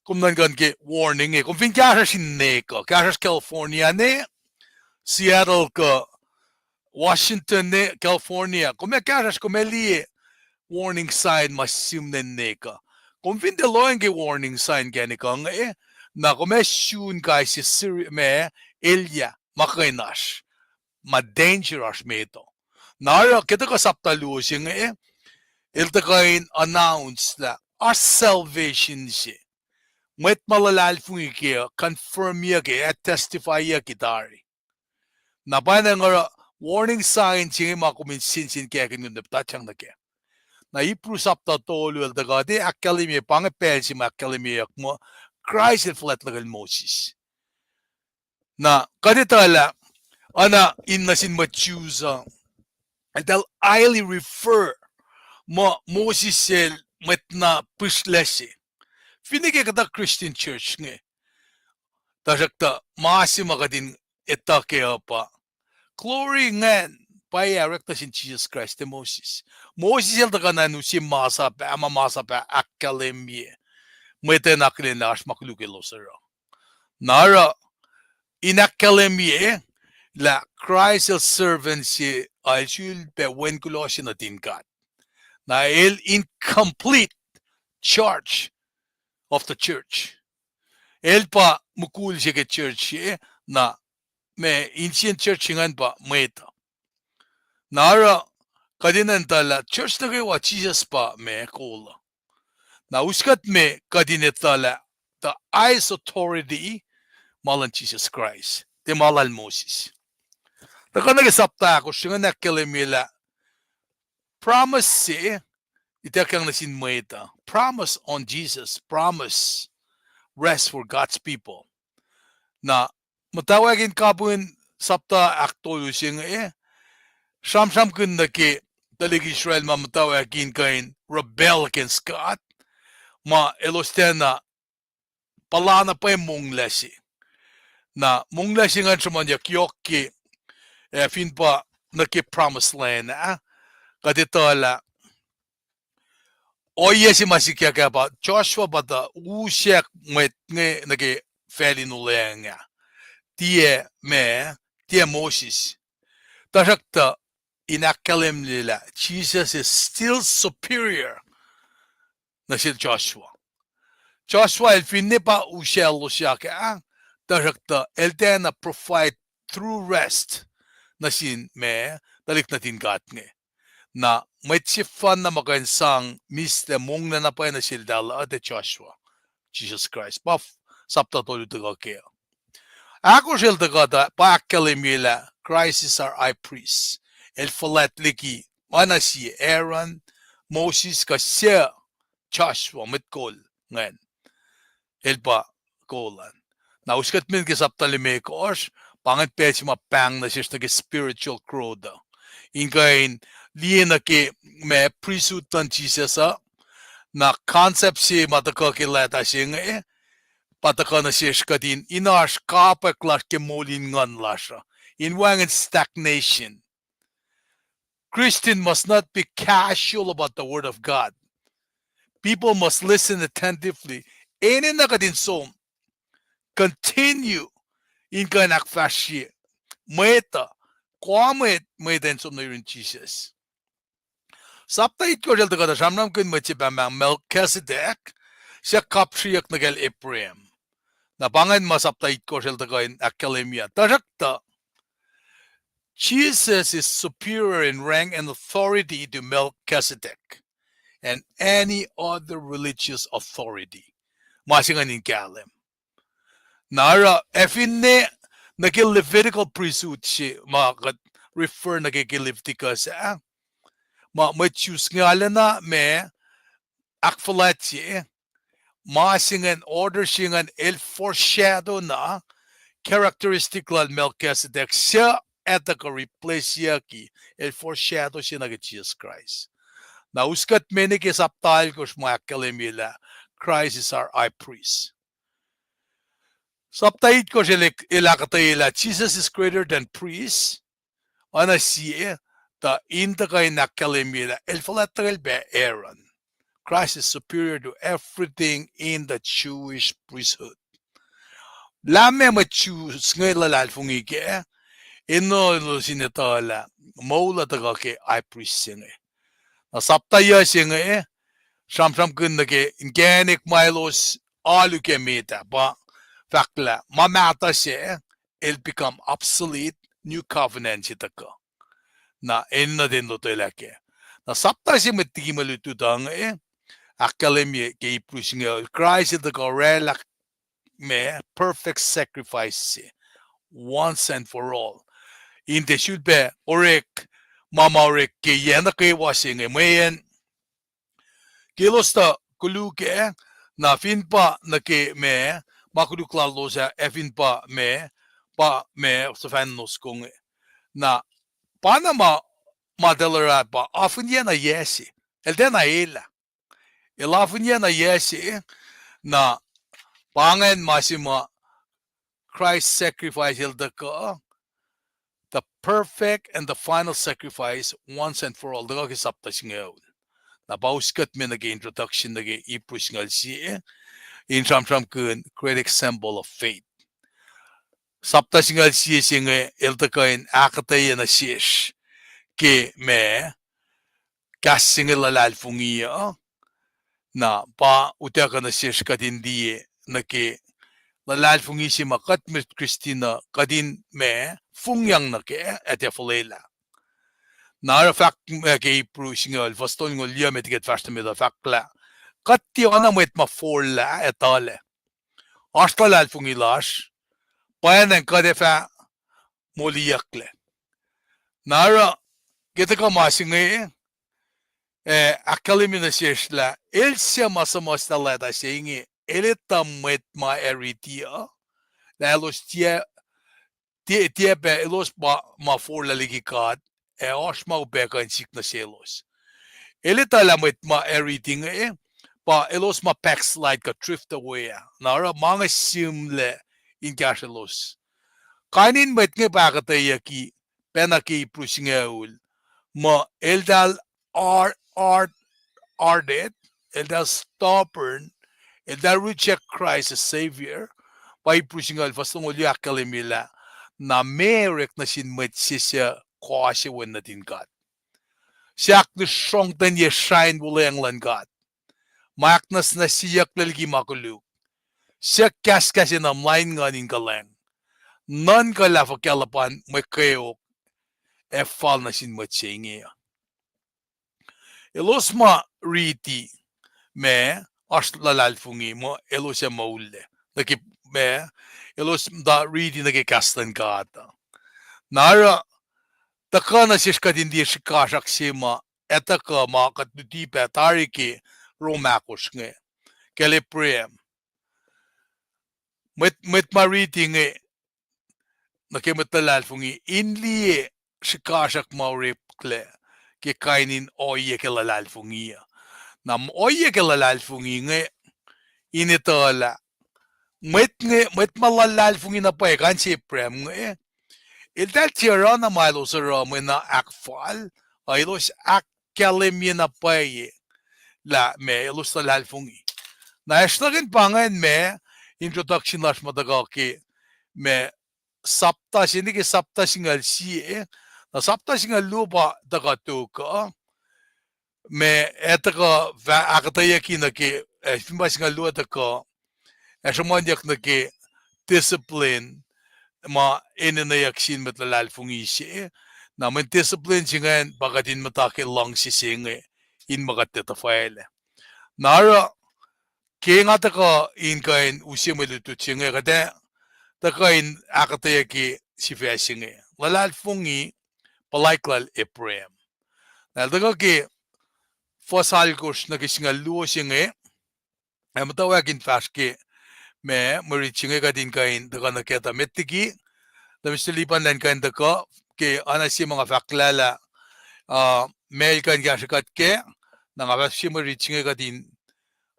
kom nuhnkuh ke warning inge, kom fin kahsruhsr in nwe kuh kahsruhsr California ne, Seattle kuh Washington ne California, kom ac kahsruhsr kom ac liye warning sign ma sihmlac in nwe kuh. Kom fin tiac lohacng ke warning sign kacne kuh inge, na kom ac sun kais sie seri ma elyah ma kuh in oasr, ma danger oasr met uh. Na oruh ke tuhkuh sapta luo se inge, el tuhkuh in announce lah oasr salvation se. Mwet ma luhlahlfongi kac uh confirmyuck ac testifyyuck tari. Na pwacnwacng oruh warning sign se inge ma kom in sensen kahkihn kom in puhtatyang nuh kac. Na Hebrew sapta tolu el tuhkuh tiac ahkkahlwemye, pa inge pacl se ma ahkkahlwemyeyuck muh Kraist el fuhlwact luhkel Moses. Na kuht etuh lah oacna in nuh sin mwet Jews uh, eltahl highly refer muh Moses el mwet na pihsrlac se. Finne ke kuhtuh Christian church inge, tuhsruhktuh ma se ma kuht in etuh kac uh pa glory ingacn pwacye orek nuh sin Jisus Kraist ac Moses. Moses el tuhkuh na in use masap ah, ma masap ah ahkkahlwemye mwet an akihlen lah oasr ma koluk elos oruh. Na oruh in ahkkahlwemye lah Kraist el servant se, el sulpac wen kuloh se nuhtin God. Na el in complete charge of the church. El pa mukul se ke church se, na ma insien church ingacn pa mwet uh. Na oruh kuht enenuh in etuh lah church nuh kwewa Jisus pa ma kol uh. Na us kuht me kuht in etuh lah the highest authority ma luhn Jisus Kraist, tiac ma lal Moses. Tuhkuh nuh ke sapta ahkosr se ingacn ahkkahlwemye lah promise se ituckyang nuh sin mwet uh, promise on Jesus, promise rest for God's people. Na muhtwacwacack in kapihn sapta ahktolu se inge, sramsramkihn nuh ke tuhlihk Israel ma muhtwacwacack in kuh in rebel against God, ma elos tiacna puhla na pwacye monglac se. Na monglac se ingacn sruhmuhnyuck yohk ke, ah, fin pa nuh ke promised land ah, kuht etuh lah ohiyac se ma sikyak ah pa Joshua pa tuh usack mwet inge nuh ke facl in olweacng ah. Tiac ma, tiac Moses. Tuhsruhktuh in ahkkahlwemye lah Jesus is still superior nuh sel Joshua. Joshua el finne pa usack losyak ah, tuhsruhktuh el tiacna provide true rest nuh sin ma, tuhlihk nuhtin God inge. Na mwet sefanna ma kuh in sang mihslac monglac na pwacye nuh seltahl uh tiac Joshua, Jisus Kraist. Pa sapta tolu tuhkuh kac. Ahkosr el tuhkuh tuh pa ahkkahlwemye lah Christ is our high priest. El fuhlwact liki, oacna sie Aaron, Moses kuh suc Joshua, mwet kol ingacn, el pa kol an. Na us kuht me nuh ke sapta limekohsr, pa ingacn pacl se ma pahng nuh sesr nuh ke spiritual growth uh, in kuh in liye nuh ke ma priesthood luhn Jisus uh. Na concept se ma tuhkuh ke leta se inge, pa tuhkuh nuh sesr kuht in, in oasr kapwack lasr ke moul in nguhn lasr uh, in wacngihn stagnation. Christian must not be casual about the word of God. People must listen attentively. Enenuh kuht in som, continue in kuh in ahkfahsrye mwet uh, kwa mwet, mwet uh in som nuh yurin Jisus. Sapta itkohsr el tuhkuh tuh sramsramkihn mwet se pahngpahng Melchizedek, suc kapsreyuck nuh kacl Abraham. Na pa ingacn ma sapta itkohsr el tuhkuh in ahkkahlwemye. Tuhsruhktuh, Jesus is superior in rank and authority to Melchizedek and any other religious authority. Ma se ingacn in kahlwem. Na oruh ac finne nuh ke Levitical priesthood se ma kuht refer nuh ke ke Leviticus ah, ma mwet Jews inge arulacna ma ahkfuhlwactye, ma se ingacn, order se ingacn el foreshadow na characteristic lal Melchizedek, suc etuh kuh replaceyucki, el foreshadow se nuh ke Jisus Kraist. Na us kuht me nuh ke sapta alkosr ma ahkkahlwemye lah Christ is our high priest. Sapta itkohsr el, el ahkuhtweyelah Jesus is greater than priests, oacna sie, tuh in tuhkuh in ahkkahlwemye lah el fuhlwactlacl pac Aaron. Christ is superior to everything in the Jewish priesthood. Lah meac mwet Jews inge luhlahlfongi kac, enenuh elos in etuh lah moul uh tuhkuh ke high priest se inge. Na sapta yuc se inge sramsramkihn nuh ke inkacnek ma elos alu ke met ah, pa fahk lah ma mahtuh se el become obsolete, new covenant se tuhkuh. Na enenuh ten lotwelah kac. Na sapta se mwet liki mwe lutlut uh inge ahkkahlwemye ke Hebrew singucul, Kraist el tuhkuh oraclah ma perfect sacrifice se, once and for all, in tiac sulpac orek ma ma orek ke yac nuh kwewa se inge, mweyen ke elos tuh koluk ah, na fin pa nuh ke ma, ma koluk lalos ah ac fin pa ma, pa ma suhfahn elos konge. Na pa na ma, ma tuh el oruh pa afihnyac na yac se, el tiacna elah. El afihnyac na yac se, na pa ingacn ma se ma Christ sacrifice el tuhkuh, the perfect and the final sacrifice once and for all, tuhkuh ke sapta singucul. Na pa us kuht me nuh ke introduction nuh ke Hebrew singucul sie, in sramsramkihn great example of faith. Sapta singucul sie se inge el tuhkuh in ahkuhtweyac nuh sesr ke ma kahs se inge luhlahlfongi uh, na pa utuckuh nuh sesr kuht in liye nuh ke luhlahlfongi se ma kuht mwet Kristin uh kuht in ma fongyang nuh kac ac tiac fuhlwelah. Na oruh fahk ma ke Hebrew singucul fuhs tolngoul yuc, met ke kuht fahsr nuh met uh, fahk lah kuht tiac oacna mwet ma forlah ac tuhlac. Oasr luhlahlfongi lasr, pwacnwacng kuht ac fah moliyucklac. Na oruh ke tuhkuh ma se inge, eh, ahkkahlwemye nuh sesr lah el suc ma suhmuhslah leta se inge, el etuh mwet ma ac riti uh, lah elos tiac, tiac, tiac pac elos pa ma forlah liki God, ac oasr ma upac kuh in sik nuh selos. El etuh lah mwet ma ac riti inge pa elos ma backslide kuh drift away ah. Na oruh ma inge sihmlac in kahsrwelos. Kain in mwet inge pa ahkuhtweyucki pacna ke Hebrew singucul, muh eltahl hard, hard hearted, eltahl stubborn, eltahl reject Christ as Savior. Pa Hebrew singucul fuhs tolngoul yuc ahkkahlwemye lah, na meac orek nuh sin mwet se suc kuh se wen nuhtin God, suc ahknihsrongten ye srah in wuhlweacng luhn God, ma ahknwacsnwacsyeyucklac liki ma koluk, suc kahskahs enuh lain nguhn in kuhlwacng, nuhnkuh lah fuhkah luhpan mwe kweok ac fal nuh sin mwet se inge uh. Elos ma riti ma oasr luhlahlfongi muh elos ac moullac nuh ke ma, elos muhta riti nuh ke kahs luhn God uh. Na oruh tuhkuh nuh sesr kuht in liye srihkasrak se ma etuh kuh ma kuht luti pac tari ke Rom ahkosr inge, kacl Abraham. Mwet, mwet ma riti inge nuh ke mwet luhlahlfongi in liye srihkasrak ma oreklac ke kain in ohiyac ke luhlahlfongi uh. Na ohiyac ke luhlahlfongi inge in etuhlah mwet inge, mwet ma luhlahlfongi na pwacye, kain se Abraham inge, eltahl tiac oruh na ma elos oruh mwe na ahkfal, uh, elos ahkkahlwemye na pwacye lah ma elos luhlahlfongi. Na ac sruhnakihn pa ingacn ma introduction lasr ma tuhkuh ke ma sapta se nuh ke sapta singucul sie, na sapta singucul luo pa tuhkuh tok uh, ma ac tuhkuh fah ahkuhtweyucki nuh ke, eh, fin pa singucul luo tuhkuh, ac sruhmuhnyuck nuh ke discipline ma enenweyuck sin mwet luhlahlfongi se. Na mweyen discipline se ingacn pa kuht in muhta ke luhngse se inge in ma kuht tiac tuhfahlah. Na oruh ke nga tuhkuh in kuh in use mwe lutlut se inge, kuht ac tuhkuh in ahkuhtweyucki sifac se inge. Luhlahlfongi, puhlaik lal Abraham. Na el tuhkuh ke fuhs alkosr nuh ke singucul luo se inge, ac muhtwacwacack in fahsr ke ma mwe rit se inge kuht in kuh in tuhkuh nuh kac tuh met liki, Mister Lipan, lah in kuh in tuhkuh ke oacna sie ma nga fahk lah, uh, ma el kuh in kahsrwe kuht kac, na nga fahsr sie mwe rit se inge kuht in,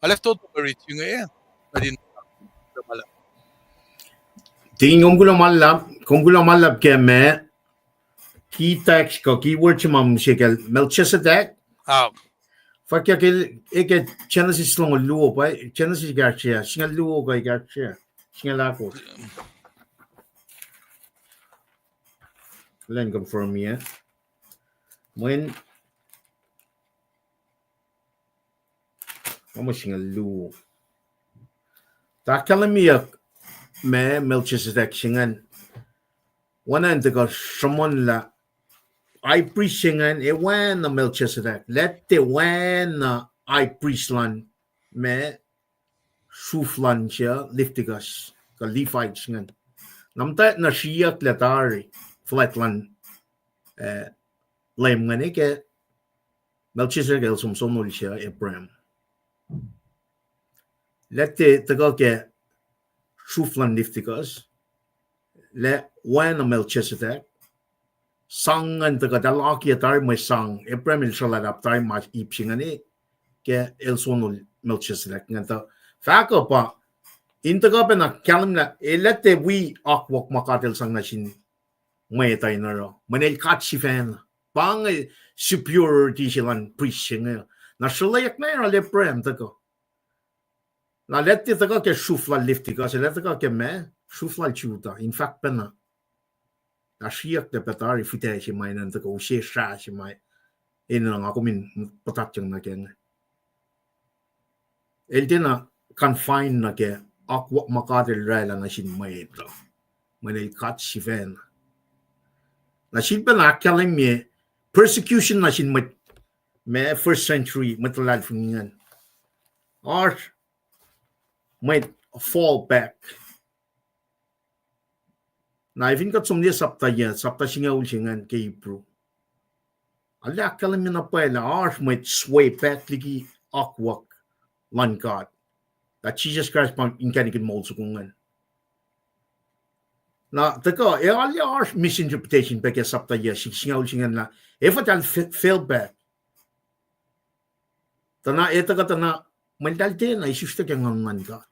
alef toto mwe rit se inge, kuht in, Dean, kom kuloh ma luhlahp, kom kuloh ma luhlahp ke ma key text kuh key word se ma mihsenge kacl Melchizedek. Ah. Fwackyuck ke, ke Genesis longoul luo pa, Genesis ekahsr se, singucul luo kuh ekahsr se, singucul ahkosr. Lah in confirm-i, eh. Mweyen, ma singucul luo. Tuh ahkkahlwemyeyuck ma Melchizedek se ingacn. Oacna in tuhkuh sruhmuhnlah high priest se ingacn, ac oacna Melchizedek, lah tiac oacna high priest luhn ma sruf luhn se Leviticus, kuh Levites ingacn. Na muhtwacwacack na sriyucklac tari fuhlwact luhn, eh, Leum ingacn ke Melchizedek el som sonol se Abraham. Lah tiac tuhkuh ke sruf luhn Leviticus, lah oacna Melchizedek, sang ingacn tuhkuh, tuh el akiyac tari mwe sang, Abraham el sruhlwaclap tari ma ip se ingacn ke el sonol Melchizedek ingacn tuh. Fahk uh pa, in tuhkuh pacna kahlwem lah, el tiac wi akwuck ma God el sang nuh sin mwet uh in oruh, mweyen el God sifacna. Pa inge superiority se luhn priest se inge. Na sruhlweyuck na oruh Abraham tuhkuh. Na lah tiac tuhkuh ke sruf lal Leviticus, el tuhkuh ke ma, sruf lal Judah, in fahk pacna. Na sriyucklac pac tari fihtac se ma enenuh in tuhkuh use srah se ma enenuh nga kom in puhtatyang nuh kac inge. El tiacna confine nuh ke akwuck ma God el oraclah nuh sin mwet uh, mweyen el God sifacna. Na sifilpacna ahkkahlwemye persecution nuh sin mwet, ma first century mwet luhlahlfongi ingacn. Oasr mwet fall back. Na fin kuht som liye sapta yac, sapta singucul se ingacn ke Hebrew, arlac ahkkahlwemye na pwacye lah oasr mwet sway back liki akwuck luhn God, lah Jisus Kraist pa inkacnek in moul soko ingacn. Na tuhkuh, e arlac oasr misinterpretation pac ke sapta yac singucul se ingacn lah efuh eltahl f-, fell back. Tuh na e tuhkuh tuh na mwe eltahl tiacna isuslac ke nguhn luhn God.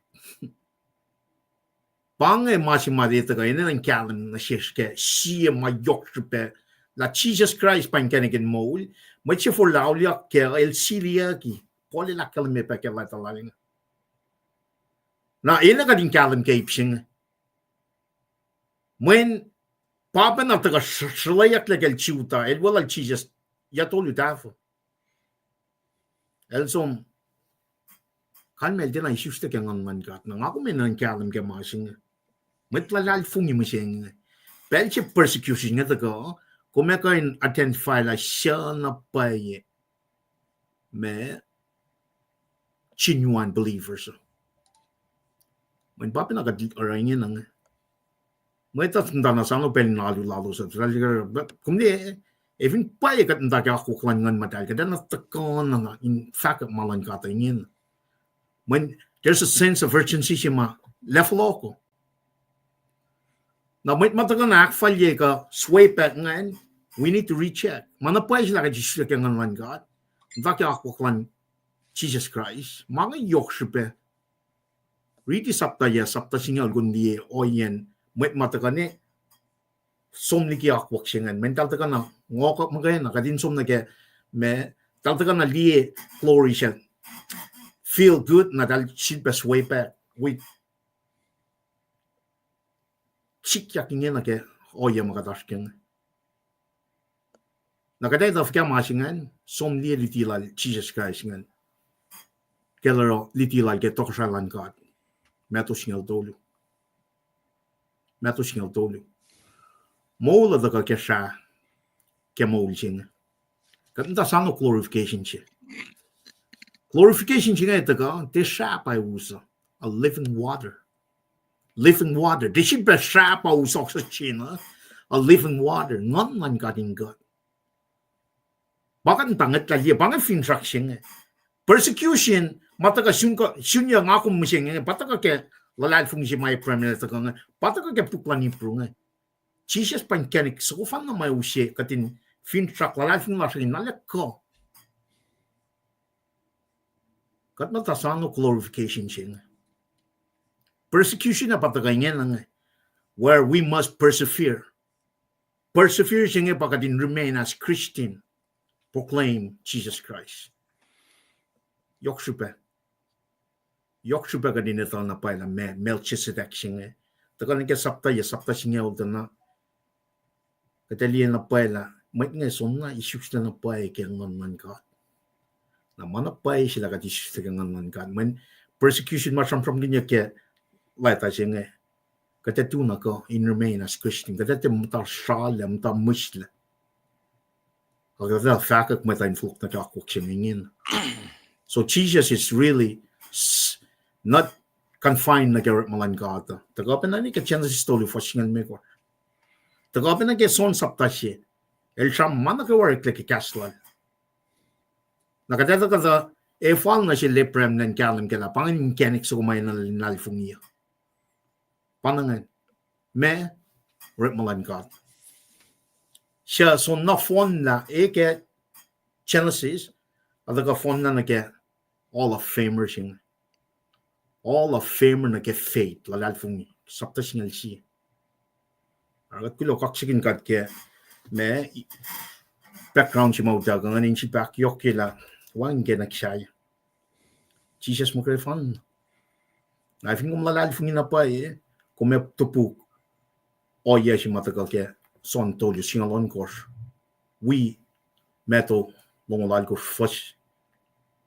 Pa inge ma se ma e tuhkuh enenuh in kahlwem nuh sesr ke sie ma yohk srihpac, lah Jisus Kraist pa inkacnek in moul, mwet se forlah auliyak kac, el siliyucki, Paul el ahkkahlwemye pac ke leta lal inge. Na enenuh kuht in kahlwem ke ip se inge. Mweyen pa pacna tuhkuh sr-, sruhlweyucklac kacl Judah, el weluhl Jisus, yac tolu tahfuh. El som, kalmac el tiacna isuslac ke nguhn luhn God. Na nga kom enenuh in kahlwem ke ma se inge. Mwet luhlahlfongi mihsenge. Pacl se persecution inge tuhkuh, kom ac kuh in identify lah suc na pwacye ma genuine believers. Mweyen pa pacna kuht oruh ingena inge. Mwet uh muhta na sano pacl in alu lalos uh, kom liye, Ac fin pwacye kuht muhta ke akwuck luhn Nguhn Muhtahl, kuht enenuh tuhkuh na in fahkwack ma luhn God ingena. Mweyen there's a sense of urgency se ma level oko. Na mwet ma tuhkuh na ahkfalye kuh swepack ingacn, we need to recheck. Ma na pwacye se lah kuht isuslac ke Nguhn luhn God, muhta ke akwuck luhn Jisus Kraist, ma inge yohk srihpac. Riti sapta yac, sapta singucul kom liye ohiyacn mwet ma tuhkuh ne som liki akwuck se ingacn. Mweyen eltahl tuhkuh na ngohk muhkwena, kuht in som nuh ke ma, eltahl tuhkuh na liye glory se, feel good, na eltahl sifilpac swepack with sikyak ingena ke ohiyac ma kuht oasr ke inge. Na kuht etuh fuhkah ma se ingacn, som liye luti lal Jisus Kraist ingacn. Ke el oruh luti lal ke tohkohsrahi luhn God. Mattu singucul tolu. Mattu singucul tolu. Moul uh tuhkuh ke srah ke moul se inge. Kuht muhta soano glorification se. Glorification se inge tuhkuh, tiac srah pa us uh, a living water. Living water. Tiac sifilpac srah pa us oxygen uh, a living water. Nguhn luhn God in kuht. Pa kuht muhta ngwetlah liye, pa inge finsrak se inge. Persecution, ma tuhkuh sun, sunyuc nga kom mihsenge inge, pa tuhkuh ke luhlahlfongi se ma Abraham el tuhkuh inge, pa tuhkuh ke puk luhn Hebrew inge. Jisus pa inkacnek soko fanna ma use kuht in finsrak luhlahlfongi lasr in arlac kuh. Kuht muhta soano glorification se inge. Persecution uh pa tuhkuh ingena inge, where we must persevere. Persevere se inge pa kuht in remain as Christian, proclaim Jesus Christ. Yohk srihpac. Yohk srihpac kuht in etuh na pwacye lah ma Melchizedek se inge. Tuhkuh nuh ke sapta yac, sapta singucul tuh na kuht ac liye na pwacye lah mwet inge soenna isuslac na pwacye ke Nguhn luhn God. Na ma na pwacye se lah kuht isuslac ke Nguhn luhn God. Mweyen persecution ma sramsramkihnyuck ke leta se inge, kuht ac tu na kuh in remain as Christian. Kuht ac tiac muhta sralac, muhta mihslac. Ac kuht ac fahkwack mwet uh in fohlohk nuh ke akwuck se inge ingena. So Jesus is really s-, not confined nuh ke orekma luhn God uh. Tuhkuh pacna nuh ke Genesis tolu fuhs singucul limekohsr. Tuhkuh pacna ke John sapta se. El sram ma nuh kwewa oreklac ke kahs lal. Na kuht ac tuhkuh tuh, ac fal nuh sel Abraham elan kahlwem ke lah pa ingacn inkacnek soko ma enenuh in luhlahlfongi uh. Pa na ingacn. Ma, orekma luhn God. Suc soenna fohnlah, e ke Genesis, a tuhkuh fohnlah nuh ke Hall of Famer se inge. Hall of Famer nuh ke faith, luhlahlfongi, sapta singucul sie. Oruh kuht kuloh kaksakihn God ke ma background se ma utuckuh ingacn in sifilpac ahkyohkye lah wacngihn inkacnek sahyac. Jisus muhkwena fohn. Na fin kom luhlahlfongi na pwacye, kom ac topuk ohiyac se ma tuhkuh ke John tolu singucul ohnkohsr, wi Mattu longoul alkohsr fuhs,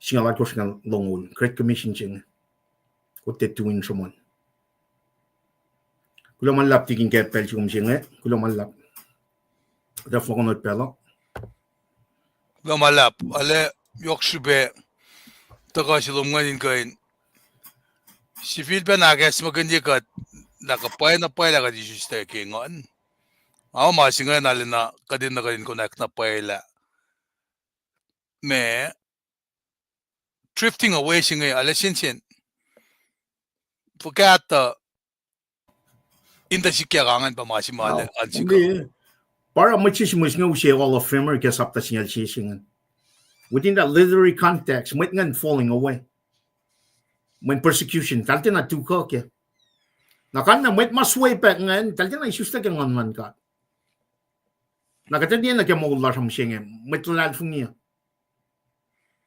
singucul alkohsr inge longoul, Great Commission se inge. Kuht tiac tu in sruhmuhn. Kuloh ma luhlahp tikin ke pacl se kom se inge, kuloh ma luhlahp. Tuh fohk on pacl uh. Kuloh ma luhlahp, arlac yohk srihpac tuhkuh se lom ingacn in kuh in sifilpac na ahkacsmakihnye kuht, na kuh pwacye na pwacye lah kuht isuslac ke Nguhn. Ao ma se ingacn arulacna kuht in, na kuht in konwacack na pwacye lah ma drifting away se inge arlac sensen. Fuhkah tuh in tuh sikyak ingacn pa ma se ma arlac an sikuh. Pa oruh mwet se suhmuhslah inge use Hall of Famer ke sapta singucul sie se ingacn. Within that literary context, mwet ingacn falling away. Mweyen persecution, eltahl tiacna tuhkuh ke. Na kain na mwet ma swepack ingacn, eltahl tiacna isuslac ke Nguhn luhn God. Na kuht tiacna ke moul lasr uh mihsenge, mwet luhlahlfongi uh.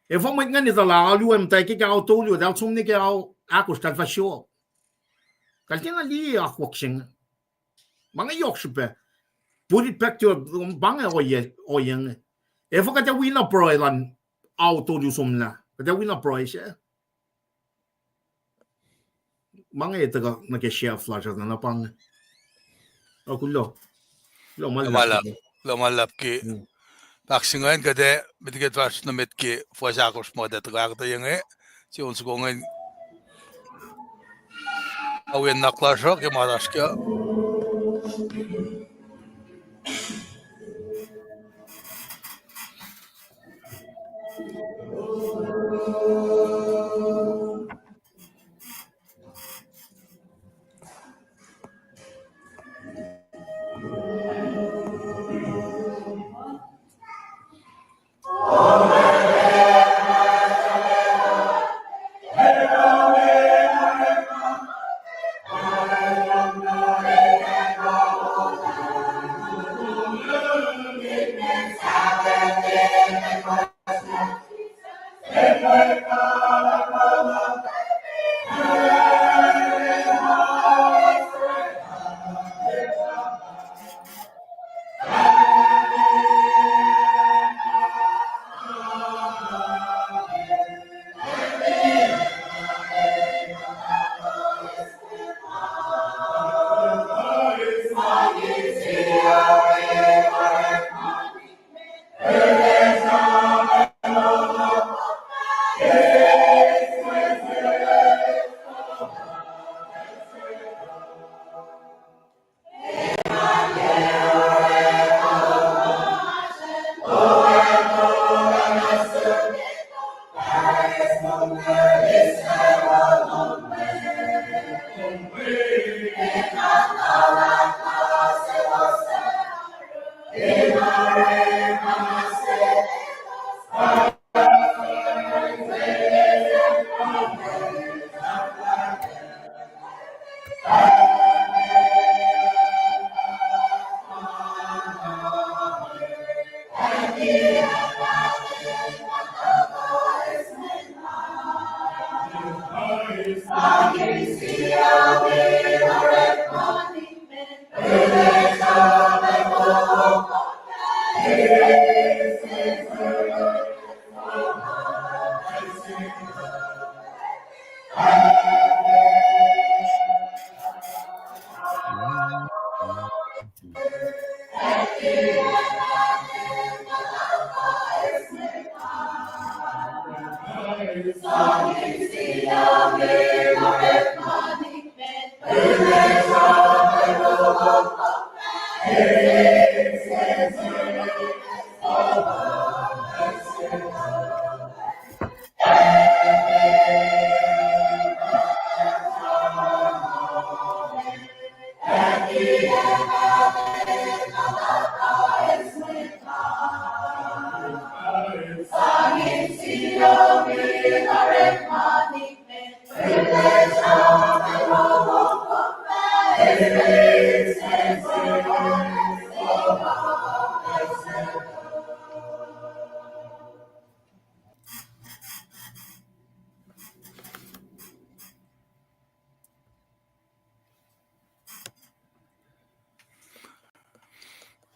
Efuh mwet ingacn etuh lah alu ac muhtwacwacack ke ao tolu, eltahl som nuh ke ao ahkosr, eltahl fah show up. Eltahl tiacna liye akwuck se inge. Ma inge yohk srihpac. Put it back to, pa inge ohiyac, ohiyac inge. Efuh kuht ac wi na pruhe luhn ao tolu somlah? Kuht ac wi na pruhe se? Ma inge tuhkuh nuh ke shelf lasr uh na pa inge. Kuloh. Kuloh ma luhlahp ke. Kuloh ma luhlahp ke. Pahk se ingacn kuht ac met ke fahsr nuh met ke fuhs ahkosr ma kuht ac tuhkuh ahkuhtweyac inge. Sie on soko ingacn. Awi nuhnak lasr uh ke ma oasr kac.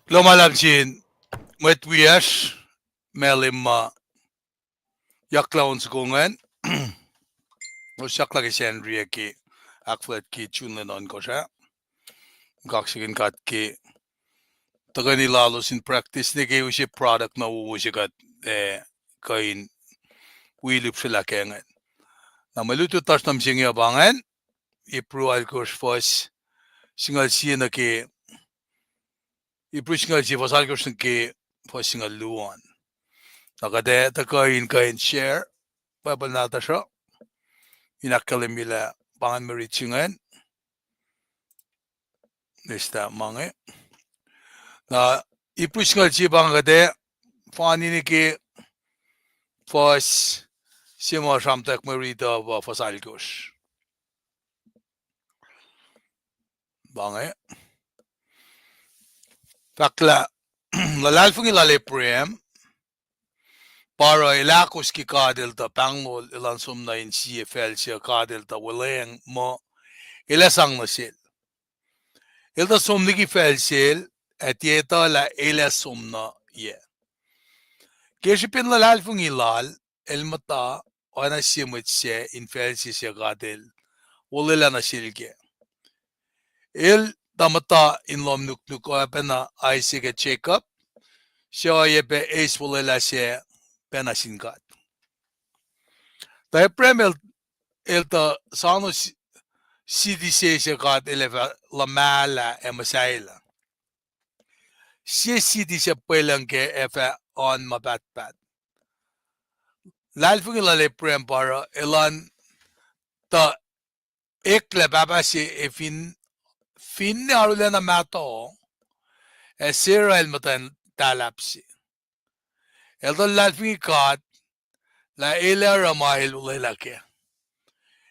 Kuloh ma luhlahp sin mwet wiyacsr, Malem, ma yaklah on soko ingacn. Elos yaklah ke Sacnri ah ke ahkfuhlwact ke June lwen ohnkohsr ah. Kaksakihn God ke tuhkweni lalos in practice nuh ke use product na wowo se kuht, eh, kuh in wi lihpsrelah ke ingacn. Na mwe lutlut lasr nuh mihsenge uh pa ingacn, Ipru alkosr fuhs singucul sie nuh ke, Ipru singucul sie fuhs alkosr nuh ke fuhs singucul luo an. Na kuht ac tuhkuh in kuh in share Bible nahtuhsr uh, in ahkkahlwemye lah pa ingacn mwe rit se ingacn. Nesta ma inge. Na Ipru singucul sie pa inge kuht ac fani nuh ke fuhs se ma sramtweack mwe rit uh pa fuhs alkosr. Pa inge. Fahk lah luhlahlfongi lal Abraham pa oruh el ahkos ke God el tuh pahnglol elan som nuh in sie facl se God el tuh wuhlweacng muh el ac sang nuh sel. El tuh som liki facl sel, ac tiac etuh lah el ac som nuh yac. Ke srihpen luhlahlfongi lal, el muhta oacna sie mwet sac in facl se suc God el olwelah nuh sel kac. El tuh muhta in lohm nuknuk oacpacna Isaac ac Jacob, suc oacyacpac eis olwelah sac pacna sin God. Tuh Abraham el, el tuh soano si-, siti se suc God el ac fah luhmahlah ac muhsahelah. Sie siti suc pwelucng kac ac fah oan ma pahtpaht. Luhlahlfongi lal Abraham pa oruh elan tuh eklac pahpah se ac fin, finne arulacna mahtuh, ac Sarah el muhtwacn tahlahp se. El tuh luhlahlfongi God lah el ac oruh ma el olwelah kac.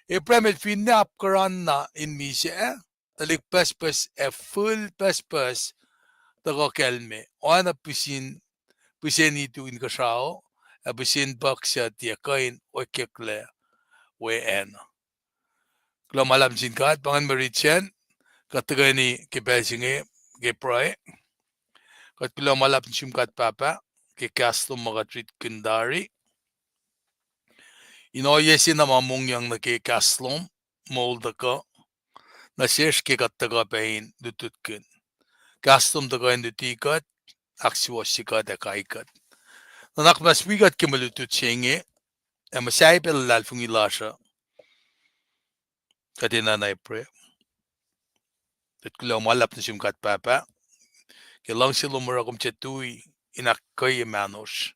Abraham el finne apkuhran na in misac, tuhlihk pucspucs ac fihl pucspucs tuhkuh kalmac, oacna pihsin, pihsen itu inkuhsrao, ac pihsen puhk suc tiac kuh in oekyucklac we acn. Kuloh ma luhlahp nuh sin God, pa ingacn mwe rit sacn, kuht tuhkweni ke pacl se inge, ke pruhe. Kuht kuloh ma luhlahp nuh sum God Pahpah, ke kahs lom ma kuht ritkihn tari. In ohiyac se na ma mongyang nuh ke kahs lom, moul tuhkuh nuh sesr ke kuht tuhkuh pac in lutlutkihn. Kahs lom tuhkuh in luti kuht, ahksuwohsye kuht ac kai kuht. Nuhnak muhnahs wi kuht ke mwe lutlut se inge, ac muhsahi pac luhlahlfongi lasr uh. Kuht enenuh na pruhe. Kuht kuloh ma luhlahp nuh sum God Pahpah, ke luhngse lom oruh kom tiac tui in ahkkweye mahnosr,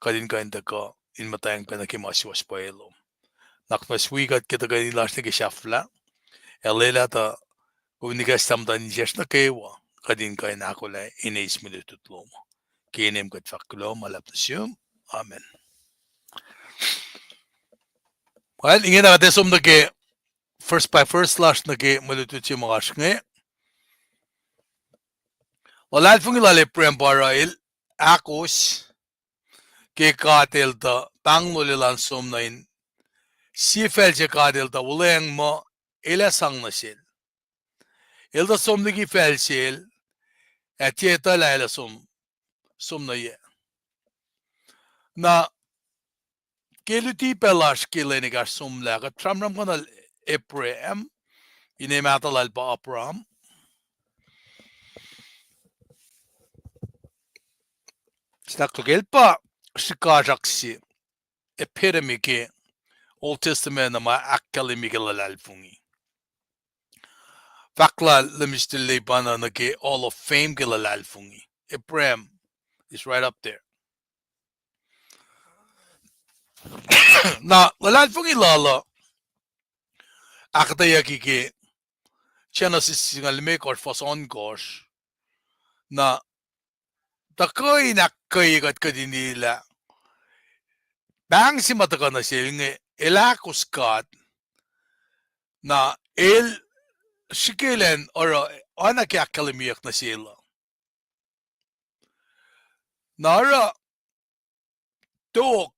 kuht in kuh in tuhkuh in muhtwacng pac nuh ke ma suwohs pwacye lom. Nuhnak muhnahs wi kuht ke tuhkweni lasr nuh ke sahflah. Ac lwelah tuh kom in ikacslah muhtuhn insiyacsr nuh kwewa kuht in kuh in ahkolah in eis mwe lutlut lom uh. Ke inem kuht fahk kuloh ma luhlahp nuh sum. Amen. Well, ingena kuht ac som nuh ke verse by verse lasr nuh ke mwe lutlut se ma oasr inge. Luhlahlfongi lal Abraham pa oruh el ahkos ke God el tuh pahnglol elan som nuh in sie facl se God el tuh wuhlweacng muh el ac sang nuh sel. El tuh som liki facl sel, ac tiac etuh lah el ac som, som nuh yac. Na ke luti pac lasr ke lwen ekahsr somlah, kuht sramsramkihnuhl Abraham, ine mahtuh lal pa Abraham. Staktukel pa srihkasrak se, epitome ke Old Testament uh ma ahkkahlwemye ke luhlahlfongi. Fahk lal Mister Lebanon nuh ke Hall of Fame ke luhlahlfongi. Abraham is right up there. Na luhlahlfongi lal uh ahkuhtweyucki ke Genesis singucul limekohsr fuhs ohnkohsr. Na tuhkuh in ahkkweye kuht kuht in liye lah pahng se ma tuhkuh nuh sel inge, el ahkos God, na el srihke elan oruh oacna ke ahkkahlwemyeyuck nuh sel uh. Na oruh tok,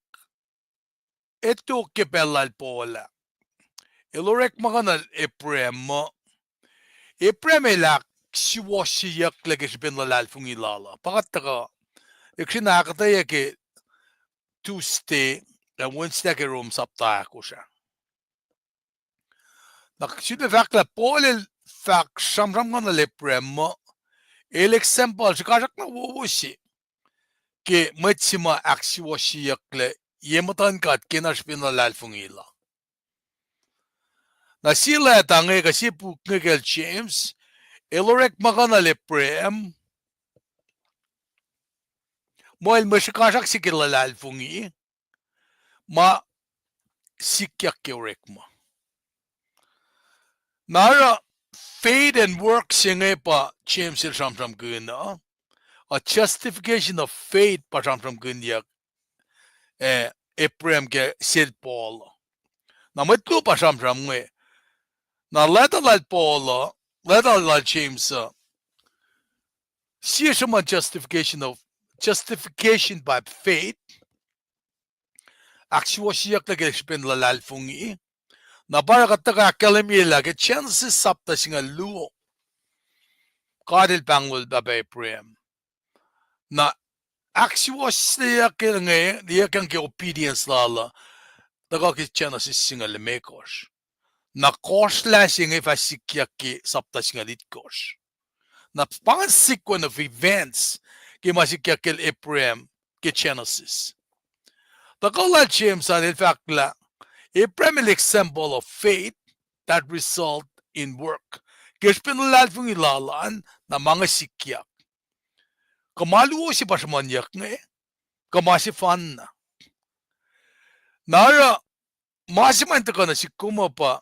e tok ke pacl lal Paul ah, el orekmakihnuhl Abraham muh Abraham el ahksuwohsyeyucklac ke srihpen luhlahlfongi lal uh. Pa kuht tuhkuh, eksin ahkuhtweyac ke Tuesday, ac Wednesday ke Rom sapta ahkosr ah. Na sifilpac fahk lah Paul el fahk sramsramkihnuhl Abraham muh el example srihkasrak na wowo se ke mwet se ma ahksuwohsyeyucklac ye muhtuhn God ke na srihpen luhlahlfongi la. Na sie leta inge kuh sie puk inge kacl James, el orekmakihnuhl Abraham muh el mwe srihkasrak se ke luhlahlfongi ma sikyak ke orekma. Na oruh faith and work se inge pa James el sramsramkihn uh, a justification of faith pa sramsramkihnyuck, eh, Abraham ke sel Paul. Na mwet luo pa sramsram inge. Na leta lal Paul uh, leta lal James uh, sie sruhmuhn justification of, justification by faith, ahksuwohsyeyucklac ke srihpen luhlahlfongi. Na pa oruh kuht tuhkuh ahkkahlwemye lah ke Genesis sapta singucul luo, God el pahnglol pahpah Abraham. Na ahksuwohsyeyucklac inge, liyeyuck ke obedience lal uh, tuhkuh ke Genesis singucul limekohsr. Na kohsrlah se inge fah sikyak ke sapta singucul itkohsr. Na pa ingacn sequence of events ke ma sikyak kacl Abraham ke Genesis. Tuhkuh lal James an el fahk lah Abraham el example of faith that result in work. Ke srihpen luhlahlfongi lal an, na ma inge sikyak. Kuh ma luo se pa sruhmuhnyuck inge, kuh ma sefanna. Na oruh ma se ma in tuhkuh nuh sihk kom uh pa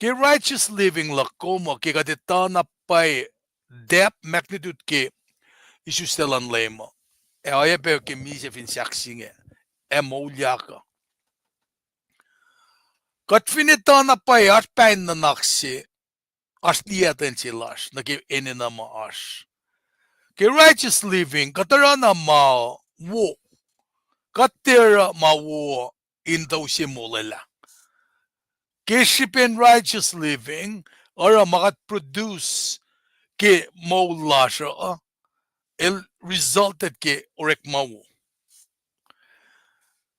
ke righteous living luhk kom uh ke kuht etuh na pwacye depth, magnitude ke isuslac luhn Leum uh, ac oacyacpac ke misac fin sahk se inge, ac moulyak uh. Kuht fin etuh na pwacye oasr pain nuhnak se, oasr liyacten se lasr nuh ke enenuh ma oasr. Ke righteous living kuht oruh na ma wo, kuht tiac oruh ma wo in tuh use molwelah. Ke srihpen righteous living, oruh ma kuht produce ke moul lasr uh, el resulted ke orekma wo.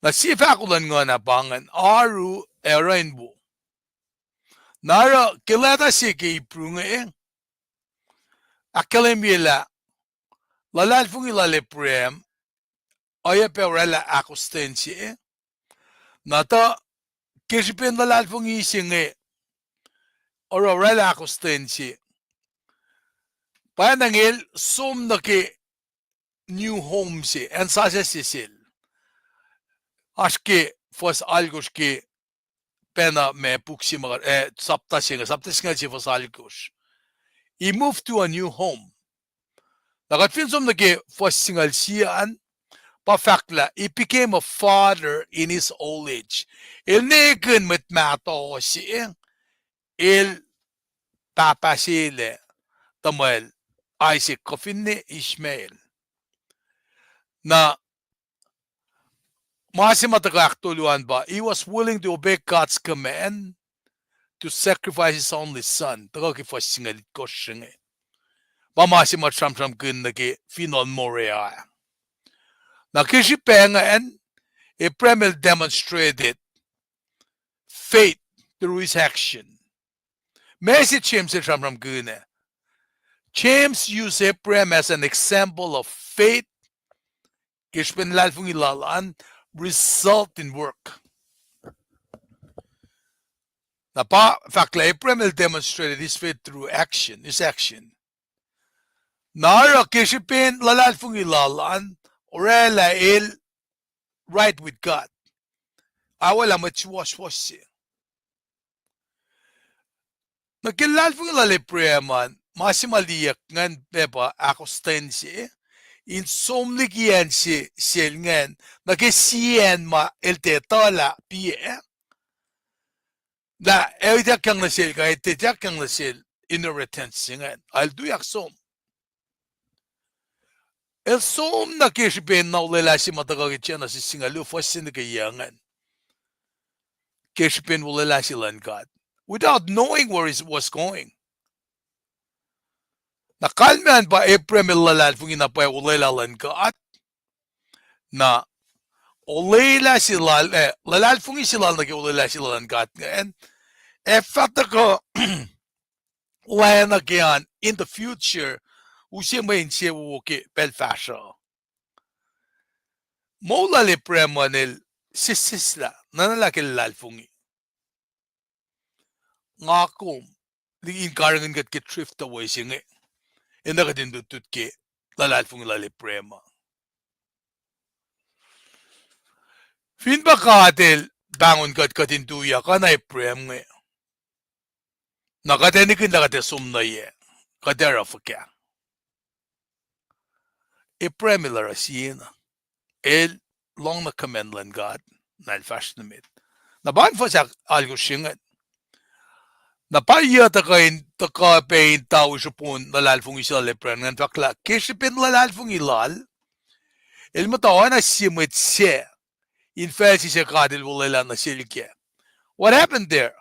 Na sie fahko luhn nguhn ah pa ingacn, oaru ac oruh in wo. Na oruh ke leta se ke Hebrew inge, ahkkahlwemye lah luhlahlfongi lal Abraham oacyacpac oraclah ahkostwen se. Na tuh ke srihpen luhlahlfongi se inge oruh oraclah ahkostwen se, pwacnwacng el som nuh ke new home se, acn sasuc se sel. Oasr ke fuhs alkosr ke pacna ma puk se ma, eh, sapta se inge, sapta singucul sie fuhs alkosr. He moved to a new home. Na kuht fin som nuh ke fuhs singucul sie an, pa fahk lah, he became a father in his old age. El nekihn mwet mahtuh se, el pahpah se lac tuhmwacl Isaac kuh finne Ishmael. Na ma se ma tuhkuh ahktolu an pa, he was willing to obey God's command to sacrifice his only son. Tuhkuh ke fuhs singucul itkohsr se inge. Pa ma se ma sramsramkihn nuh ke fineol Moriah. Na ke srihpac ingacn, Abraham el demonstrated faith through his action. Ma se James el sramsramkihn ah. James used Abraham as an example of faith, ke srihpen luhlahlfongi lal an, result in work. Na pa fahk lah Abraham el demonstrated his faith through action, his action. Na oruh ke srihpen luhlahlfongi lal an, orwaclah el right with God. Aolah mwet suwohswohs se. Na ke luhlahlfongi lal Abraham an, ma se ma liyeyuck ingacn pa ahkostwen se, in som liki acn se sel ingacn, nuh ke sie acn ma el tiac etuh lah piac, lah ituckyang nuh sel kuh ituckyang nuh sel inheritance se ingacn, el tuyak som. El som nuh ke srihpen na olwelah se ma tuhkuh ke Genesis singucul luo fuhs se nuh ke yuc ingacn. Ke srihpen olwelah se luhn God. Without knowing where he was going. Na kalmac an pa Abraham el luhlahlfongi na pwacye olwelah luhn God. Na olwelah se lal, eh, luhlahlfongi se lal nuh ke olwelah se lal luhn God ingacn, ac fah tuhkuh lacna ke an in the future, use mwe insewowo ke pacl fahsruh. Moul lal Abraham an el sesseslah, nuhnuhlah ke luhlahlfongi. Nga kom, liki in karihngihn kuht ke drift away se inge, enenuh kuht in lutlut ke luhlahlfongi lal Abraham. Fin pa God el pahngon kuht kuht in tuyak oacna Abraham inge, na kuht ac nihkihn lah kuht ac som nuh yac, kuht ac oruh fuhkah? Abraham el oruh siena. El lohng na command luhn God, na el fahsr nuh met. Na pa in fuhs alkosr se ingacn. Na pa yuc tuhkuh in, tuhkuh pac in tau srihpen luhlahlfongi se lal Abraham ingacn, fahk lah ke srihpen luhlahlfongi lal, el muhta oacna sie mwet sac in facl se suc God el olwelah nuh sel kac. What happened there?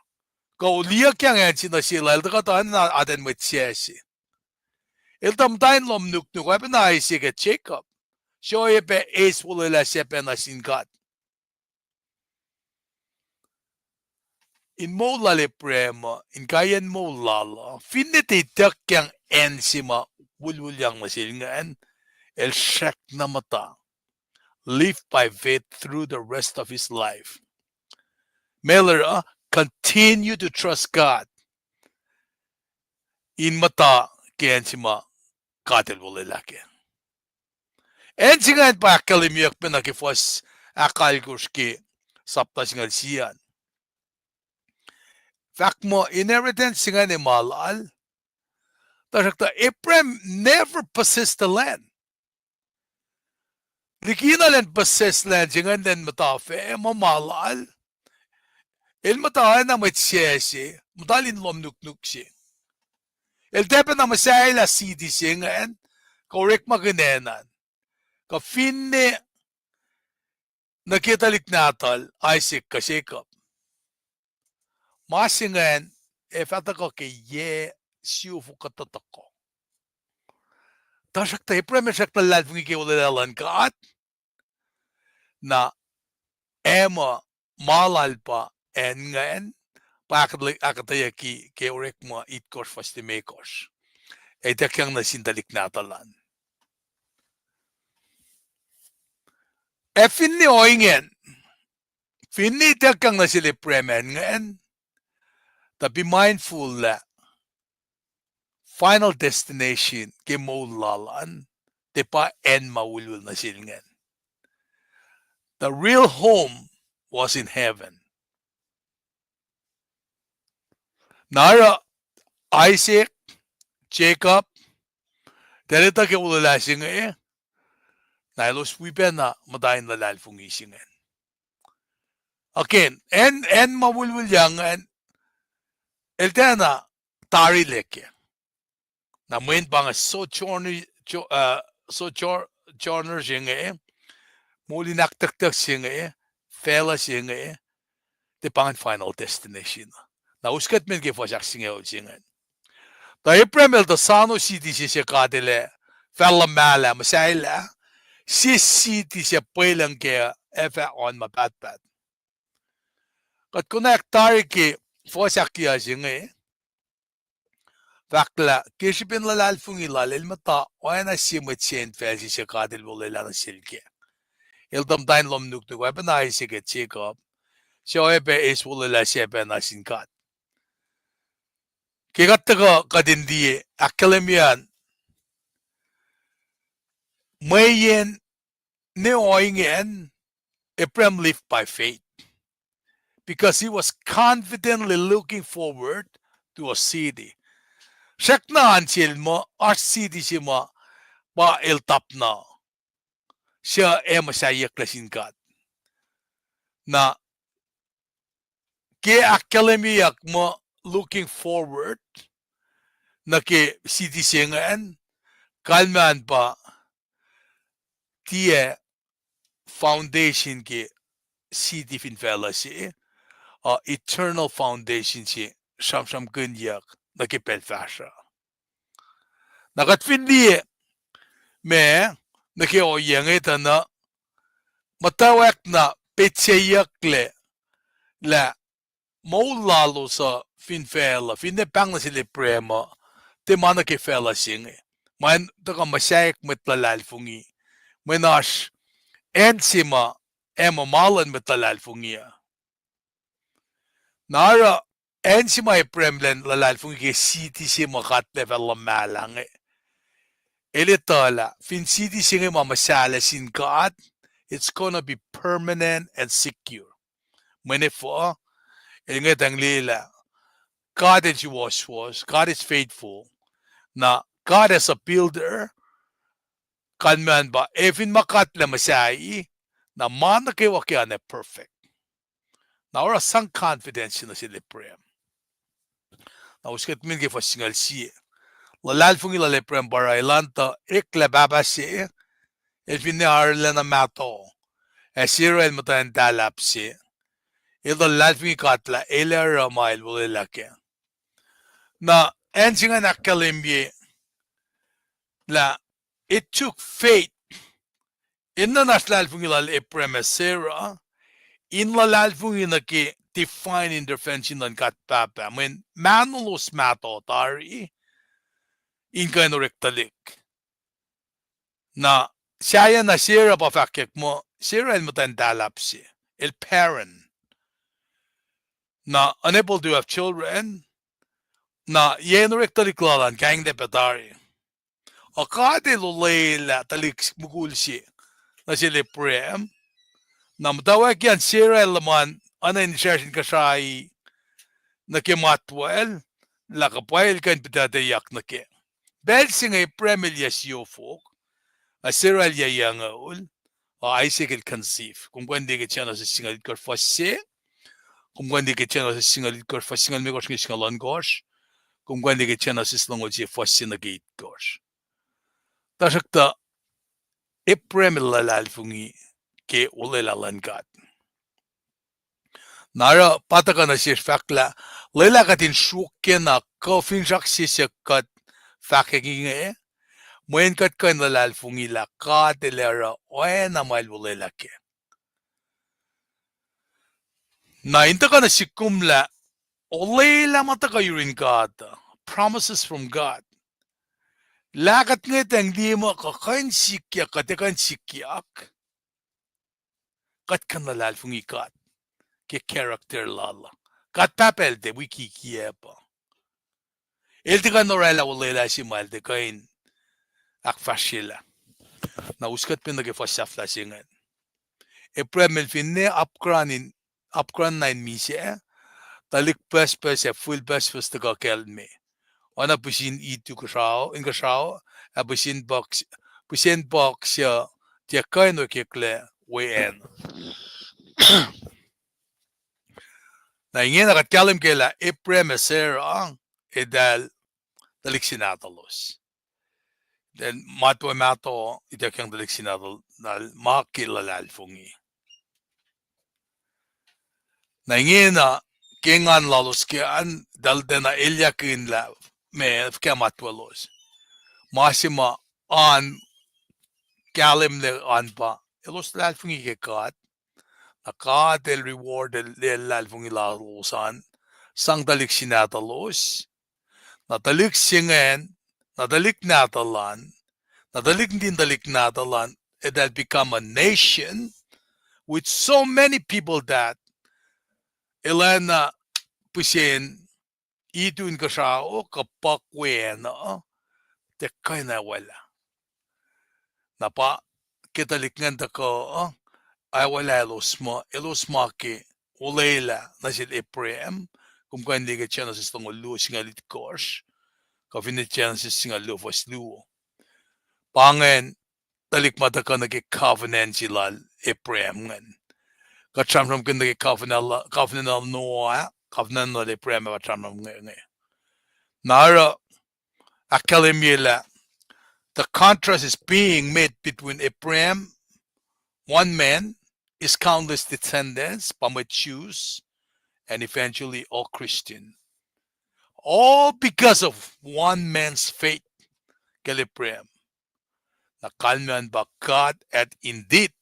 Kuh oliyuckyang acn se nuh sel ah, el tuh kuhtuh oacna atacn mwet sac se. El tuh muhta in lohm nuknuk, oacpacna Isaac ac Jacob, suc oacyacpac eis olwelah sac pacna sin God. In moul lal Abraham uh, inkaiyacn moul lal uh, finne tiac ituckyang acn se ma wuhlwuhlyang nuh sel ingacn, el srackna muhta, live by faith through the rest of his life. Meac oruh, continue to trust God in muhta ke acn se ma God el olwelah kac. Acn se ingacn pa ahkkahlwemyeyuck pacna ke fuhs ahkalkosr ke sapta singucul sie an. Fahk muh inheritance se ingacn ac ma lal, tuhsruhktuh Abraham never possessed the land. Likina elan possess land se ingacn elan muhta fac, muh ma lal, el muhta oacna mwet sac se, muhta in lohm nuknuk se. El tiac pacna muhsahelah city se ingacn, kuh orekmakihn acn an, kuh finne nuh ke tuhlihk nahtuhl Isaac kuh Jacob. Ma se ingacn ac fah tuhkuh ke yac siofok kuh tohkoh. Tuhsruhktuh Abraham el srackna luhlahlfongi ke olwelah luhn God. Na, ac muh ma lal pa acn ingacn, pa ahkuhtweyucki ke Orekma itkohsr fuhs limekohsr. Ac ituckyang nuh sin tuhlihk nahtuhl an. Ac finne ohinge, finne ituckyang nuh sel Abraham acn ingacn, tuh be mindful lah final destination ke moul lal an, tiac pa acn ma wuhlwuhl nuh sel ingacn. The real home was in heaven. Na oruh Isaac, Jacob, tahl etuh ke olwelah se inge, na elos wi pacna muhta in luhlahlfongi se ingacn. Again, acn, acn ma wilwilyang an, el tiacna tarilac kac. Na mweyen pa inge sojourner, jo-, uh, sojourner se inge, moul in ahktucktuck se inge, facluh se inge, tiac pa ingacn final destination. Na us kuht men ke fuhs ahksingucul se ingacn. Tuh Abraham el tuh soano city se suc God El ac fah luhmahlah, muhsahelah, sie city suc pwelucng kac ac fah oan ma pahtpaht. Kuht konwacack tari ke fuhs ahkluo se inge, fahk lah ke srihpen luhlahlfongi lal el muhta oacna sie mwet se infacl se suc God El olwelah nuh sel kac. El tuh muhta in lohm nuknuk, oacpacna Isaac ac Jacob, suc oacyacpac eis olwelah se pacna sin God. Ke kuht tuhkuh kuht in liye ahkkahlwemye an, mweyen ne ohinge an, Abraham lived by faith because he was confidently looking forward to a city. Srackna an sel muh oasr city se ma pa el tapna, suc ac muhsahyucklah sin God. Na ke ahkkahlwemyeyuck muh looking forward nuh ke city se ingacn, kalmacn pa tiac foundation ke city fin facluh se, uh, eternal foundation se sramsramkihnyuck nuh ke pacl fahsruh. Na kuht fin liye ma nuh ke ohiyac inge tuh na muhtwacwacack na petseyucklac lah moul lalos uh fin facluh, finne pahng nuh sel Abraham uh, tiac ma nuh ke facluh se inge. Ma in tuhkuh muhsaheack mwet luhlahlfongi, mweyen oasr acn se ma, ac muh ma luhn mwet luhlahlfongi uh. Na oruh acn se ma Abraham el luhlahlfongi ke city se ma God El ac fah luhmahlah inge, el etuh lah fin city se inge ma muhsahllah sin God, it's gonna be permanent and secure. Mweyen efuh? El ngwetacng liyelah God is trustworthy, God is faithful. Na God as a builder, kalmacn pa ac fin ma God El ac muhsahi, na ma nuh kwewa ke an ac perfect. Na oruh sang confidence nuh sel Abraham. Na us kuht men ke fuhs singucul sie. Luhlahlfongi lal Abraham pa oruh elan tuh eklac pahpah se, el finne arulacna mahtuh, ac Sarah el muhtwacn tahlahp se, el tuh luhlahlfongi God lah El ac oruh ma El olwelah kac. Na acn se ingacn ahkkahlwemye lah it took faith. Enenuh in oasr luhlahlfongi lal Abraham ac Sarah in luhlahlfongi nuh ke divine intervention luhn God Pahpah, mweyen mahnolos mahtuh tari in kuh in orek tuhlihk. Na sahyacna Sarah pa fahkwack muh Sarah el muhtwacn tahlahp se, el barren. Na unable to have children, na yac in orek tuhlihk lal an kainglac pac tari. Ac God El olwelah tuhlihk mukul se nuh sel Abraham. Na muhtwacwacack an Sarah el luhman oacna in isracsr in kuhsrai nuh ke matwacl, lah kuh pwacye el kuh in puhtatacyak nuh kac. Pacl se inge Abraham el yac siofok, ac Sarah el yac yucngucul, ac Isaac el conceive. Kom kuh in liye ke Genesis singucul itkohsr fuhs se, kom kuh in liye ke Genesis singucul itkohsr fuhs singucul limekohsr inge singucul ohnkohsr, kom kuh in liye ke Genesis longoul sie fuhs se nuh ke itkohsr. Tuhsruhktuh Abraham el luhlahlfongi ke olwelah luhn God. Na oruh pa tuhkuh nuh sesr fahk lah, lwelah kuht in sruokyac na kuh finsrak se suc kuht fahkwack inge, mweyen kuht kuh in luhlahlfongi lah God El ac oruh oacna ma El olwelah kac. Na in tuhkuh nuh sihk kom lah olwelah ma tuhkuh yurin God, promises from God, lah kuht ngwetacng liye muh kuh kuh in sikyak, kuht ac kuh in sikyak, kuht kuh in luhlahlfongi God ke character Lal uh. God Pahpah El tiac wi kikiacp uh. El tiac kuh in orwaclah olwelah se ma El tiac kuh in ahkfahsryelah. Na us kuht pac nuh ke fuhs sahflah se ingacn. Abraham el finne apkuhran in, apkuhran na in misac, tuhlihk pucspucs ac fihl pucspucs tuhkuh kalmac. Oacna pihsin itu kuhsrao, inkuhsrao, ac pihsin puhk, pihsen puhk suc tiac kuh in okeklac we acn. Na ingena kuht kahlwem ke lah Abraham ac Sarah eltahl tuhlihk se nahtuhlos. Then matwac mahtuh ituckyang tuhlihk se nahtuhl, na ma ke luhlahlfongi. Na ingena ke engan lalos ke an, eltahl tiacna elyahkihn lah meac fuhkah matwaclos. Ma se ma an kahlwemlac an pa elos luhlahlfongi ke God. Na God el reward el, el luhlahlfongi lalos an, sang tuhlihk se nahtuhlos. Na tuhlihk se ingacn, na tuhlihk nahtuhl an, na tuhlihk nuhtin tuhlihk nahtuhl an, eltahl become a nation with so many people that elacna pihsen itu inkuhsrao kuh puhk we acn uh, tiac kuh in awelah. Na pa ke tuhlihk ingacn tuhkuh, awelah elos muh, elos ma ke olwelah nuh sel Abraham, kom kuh in liye ke Genesis longoul luo singucul itkohsr, kuh finne Genesis singucul luo fuhs luo. Pa ingacn tuhlihk ma tuhkuh nuh ke covenant se lal Abraham ingacn. Kuht sramsramkihn nuh ke covenant, covenant lal Noah, covenant lal Abraham, ac kuht sramsram inge, inge. Na oruh ahkkahlwemye lah the contrast is being made between Abraham, one man, his countless descendants, pa mwet Jews, and eventually all Christian. All because of one man's faith, kacl Abraham. Na kalmacn pa God hath indeed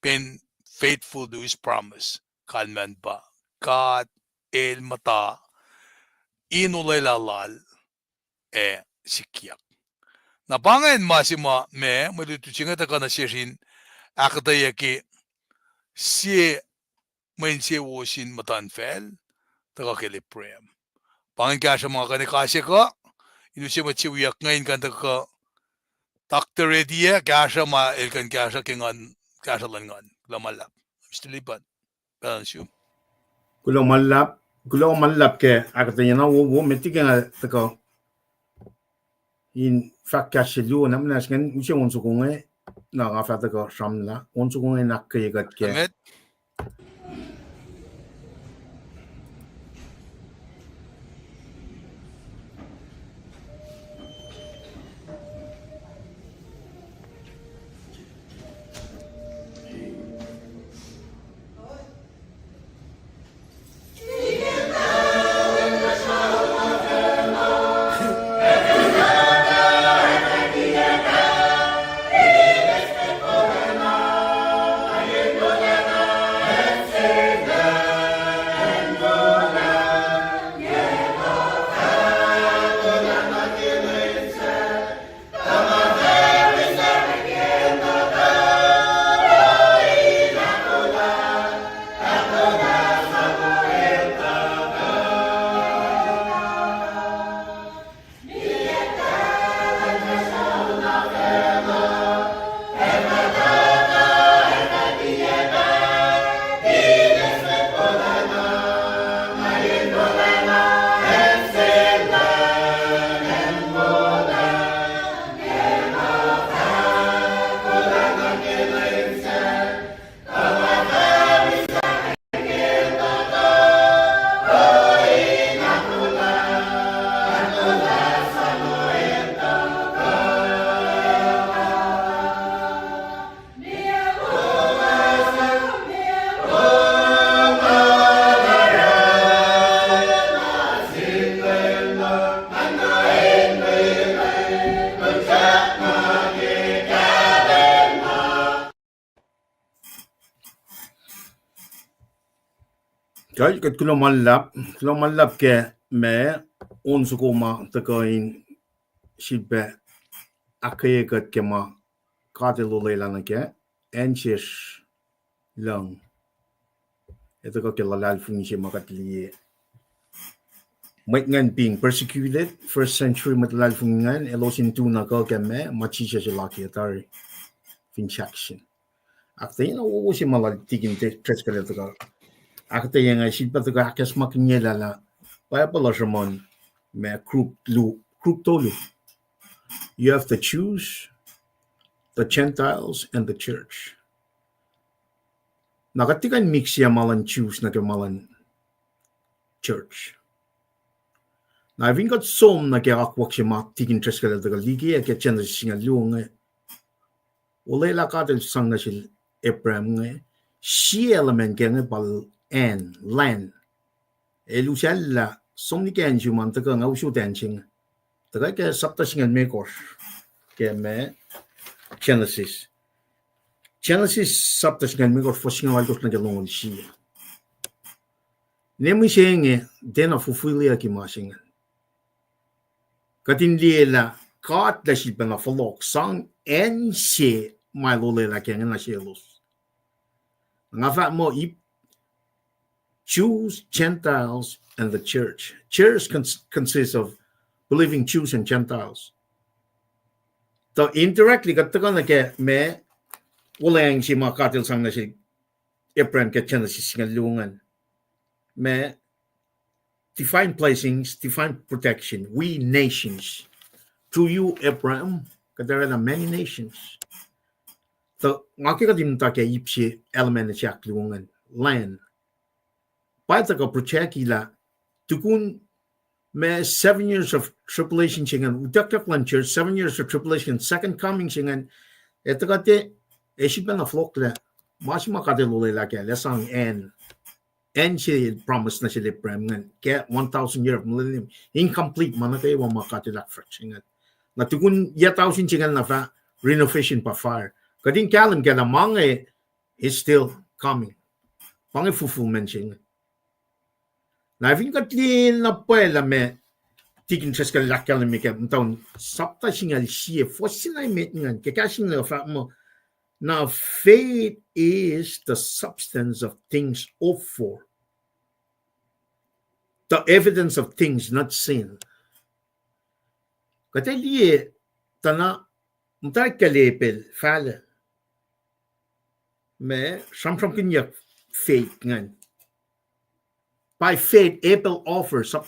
been faithful to his promise. Kalmacn pa God el muhta in olwelah lal ac sikyak. Na pa ingacn ma se ma, ma mwe lutlut se inge tuhkuh nuh sesr in ahkuhtweyac ke sie mwe insewowo sin muhtuhnfacl tuhkuh kacl Abraham. Pa ingacn kahsruh ma kuh in kasyuck uh, in use mwet se wiyuck inge in kuh in tuhkuh Doctor Eddie ah kahsruh ma el kuh in kahsruh ke nguhn, kahsruh luhn nguhn. Kuloh ma luhlahp. Mister Lipan, pacl nuh sum. Kuloh ma luhlahp, kuloh ma luhlahp ke ahkuhtweyac na wowo, met liki nga tuhkuh in fahk kahs se luo na muhnahs ingacn, use on soko inge, na nga fah tuhkuh sramlah on soko inge in ahkkweye kuht ke Kuht, kuht kuloh ma luhlahp, kuloh ma luhlahp ke ma on soko ma tuhkuh in sifilpac ahkkweye kuht ke ma God El olwelah nuh kac, acn sesr lucng. Ac tuhkuh ke luhlahlfongi se ma kuht liye. Mwet ingacn being persecuted, first century mwet luhlahlfongi ingacn, elos in tu na kuh ke ma, ma Jisus El akiyac tari. Fin sahksin. Ahkuhtweyac na wowo se ma lal Tikin Driscoll el tuhkuh ahkuhtweyac inge, sifilpac tuhkuh ahkacsmakihnyelah lah Bible uh sruhmuhn ma group lu, group tolu. You have the Jews, the Gentiles, and the church. Na kuht tiac kuh in mix-i ma luhn Jews nuh ke ma luhn church. Na fin kuht som nuh ke akwuck se ma tikin Driscoll el tuhkuh liki ke Genesis singucul luo inge, olwelah God El sang nuh sel Abraham inge, sie element ke inge pa an, land. El usacllah, som nuh ke an se ma tuhkuh inge, usot an se inge. Tuhkuh ke sapta singucul limekohsr ke ma Genesis. Genesis sapta singucul limekohsr, fuhs singucul alkosr nuh ke longoul sie. Ne mihsenge, tiacna fulfilliyucki ma se ingacn. Kuht in liye lah God El sifilpacna fohlohk sang acn se ma El olwelah ke inge nuh selos. Nga fahk muh ip Jews, Gentiles, and the church. Church cons-, consists of believing Jews and Gentiles. Tuh indirectly, kuht tuhkuh nuh ke ma, olweacng se ma God El sang nuh sel Abraham ke Genesis singucul luo ingacn. Ma, divine blessings, divine protection, we nations. Through you, Abraham, kuht oraclah many nations. Tuh nga ke kuht in muhta ke ip se element se ahkluo ingacn, land. Pa tuhkuh project-i lah tukun ma seven years of tribulation se ingacn, utuckyak luhn church, seven years of tribulation, second coming se ingacn, ac tuhkuh tiac, ac sifilpacna fohlohklac, ma se ma God El olwelah kac, El sang acn, acn se promise nuh sel Abraham ingacn ke one thousand year of millennium, incomplete ma nuh kwewa ma God El ahkfahsrye ingacn. Na tukun yac tausin se ingacn na fah renovation pa fire. Kuht in kahlwem kac lah ma inge is still coming. Pa inge fulfillment se inge. Na fin kuht liye na pwacye lah ma tikin Driscoll el ahkkahlwemye ke muhtuhn sapta singucul sie, fuhs singucul emet ingacn, ke kahs in fahk muh, now faith is the substance of things hoped for, the evidence of things not seen. Kuht ac liye tuh na muhtwacwacack Abel fahlac. Ma sramsramkihnyuck faith ingacn. By faith Abel offered, sap-,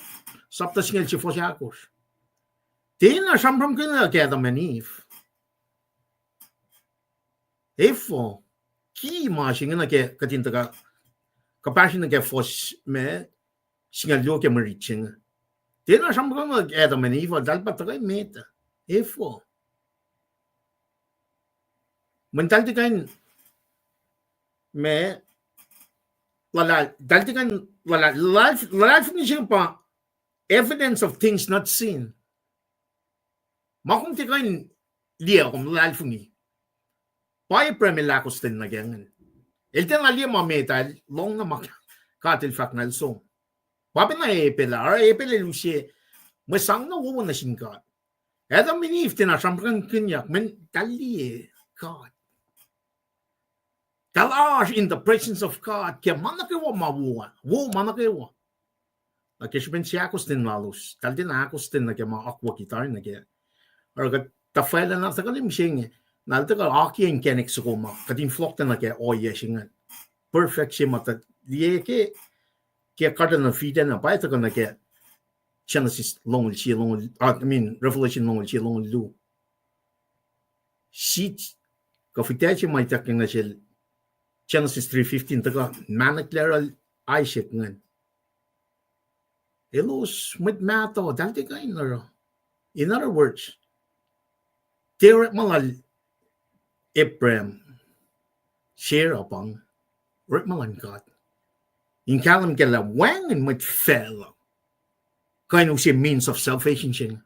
sapta singucul sie fuhs ahkosr. Tiacna sramsramkihn Adam and Eve. Efuh, ki ma se inge nuh ke kuht in tuhkuh, kuhpahsr nuh ke fuhs ma singucul luo ke mwe rit se inge. Tiacna sramsramkihn Adam and Eve, eltahl pa tuhkuh met uh. Efuh, mweyen eltahl tiac kuh in, ma, luhlahl-, eltahl tiac kuh in luhlahl-, luhlahl-, luhlahlfongi se pa evidence of things not seen. Ma kom tiac kuh in liye, kom luhlahlfongi. Pa Abraham el ahkostwen nuh ke ingacn. El tiacna liye ma met ah, el lohng na ma God El fahk na el som. Pa pacna Abel ah, oruh Abel el use mwe sang na wowo nuh sin God. Adam and Eve tiacna sramsramkihnyuck, mweyen eltahl liye God. Eltahl oasr in the presence of God ke ma nuh kwewa ma wo, wo ma nuh kwewa. Na ke srihpen sie ahkostwen lalos, eltahl tiacna ahkostwen nuh ke ma akwucki tari nuh ke. Oruh kuht tuhfahlah na tuhkuh lihmse inge, na el tuhkuh akiyac inkacnek soko ma kuht in fohlohklac nuh ke ohiyac se ingacn. Perfect se ma tuh liye ke, ke Garden of Eden ah, pa tuhkuh nuh ke Genesis longoul sie, longoul, ah, I mean, Revelation longoul sie, longoul luo. Seed, kuh fihtac se ma ituckyang nuh sel Genesis three fifteen, tuhkuh mahneklac yohrohl Isaac ingacn. Elos mwet mahtuh, eltahl tiac kuh in oruh. In other words, tiac orekma lal Abraham, Sarah pa inge, orekma luhn God. In kahlwem kac lah wacngihn mwet facluh kuh in use means of salvation se inge.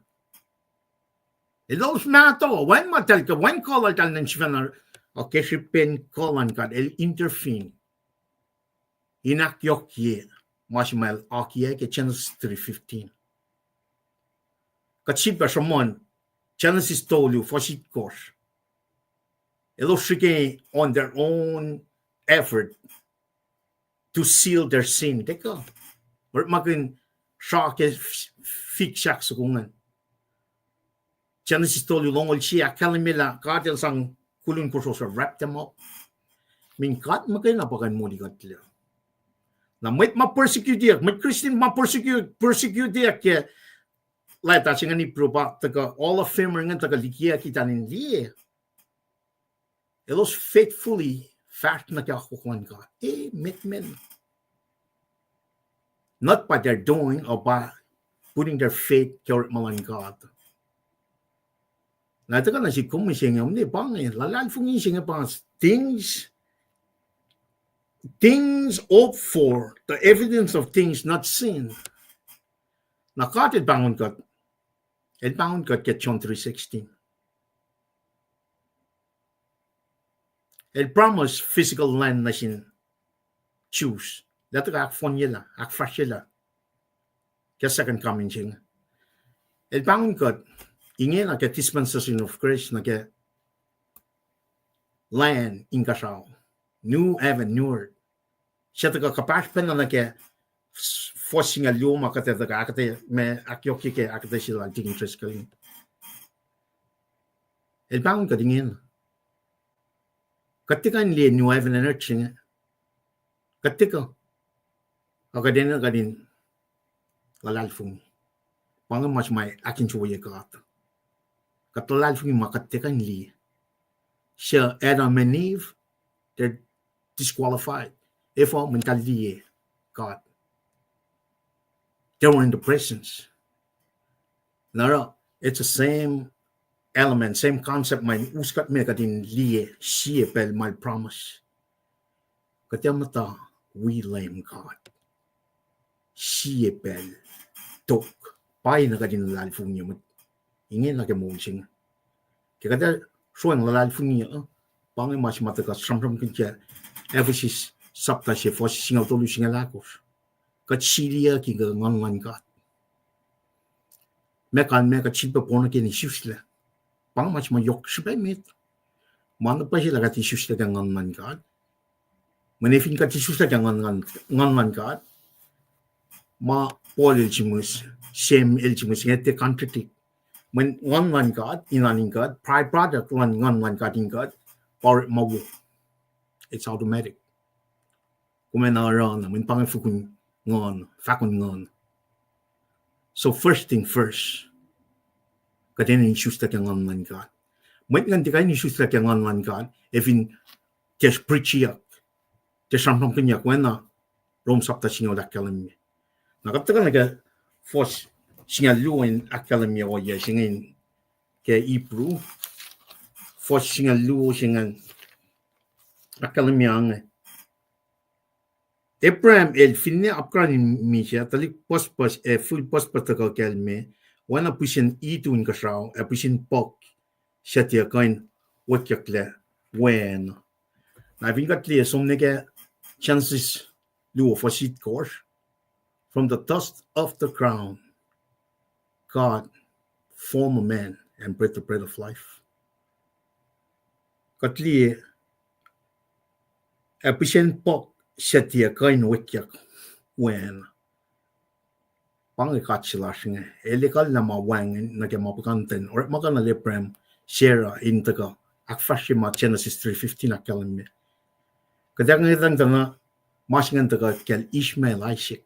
Elos mahtuh, wacngihn ma eltahl kuh, wacngihn kuh laltahl nuh sifacna, uh, ke srihpen kuh luhn God, El intervene in ahkyohkye ma se ma El akiyac ke Genesis three fifteen. Kuht sifilpac sruhmuhn Genesis tolu, fuhs itkohsr. Elos srihke on their own effort to seal their sin. Tiac kuh. Orekmakihn srah ke f-, fihk sahk soko ingacn. Genesis tolu, longoul sie, ahkkahlwemye lah God El sang kulun kosro suc wrap them up. Mean God muhkwena pa kuh in molikuhtlac. Na mwet ma persecute-yuck, mwet Christian ma persecute, persecute-yuck ke leta se ingacn Hebrew pa tuhkuh Hall of Famer ingacn tuhkuh likiyucki tuh in liye, elos faithfully fahsr nuh ke akwuck luhn God. Emet men. Not by their doing or by putting their faith ke orekma luhn God. Na tuhkuh nuh sik kom mihsenge, omne pa inge, luhlahlfongi se inge pa things, things hoped for, the evidence of things not seen. Na God El pahngon kuht, El pahngon kuht ke John three sixteen. El promise physical land nuh sin Jews. Lah tuhkuh ahkfohnyelah, ahkfahsryelah ke second coming se inge. El pahngon kuht ingena ke dispensation of grace nuh ke land inkuhsrao, new heaven, new earth. Suc tuhkuh kuhpahsr pacna nuh ke fuhs singucul luo ma kuht ac tuhkuh ahkuhtwe, ma ahkyohkye ke ahkuhtwe se lal Deacon Driscoll. El pahngon kuht ingena. Kuht tiac kuh in liye new heaven and earth se inge. Kuht tiac kuh. Ac kuht enenuh kuht in luhlahlfongi. Pa inge ma se ma ahkinsewowoye God. Kuht luhlahlfongi ma kuht tiac kuh in liye. Suc Adam and Eve, they're disqualified. Efuh? Mweyen eltahl liye God. They were in the presence. Na oruh, it's the same element, same concept ma in us kuht me kuht in liye sie pacl ma El promise. Kuht ac muhta wi Leum God. Sie pacl tok. Pa inge kuht in luhlahlfongi mwet. Ingena ke moul se inge. Ke kuht ac sroang luhlahlfongi uh, pa inge ma se ma tuhkuh sramsramkihn ke Ephesus sapta se fuhs singucul tolu, singucul ahkosr. Kuht siliyucki ke Nguhn luhn God. Meac kalmac? Kuht sifilpac born again, isuslac. Pa inge ma se ma yohk srihpac met. Ma na pwacye lah kuht isuslac ke Nguhn luhn God. Mweyen fin kuht isuslac ke Nguhn, Nguhn, Nguhn luhn God, ma Paul el sihmihs, Sam el sihmihs inge tiac contradict. Mweyen Nguhn luhn God in an in kuht, byproduct luhn Nguhn luhn God in kuht, pa orekma wo. It's automatic. Kom ac na oruh na, mweyen pa inge fokun Nguhn, fahkon Nguhn. So first thing first, kuht enenuh in isuslac ke Nguhn luhn God. Mwet ingacn tiac kuh in isuslac ke Nguhn luhn God ac fin tiac preachiyuck, tiac sramsramkihnyuck, oacna Rom sapta singucul ahkkahlwemye. Na kuht tuhkuh nuh ke fuhs singucul luo in ahkkahlwemye ohiyac se inge ke Hebrew. Fuhs singucul luo se ingacn ahkkahlwemye inge. Abraham el finne apkuhran in misac, tuhlihk pucspucs ac fihl pucspucs tuhkuh kacl me, oacna pihsen itu inkuhsrao ac pihsen puhk suc tiac kuh in wekyucklac weacng. Na fin kuht liye som nuh ke Genesis luo fuhs itkohsr, from the dust of the ground, God formed a man and breathed the breath of life. Kuht liye, ac pihsen puhk suc tiac kuh in wekyuck weacng. Pa inge God se lasr inge. El ekuhllah ma wacngihn nuh ke ma puhkantwen. Orekma kuh na Abraham, Sarah in tuhkuh ahkfahsrye ma Genesis three fifteen ahkkahlwemye. Kuht ac ngwetacng tuh na ma se ingacn tuhkuh kacl Ishmael, Isaac.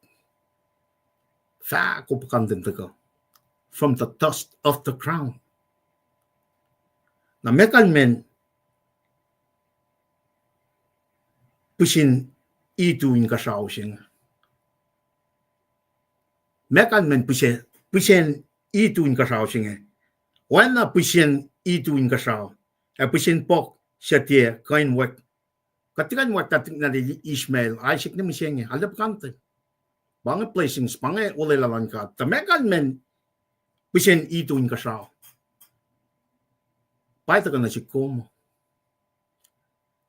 Fahko puhkantwen tuhkuh from the dust of the ground. Na meac kalmacn pihsen itu inkuhsrao se inge? Meac kalmacn pihsen, pihsen itu inkuhsrao se inge? Oacna pihsen itu inkuhsrao ac pihsen puhk suc tiac kuh in wek. Kuht tiac kuh in wek tuhlihk nahtuhl Ishmael, Isaac ne mihsenge, arlac puhkantwen. Pa inge blessings, pa inge olwelah luhn God. Tuh meac kalmacn pihsen itu inkuhsrao? Pa tuhkuh nuh sihk kom.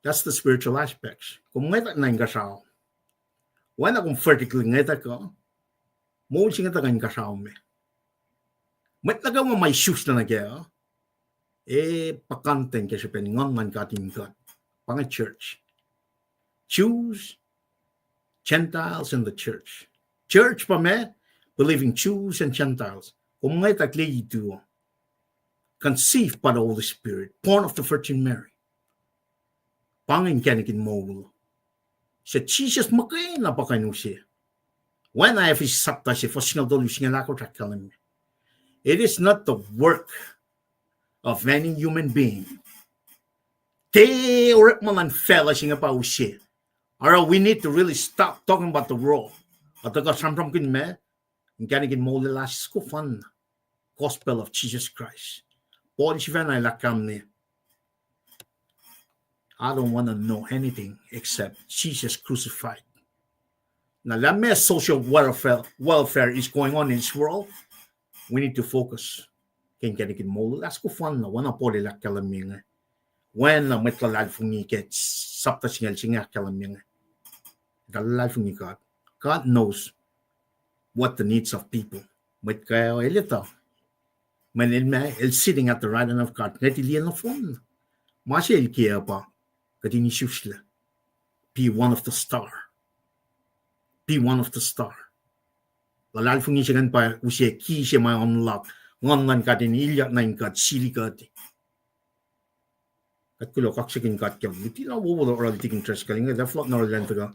That's the spiritual aspects. Kom ngwetacng na inkuhsrao. Oacna kom vertically ngwetacng uh, moul se inge tuhkuh inkuhsrao me. Mwet nuh kwewa ma isuslac nuh kac uh, e puhkantwen ke srihpen Nguhn luhn God in kuht. Pa inge church. Jews, Gentiles, and the church. Church pa meac? Believing Jews and Gentiles. Kom ngwetacng ke itu, conceived by the Holy Spirit, born of the Virgin Mary. Pa inge inkacnek in moul. Suc Jisus muhkwena pa kuh in use. Oacna Ephesians sapta se, fuhs singucul tolu, singucul ahkosr ahkkahlwemye, it is not the work of any human being. Tiac orekma luhn facluh se inge pa use. Oruh we need to really stop talking about the world. Ac tuhkuh sramsramkihn ma inkacnek in molwelah soko fanna. Gospel of Jesus Christ. Paul sifacna el ahkkahlwemye, I don't want to know anything except Jesus crucified. Na lah ma social welfare, welfare is going on in this world, we need to focus ke inkacnek in molwelah soko fanna, oacna Paul el ahkkahlwemye inge. Oacna mwet luhlahlfongi ke sapta singucul se inge ahkkahlwemye inge. Eltahl luhlahlfongi God. God knows what the needs of people. Mwet kwewa el etuh. Mweyen el ma, el sitting at the right hand of God. Ngwet, liye nohfohn. Ma se el ke uh pa kuht in isuslac. Be one of the star. Be one of the star. Luhlahlfongi se ingacn pa use ki se ma unlock nguhn luhn God in ilyak nuh in kuht, sili kuht. Kuht kuloh, kaksakihn God ke luti na wowo oral tikin Driscoll inge, lah fohlohk na oral an tuhkuh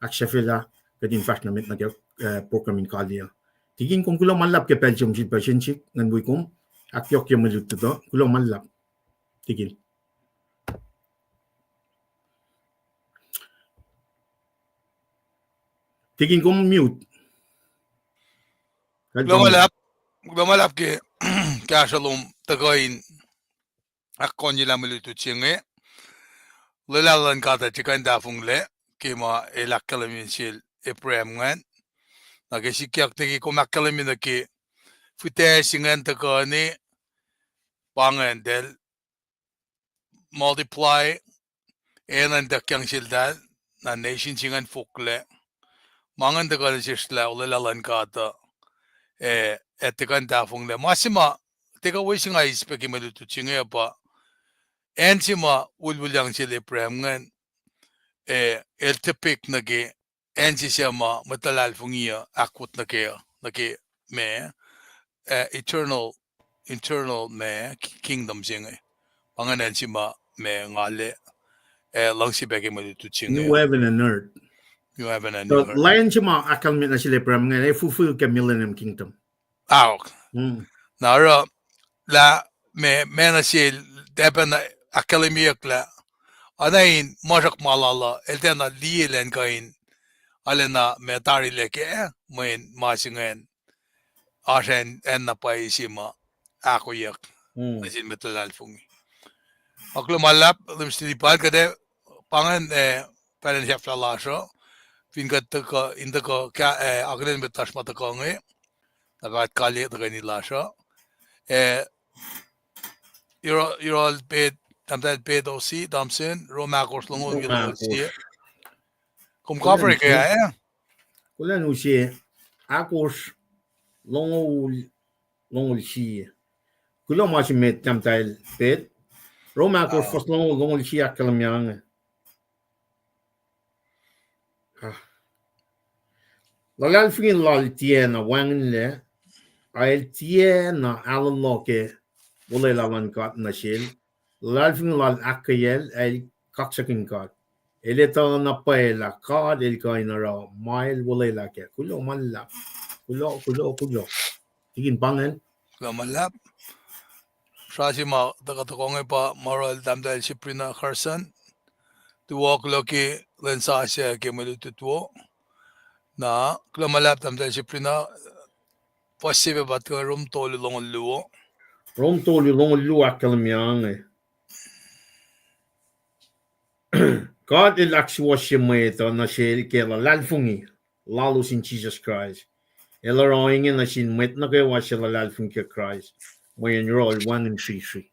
ahksahfyelah kuht in fahsr nuh met nuh ke, eh, program in kaliya. Tikin, kom kuloh ma luhlahp ke pacl se kom sifilpac suk ingacn wi kom ahkyohkye mwe lutlut uh. Kuloh ma luhlahp. Tikin. Tikin, kom mute. Kuloh ma luhlahp, kuloh ma luhlahp ke kahsruh lom tuhkuh in ahkkohnyelah mwe lutlut se inge. Lwelah luhn God uh tiac kuh in tahfonglac ke ma el ahkkahlwemye sel Abraham ingacn. Na ke sikyak nuh ke kom ahkkahlwemye nuh ke fihtac se ingacn tuhkuh ne, pa ingacn eltahl multiply, enenuh in ituckyang seltahl, na nation se ingacn foklac. Ma ingacn tuhkuh nuh sesr lah olwelah luhn God uh, eh, ac tiac kuh in tahfonglac. Ma se ma, tiac kuh wesi nga eis pac ke mwe lutlut se inge pa, acn se ma ulwulyang sel Abraham ingacn, eh, el depict nuh ke acn se suc ma mwet luhlahlfongi uh ahkwot nuh ke, nuh ke ma, eh, eternal, eternal ma, kingdom se inge. Pa ingacn acn se ma, ma nga la, eh, luhngse pac ke mwe lutlut se inge. New heaven and earth. New heaven and new earth. Lah acn se ma ahkkahlwemye nuh sel Abraham ingacn ac fulfill ke millennium kingdom. Aok. Na oruh lah ma, ma nuh sel, tiac pacna ahkkahlwemyeyuck lah, oacna in muhsruhk ma lal uh, el tiacna liye elan kuh in, arulacna ma tarilac kac, mweyen ma se ingacn, oasr acn, acn na pwacye se ma ahkoeyuck nuh sin mwet luhlahlfongi. Kuloh ma luhlahp, Lum Stili Pal, kuht ac, pa ingacn, eh, pacl in sahflah lasr uh, fin kuht tuhkuh, in tuhkuh, eh, akihlen mwet lasr ma tuhkuh inge, na pa kuht kaliyac tuhkweni lasr uh. Eh, yohrohl, yohrohl Pet, Tahmtahel Pet Osi Thompson, Rom ahkosr, longoul, longoul sie. Kom cover ke ah, eh? Kuloh nuh sie, ahkosr, longoul, longoul sie. Kuloh ma se met, Tahmtahel Pet. Rom ahkosr, fuhs longoul, longoul sie ahkkahlwemye inge. Ah. Luhlahlfongi lal tiacna wacngihnlac, ac el tiacna ahlohloh ke olwelah luhn God nuh sel. Luhlahlfongi lal ahkkweyacl, ac el kaksakihn God. El etuh na pwacye lah God el kuh in oruh ma el olwelah kac. Kuloh ma luhlahp. Kuloh, kuloh, kuloh. Tikin, pa ingacn. Kuloh ma luhlahp. Srah se ma tuhkuh tohkoh inge pa ma yohrohl Tahmtahel Siprina Carson. Tuwohk luhk ke lwen sasuc ke mwe lutlut wo. Na, kuloh ma luhlahp Tahmtahel Siprina, fuhs se pac pa tuhkuh Rom tolu longoul luo. Rom tolu longoul luo ahkkahlwemye inge. God el ahksuwohsye mwet uh nuh sel ke luhlahlfongi lalos in Jisus Kraist. El oruh ohinge nuh sin mwet nuh kwewa suc luhlahlfongi ke Kraist, mweyen yohrohl wacngihn srihsrihk.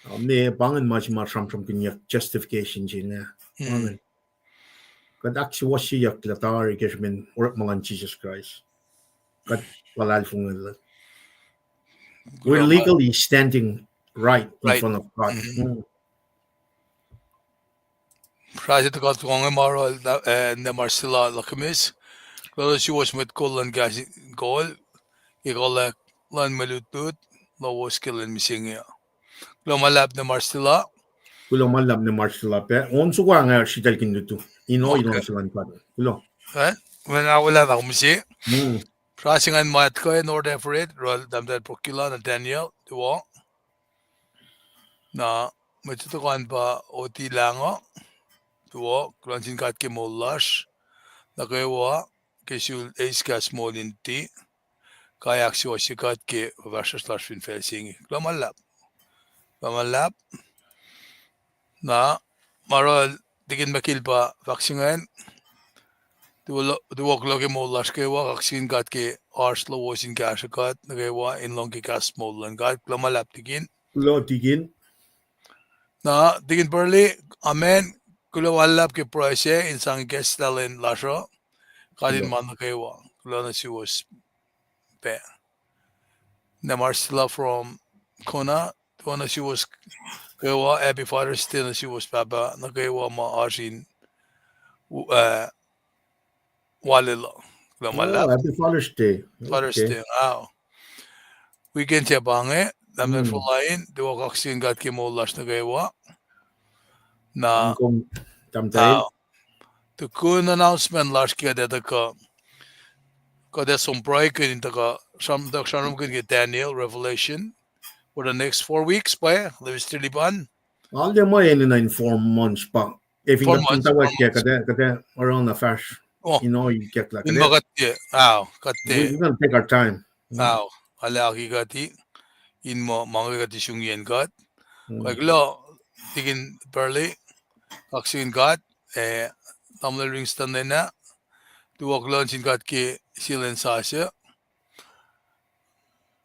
Ah, me pa ingacn ma se ma sramsramkihnyuck justification se inge. Kuht ahksuwohsyeyuck lah tari ke srihpen orekma luhn Jisus Kraist. Kuht luhlahlfongi lah we're legally standing right in front of God. Srah se tuhkuh tohkoh inge ma yohrohl, eh, Nemarsila Lukimis. Kuloh suwos mwet kol luhn Kahs in Kol ke kuhlwack luhn mwe lutlut lowos ke lwen mihsenge. Kuloh ma luhlahp Nemarsila. Kuloh ma luhlahp na Marcella pac. On soko nga sritaclkihn lutu. In ohiyac luhngse luhn God. Kuloh. Eh? Mwe na wolacna kom se. Sra se ingacn mwet kuh in order for it, Roll, Tahmtahel Prokila, Nathaniel, tuwo. Na, mwet se tohkohn pa Oti Lango, tuwo, kuloh nuh sin God ke moul lasr. Nuh kwewa, ke sul eis kahs moul in ti, kai ahksuwohsye kuht ke fuhfahsryucsr lasr fin facl se inge. Kuloh ma luhlahp. Kuloh ma luhlahp. Na, ma Roll, Tikin Mekil pa fahk se ingacn, tuwo, tuwo kuloh ke moul lasr kwewa, kaksakihn God ke oasr lowos in kahsruh kuht nuh kwewa in lohng ke kahs moul luhn God. Kuloh ma luhlahp, Tikin. Kuloh, Tikin. Na, Tikin Burley, amen. Kuloh ma luhlahp ke pruhe se in sang ikacslah lwen lasr uh. God in ma nuh kwewa. Kuloh nuh suwos pac. Na Marcella from Kona, tuwo nuh suwos kwewa, happy Father's Day nuh suwos pahpah nuh kwewa ma oasr in, uh, walelo. Kuloh ma luhlahp. Happy Father's Day. Father's Day, ao. Weekend se pa inge, Tahmtahel Folain, tuwo kaksakihn God ke moul lasr nuh kwewa. Na, tukun announcement lasr ke kuht ac tuhkuh, kuht ac som pruhekihn in tuhkuh, sram, tuhkuh sramsramkihn ke Daniel, Revelation, for the next four weeks, pwacye, Lewis Tilipan. Nga arlac muh enenuh in four months pa. If in four months, kuht ac, kuht ac oruh na fahsr. Oh. In ohiyac ikacklah, in kuht ac, kuht ac, we're gonna take our time. Ao, alaki kuht in muh, ma inge kuht in sungiyacn God. Kuloh, Tikin Burley, kaksakihn God, eh, Tamuhlwel Ringston lena, tuwo kuloh nuh sin God ke sie lwen sasuc.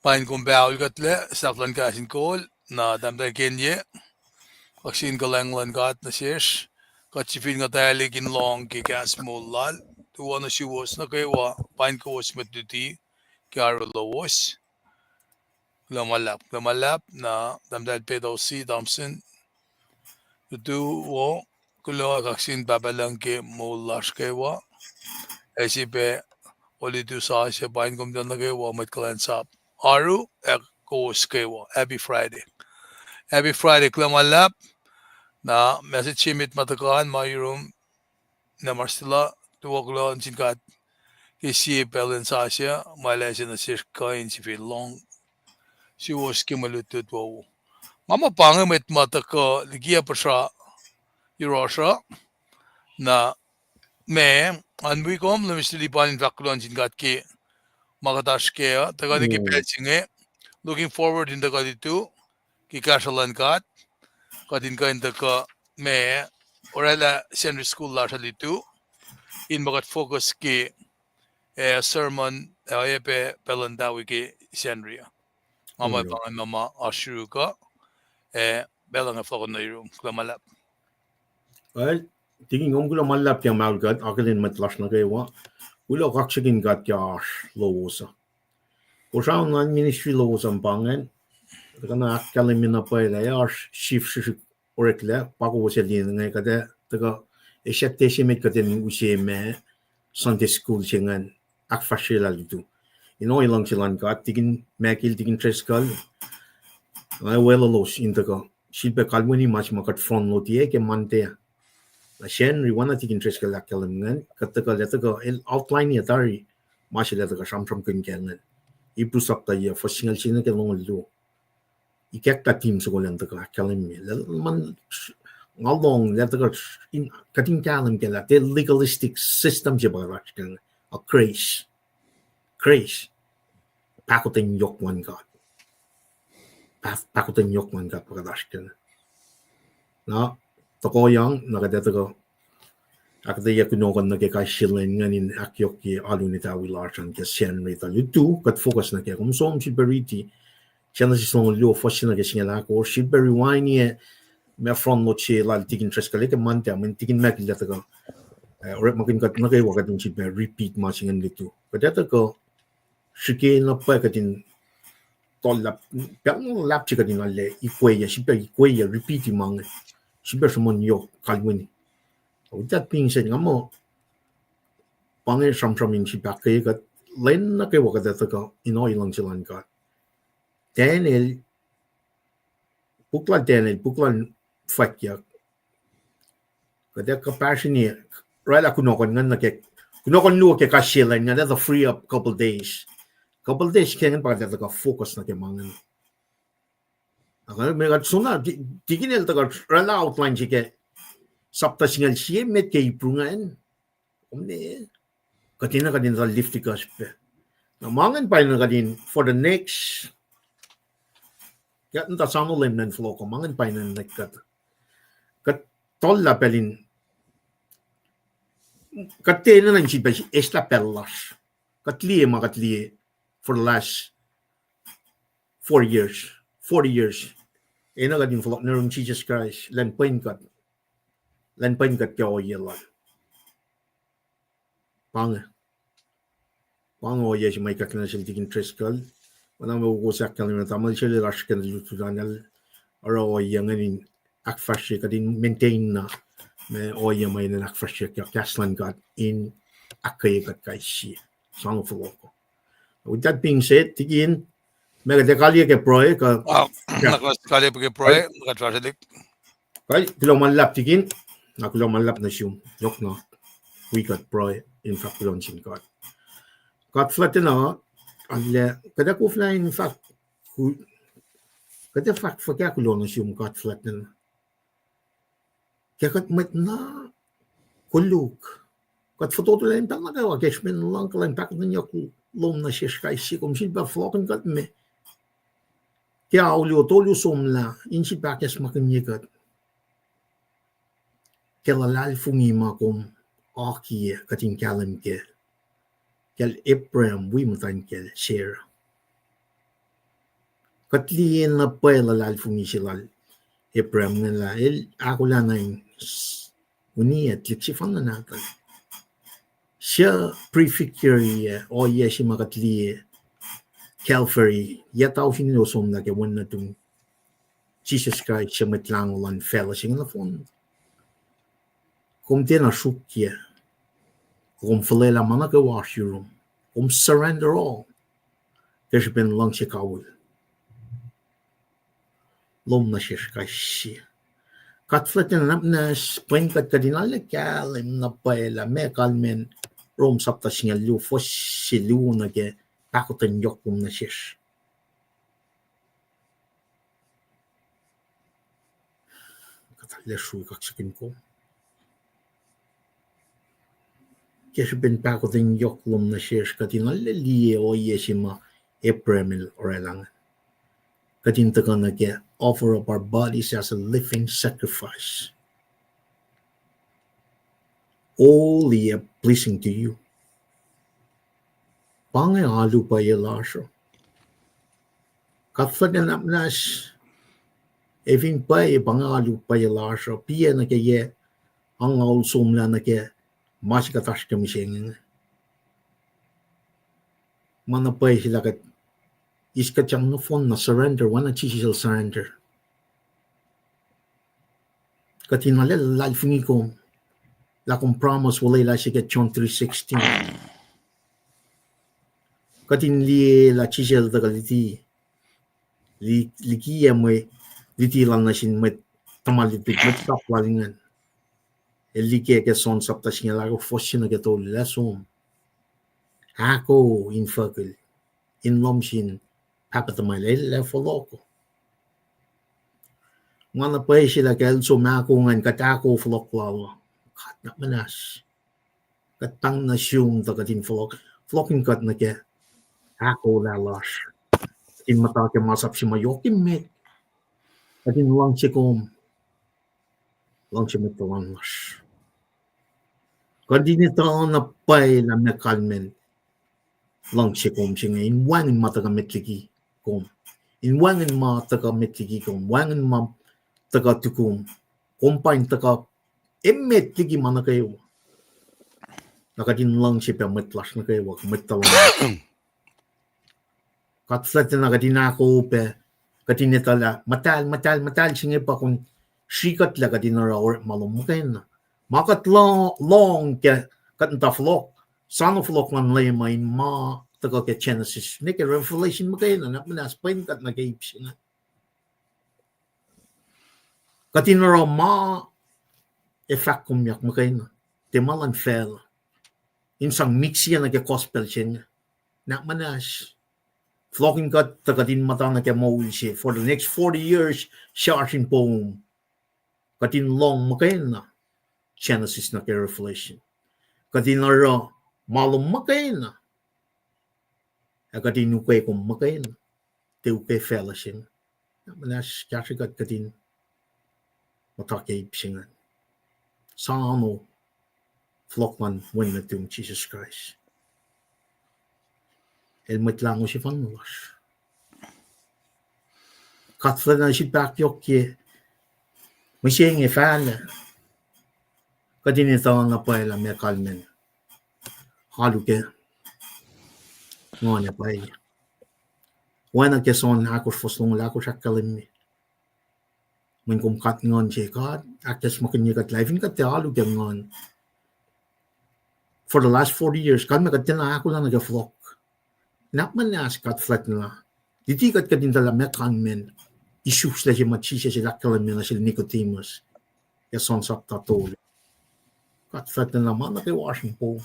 Pain kom paholkuhtlac, sahflah kahs in kol, na Tahmtahel Kenye, kaksakihn kuhlwacng luhn God nuh sesr, kuht sifil nguhtwaclihk in lohng ke kahs moul lal, tuwo nuh suwos nuh kwewa, pain kowos mwet luti, ke oaru lowos. Kuloh ma luhlahp, kuloh ma luhlahp, na Tahmtahel Pedosi Thompson, tutu wo, kuloh, kaksakihn Pahpah Lucng ke moul lasr kwewa, ac sifilpac olutu sasuc, pain komtal nuh kwewa, mwet kuhlwacnsap. Oaru, ac kowos kwewa. Happy Friday. Happy Friday, kuloh ma luhlahp. Na message se met ma tuhkuh an ma yurum, na Marcella, tuwo kuloh nuh sin God ke sie pacl in sasuc, ma El ase nuh sesr kuh in sifil lohng suwos ke mwe lutlut wowo. Nga muh pa inge mwet ma tuhkuh liki ah puhsra yohrohsr uh, na ma, an wi kom, Lewis Tilipan, in fahk kuloh nuh sin God ke ma kuht oasr kac uh, tuhkuh nuh ke pacl se inge, looking forward in tuhkuh lutu, ke kahsruh luhn God, kuht in kuh in tuhkuh ma, oraclah Sacnri School lasr uh lutu, in ma kuht focus ke, eh, sermon, eh, oacyacpac pacl luhn tawi ke Sacnri uh. Nga muh pa inge ma ma oasr yuruk uh, eh, pacl inge fohlohk nuh yurum, kuloh ma luhlahp. Well, Tikin, kom kuloh ma luhlahp ke maul kuht, akihlen mwet lasr nuh kwewa. Kuloh kaksakihn God ke oasr lowos uh. Kosrae na ministry lowos an pa ingacn, tuhkuh na ahkkahlwemye na pwacye lah oasr sif srihsrihk oreklac, pa kowos ac liye inge, kuht ac tuhkuh, ac srack tiac se met kuht in use ma Sunday school se ingacn, ahkfahsryelah lutu. In ohiyac luhngse luhn God, Tikin Michael, Tikin Driscoll, nga weluhlos in tuhkuh sifilpac kalweni ma se ma kuht front load-i ke Monday. Na Sacnri, oacna Tikin Driscoll ahkkahlwem ingacn, kuht tuhkuh lah tuhkuh el outline-i tari ma se lah tuhkuh sramsramkihn kac ingacn. Hebrew sapta yac, fuhs singucul sie nuh ke longoul luo. Ikacklah team soko lah tuhkuh ahkkahlwemye. Lah ma, nga lohng lah tuhkuh in, kuht in kahlwem kac lah tiac legalistic system se pa kuht oasr kac, a grace. Grace. Pahkotwen yohk luhn God. Pah-, pahkotwen yohk luhn God pa kuht oasr kac. Na, tohkohyang, na kuht ac tuhkuh ahkuhtweyac kunohkohn nuh ke kais sie lwen ingacn in ahkyohkye alu in etawi lasr an ke Sacnri tuh lutu, kuht focus nuh kac. Kom som sifilpac riti Genesis longoul luo, fuhs se nuh ke singucul ahkosr, sifilpac rewind-i ma front load se lal Tikin Driscoll ke Monday, mweyen Tikin Michael el ac tuhkuh, eh, orekmakihn kuht nuh kwewa kuht in sifilpac repeat ma se ingacn lutu. Kuht ac tuhkuh srihke na pwacye kuht in tuhlahp, pacl luhlahp se kuht in arlac ikweye, sifilpac ikweye, repeat-i ma inge, sifilpac sruhmuhn yohk kalweni. With that being said, nga muh pa inge sramsram in sifilpac ahkkweye kuht, lwen nuh kwewa kuht ac tuhkuh in ohiyac luhngse luhn God. Daniel, puk lal Daniel, puk lal fwackyuck. Kuht ac kuhpahsrweni oraclah kunohkohn ingacn nuh ke, kunohkohn luo ke kahs se lwen ingacn, the free up couple days. Couple days ke ingacn pa kuht ac tuhkuh focus nuh ke ma ingacn. Ac me kuht soenna, ti-, tikin el tuhkuh oraclah outline se ke sapta singucul sie met ke Hebrew ingacn. Kom ne, kuht enenuh kuht in tuh Leviticus pac. Na ma ingacn pa enenuh kuht in for the next, kuht in tuh soano Leum nuh in fohlohk uh, ma ingacn pa enenuh kuht, kuht tollah pacl in, kuht tiac enenuh in sifilpac eslah pacl lasr. Kuht liye ma kuht liye for the last four years, forty years. Enenuh kuht in fohlohk nuh yurin Jisus Kraist, elan pwen kuht, elan pwen kuht ke ohiyac lal. Pa inge. Pa inge ohiyac se ma ikacklah nuh sel Tikin Driscoll. Oacna ma wo kowos ahkkahlwemye, tamuhlwel se lal oasr ke lutlut an, el oruh ohiyac ingacn in ahkfahsrye kuht in maintain na ma ohiyac ma enenuh in ahkfahsryeyuck kahs luhn God in ahkkweye kuht kais sie. Soano fohlohk. With that being said, Tikin, ma kuht ac kaliyac ke pruhe kuh, na kuht kaliyac ke pruhe, na kuht fahsrwelihk. Kuloh ma luhlahp Tikin, na kuloh ma luhlahp nuh sum, yohk na wi kuht pruhe in fahk kuloh nuh sin God. God fuhlwactacna, arlac, kuht ac koflah in fahk, kuht ac fahk fuhkah kuloh nuh sum God fuhlwactacna. Ke kuht mwet na koluk, kuht fototo lah in pacl nuh kwewa ke srihpen luhngkuhlwacng pahkotwen yohk lom nuh sesr kais sie, kom sifilpac fohlohkihn kuht me ke ao luo tolu somlah in sifilpac ahkacsmakihnye kuht ke luhlahlfongi ma kom akiyac kuht in kahlwem kac, kacl Abraham wi muhtwacn kacl Sarah. Kuht liye na pwacye luhlahlfongi se lal Abraham ingacn lah el ahkolah na in s-, uniyac tuhlihk sefanna nahtuhl. Suc prefigure-ye ohiyac se ma kuht liye Calvary, yac tausin luo somlah ke wen nuhtum Jisus Kraist, suc Mwet Lahngo luhn facluh se inge nohfohn. Kom tiacna sruokyac. Kom fuhlwelah ma nuh kwewa oasr yurum. Kom surrender all ke srihpen luhngse kawihl lom nuh sesr kais sie. God fuhlwactacna, nwacsnwacs pwen kuht, kuht in arlac kahlwem na pwacye lah meac kalmacn Rom sapta singucul luo, fuhs se luo nuh ke pahkotwen yohk lom nuh sesr. Kuht arlac srui kaksakihn kom. Ke srihpen pahkotwen yohk lom nuh sesr, kuht in arlac liye ohiyac se ma Abraham el oraclah ingacn. Kuht in tuhkuh nuh ke offer up our bodies as a living sacrifice, holy and pleasing to you. Pa inge alu pwacye lasr uh. God fuhlwactacna, nwacsnwacs, ac fin pwacye, pa inge alu pwacye lasr uh, piyac nuh ke yac angngaul somlah nuh ke ma se kuht oasr ke mihsenge inge. Ma na pwacye se lah kuht eis kuht sang nohfohn na surrender, oacna Jisus el surrender. Kuht in arlac luhlahlfongi kom lah kom promise olwelah se ke John three sixteen. Kuht in liye lah Jisus el tuhkuh luti, li-, likiyac mwe luti lal nuh sin mwet tuhma lutlut, mwet sap lal ingacn. El likiyac ke John sapta singucul ahkosr, fuhs se nuh ke tolu, lah som ahko infuckihl in lohm sin Pahpah tuhmwacl, el ac fohlohk. Ma na pwacye se lah ke el som ahko ingacn, kuht ahko fohlohk lal uh. God, nwacsnwacs, kuht pahng nuh sum tuh kuht in fohlohk, fohlohkihn kuht nuh ke ahkolah lasr in muhta ke masap se ma yohk emet. Kuht in luhngse kom, luhngse mwet tuhlan lasr. Kuht in etuh na pwacye lah meac kalmacn luhngse kom se inge, in wacngihn ma tuhkuh met liki kom, in wacngihn ma tuhkuh met liki kom, wacngihn ma tuhkuh tukum. Kom pa in tuhkuh emet liki ma nuh kwewa. Na kuht in luhngse pac mwet lasr nuh kwewa, mwet tuhlan. God fuhlwactacna, kuht in ahko pac, kuht in etuh lah muhtahl, muhtahl, muhtahl se inge pa kom srihkuhtlac kuht in oruh orekma lom muhkwena. Ma kuht lo-, lohng ke kuht muhta fohlohk, soano fohlohk luhn Leum uh in ma tuhkuh ke Genesis nuh ke Revelation muhkwena, nwacsnwacs pwen kuht nuh ke ip se inge. Kuht in oruh ma ac fahk kom yak muhkwena, tiac ma luhn facluh, in sang mix-i nuh ke gospel se inge. Na muhnahs, fohlohkihn kuht tuh kuht in muhta nuh ke moul se for the next forty years, se oasr in poum. Kuht in lohng muhkwena Genesis nuh ke Revelation. Kuht in oruh ma lom muhkwena, ac kuht in ukwe kom muhkwena, tiac ukwe facluh se inge. Na muhnahs kahsrwe kuht, kuht in muhta ke ip se inge. Soano fohlohk luhn Wen nuhtum Jisus Kraist. El Mwet Lahngo sefanna lasr. God fuhlwact na sifilpac ahkyohkye mihsenge fahlah, kuht in etuh na pwacye lah meac kalmacn alu ke nguhn ac pwacye. Oacna ke John ahkosr fuhs longoul ahkosr ahkkahlwemye, mweyen kom God Nguhn se. God ahkacsmakihnye kuht lah fin kuht tiac alu ke nguhn for the last forty years, kalmac kuht tiacna ahkolah nuh ke fohlohk. Na muhnahs God fuhlwact na, luti kuht, kuht in etuh lah meac kalmacn isuslac se ma Jisus el ahkkahlwemye nuh sel Nicodemus ke John sapta tolu. God fuhlwact na ma nuh kwewa oasr in poum,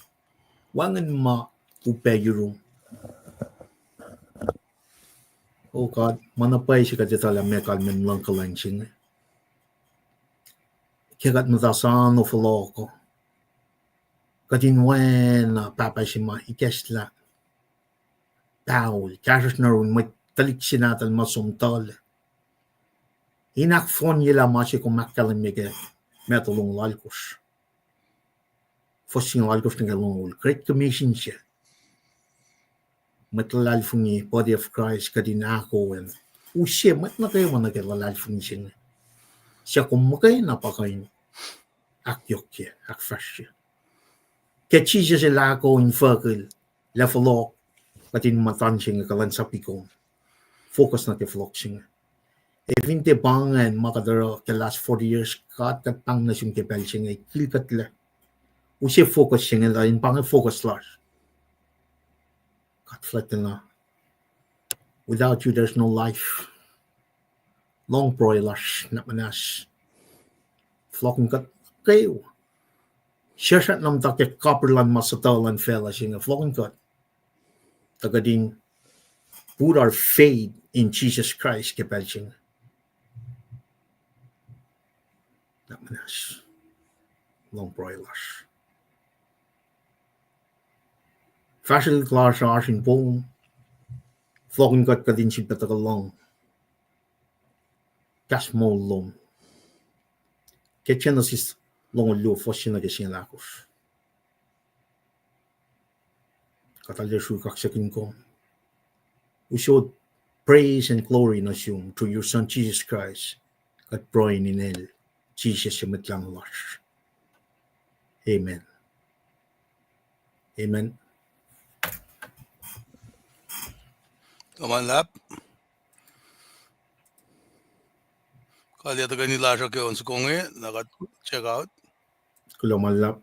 wacngihn ma upac yurum. O God, ma na pwacye se kuht etuh lah meac kalmacn luhngkuhlwacng se inge. Ke kuht muhta soano fohlohk uh, kuht in oacna pahpah se ma ikacslah pahol, kahsruhsr nuh yurin mwet tuhlihk se nahtuhl ma som tuhlac, in ahkfohnyelah ma se kom ahkkahlwemye ke Matthew longoul alkosr, fuhs singucul alkosr nuh ke longoul, Great Commission se. Mwet luhlahlfongi, body of Christ, kuht in ahkoo an, use mwet nuh kwewa nuh ke luhlahlfongi se inge, suc kom muhkwena pa kuh in ahkyohkye, ahkfahsrye. Ke Jisus el ahkoo infuckihl lah fohlohk, kuht in muhta se inge kuhlwacnsap sihk kom, focus nuh ke fohlohk se inge. Ac fin tiac pa ingacn ma kuht oruh ke last forty years, God, kuht pahng nuh sum ke pacl se inge, kihlkuhtlac. Use focus se inge lah in pa inge focus lasr. God fuhlwact na, without you there's no life. Lohng pruhe lasr na muhnahs. Fohlohkihn kuht kwewa. Sesr na muhta ke kapihr luhn ma suhtuh luhn facluh se inge, fohlohkihn kuht tuh kuht in put our faith in Jesus Christ ke pacl se inge. Na muhnahs, lohng pruhe lasr. Fahsrwelihk lasr oasr in poum. Fohlohkihn kuht, kuht in sifilpac tuhkuh lohng kahs moul lom ke Genesis longoul luo, fuhs se nuh ke singucul ahkosr. Kuht arlac sruhk kaksakihn kom. Usot praise and glory nuh sum through your Son Jesus Christ. Kuht pruhe in inel Jisus, Mwet Lahngo lasr. Amen. Amen. Kuloh ma luhlahp. Kalyac tuhkweni lasr uh ke on soko inge, na kuht check out. Kuloh ma luhlahp.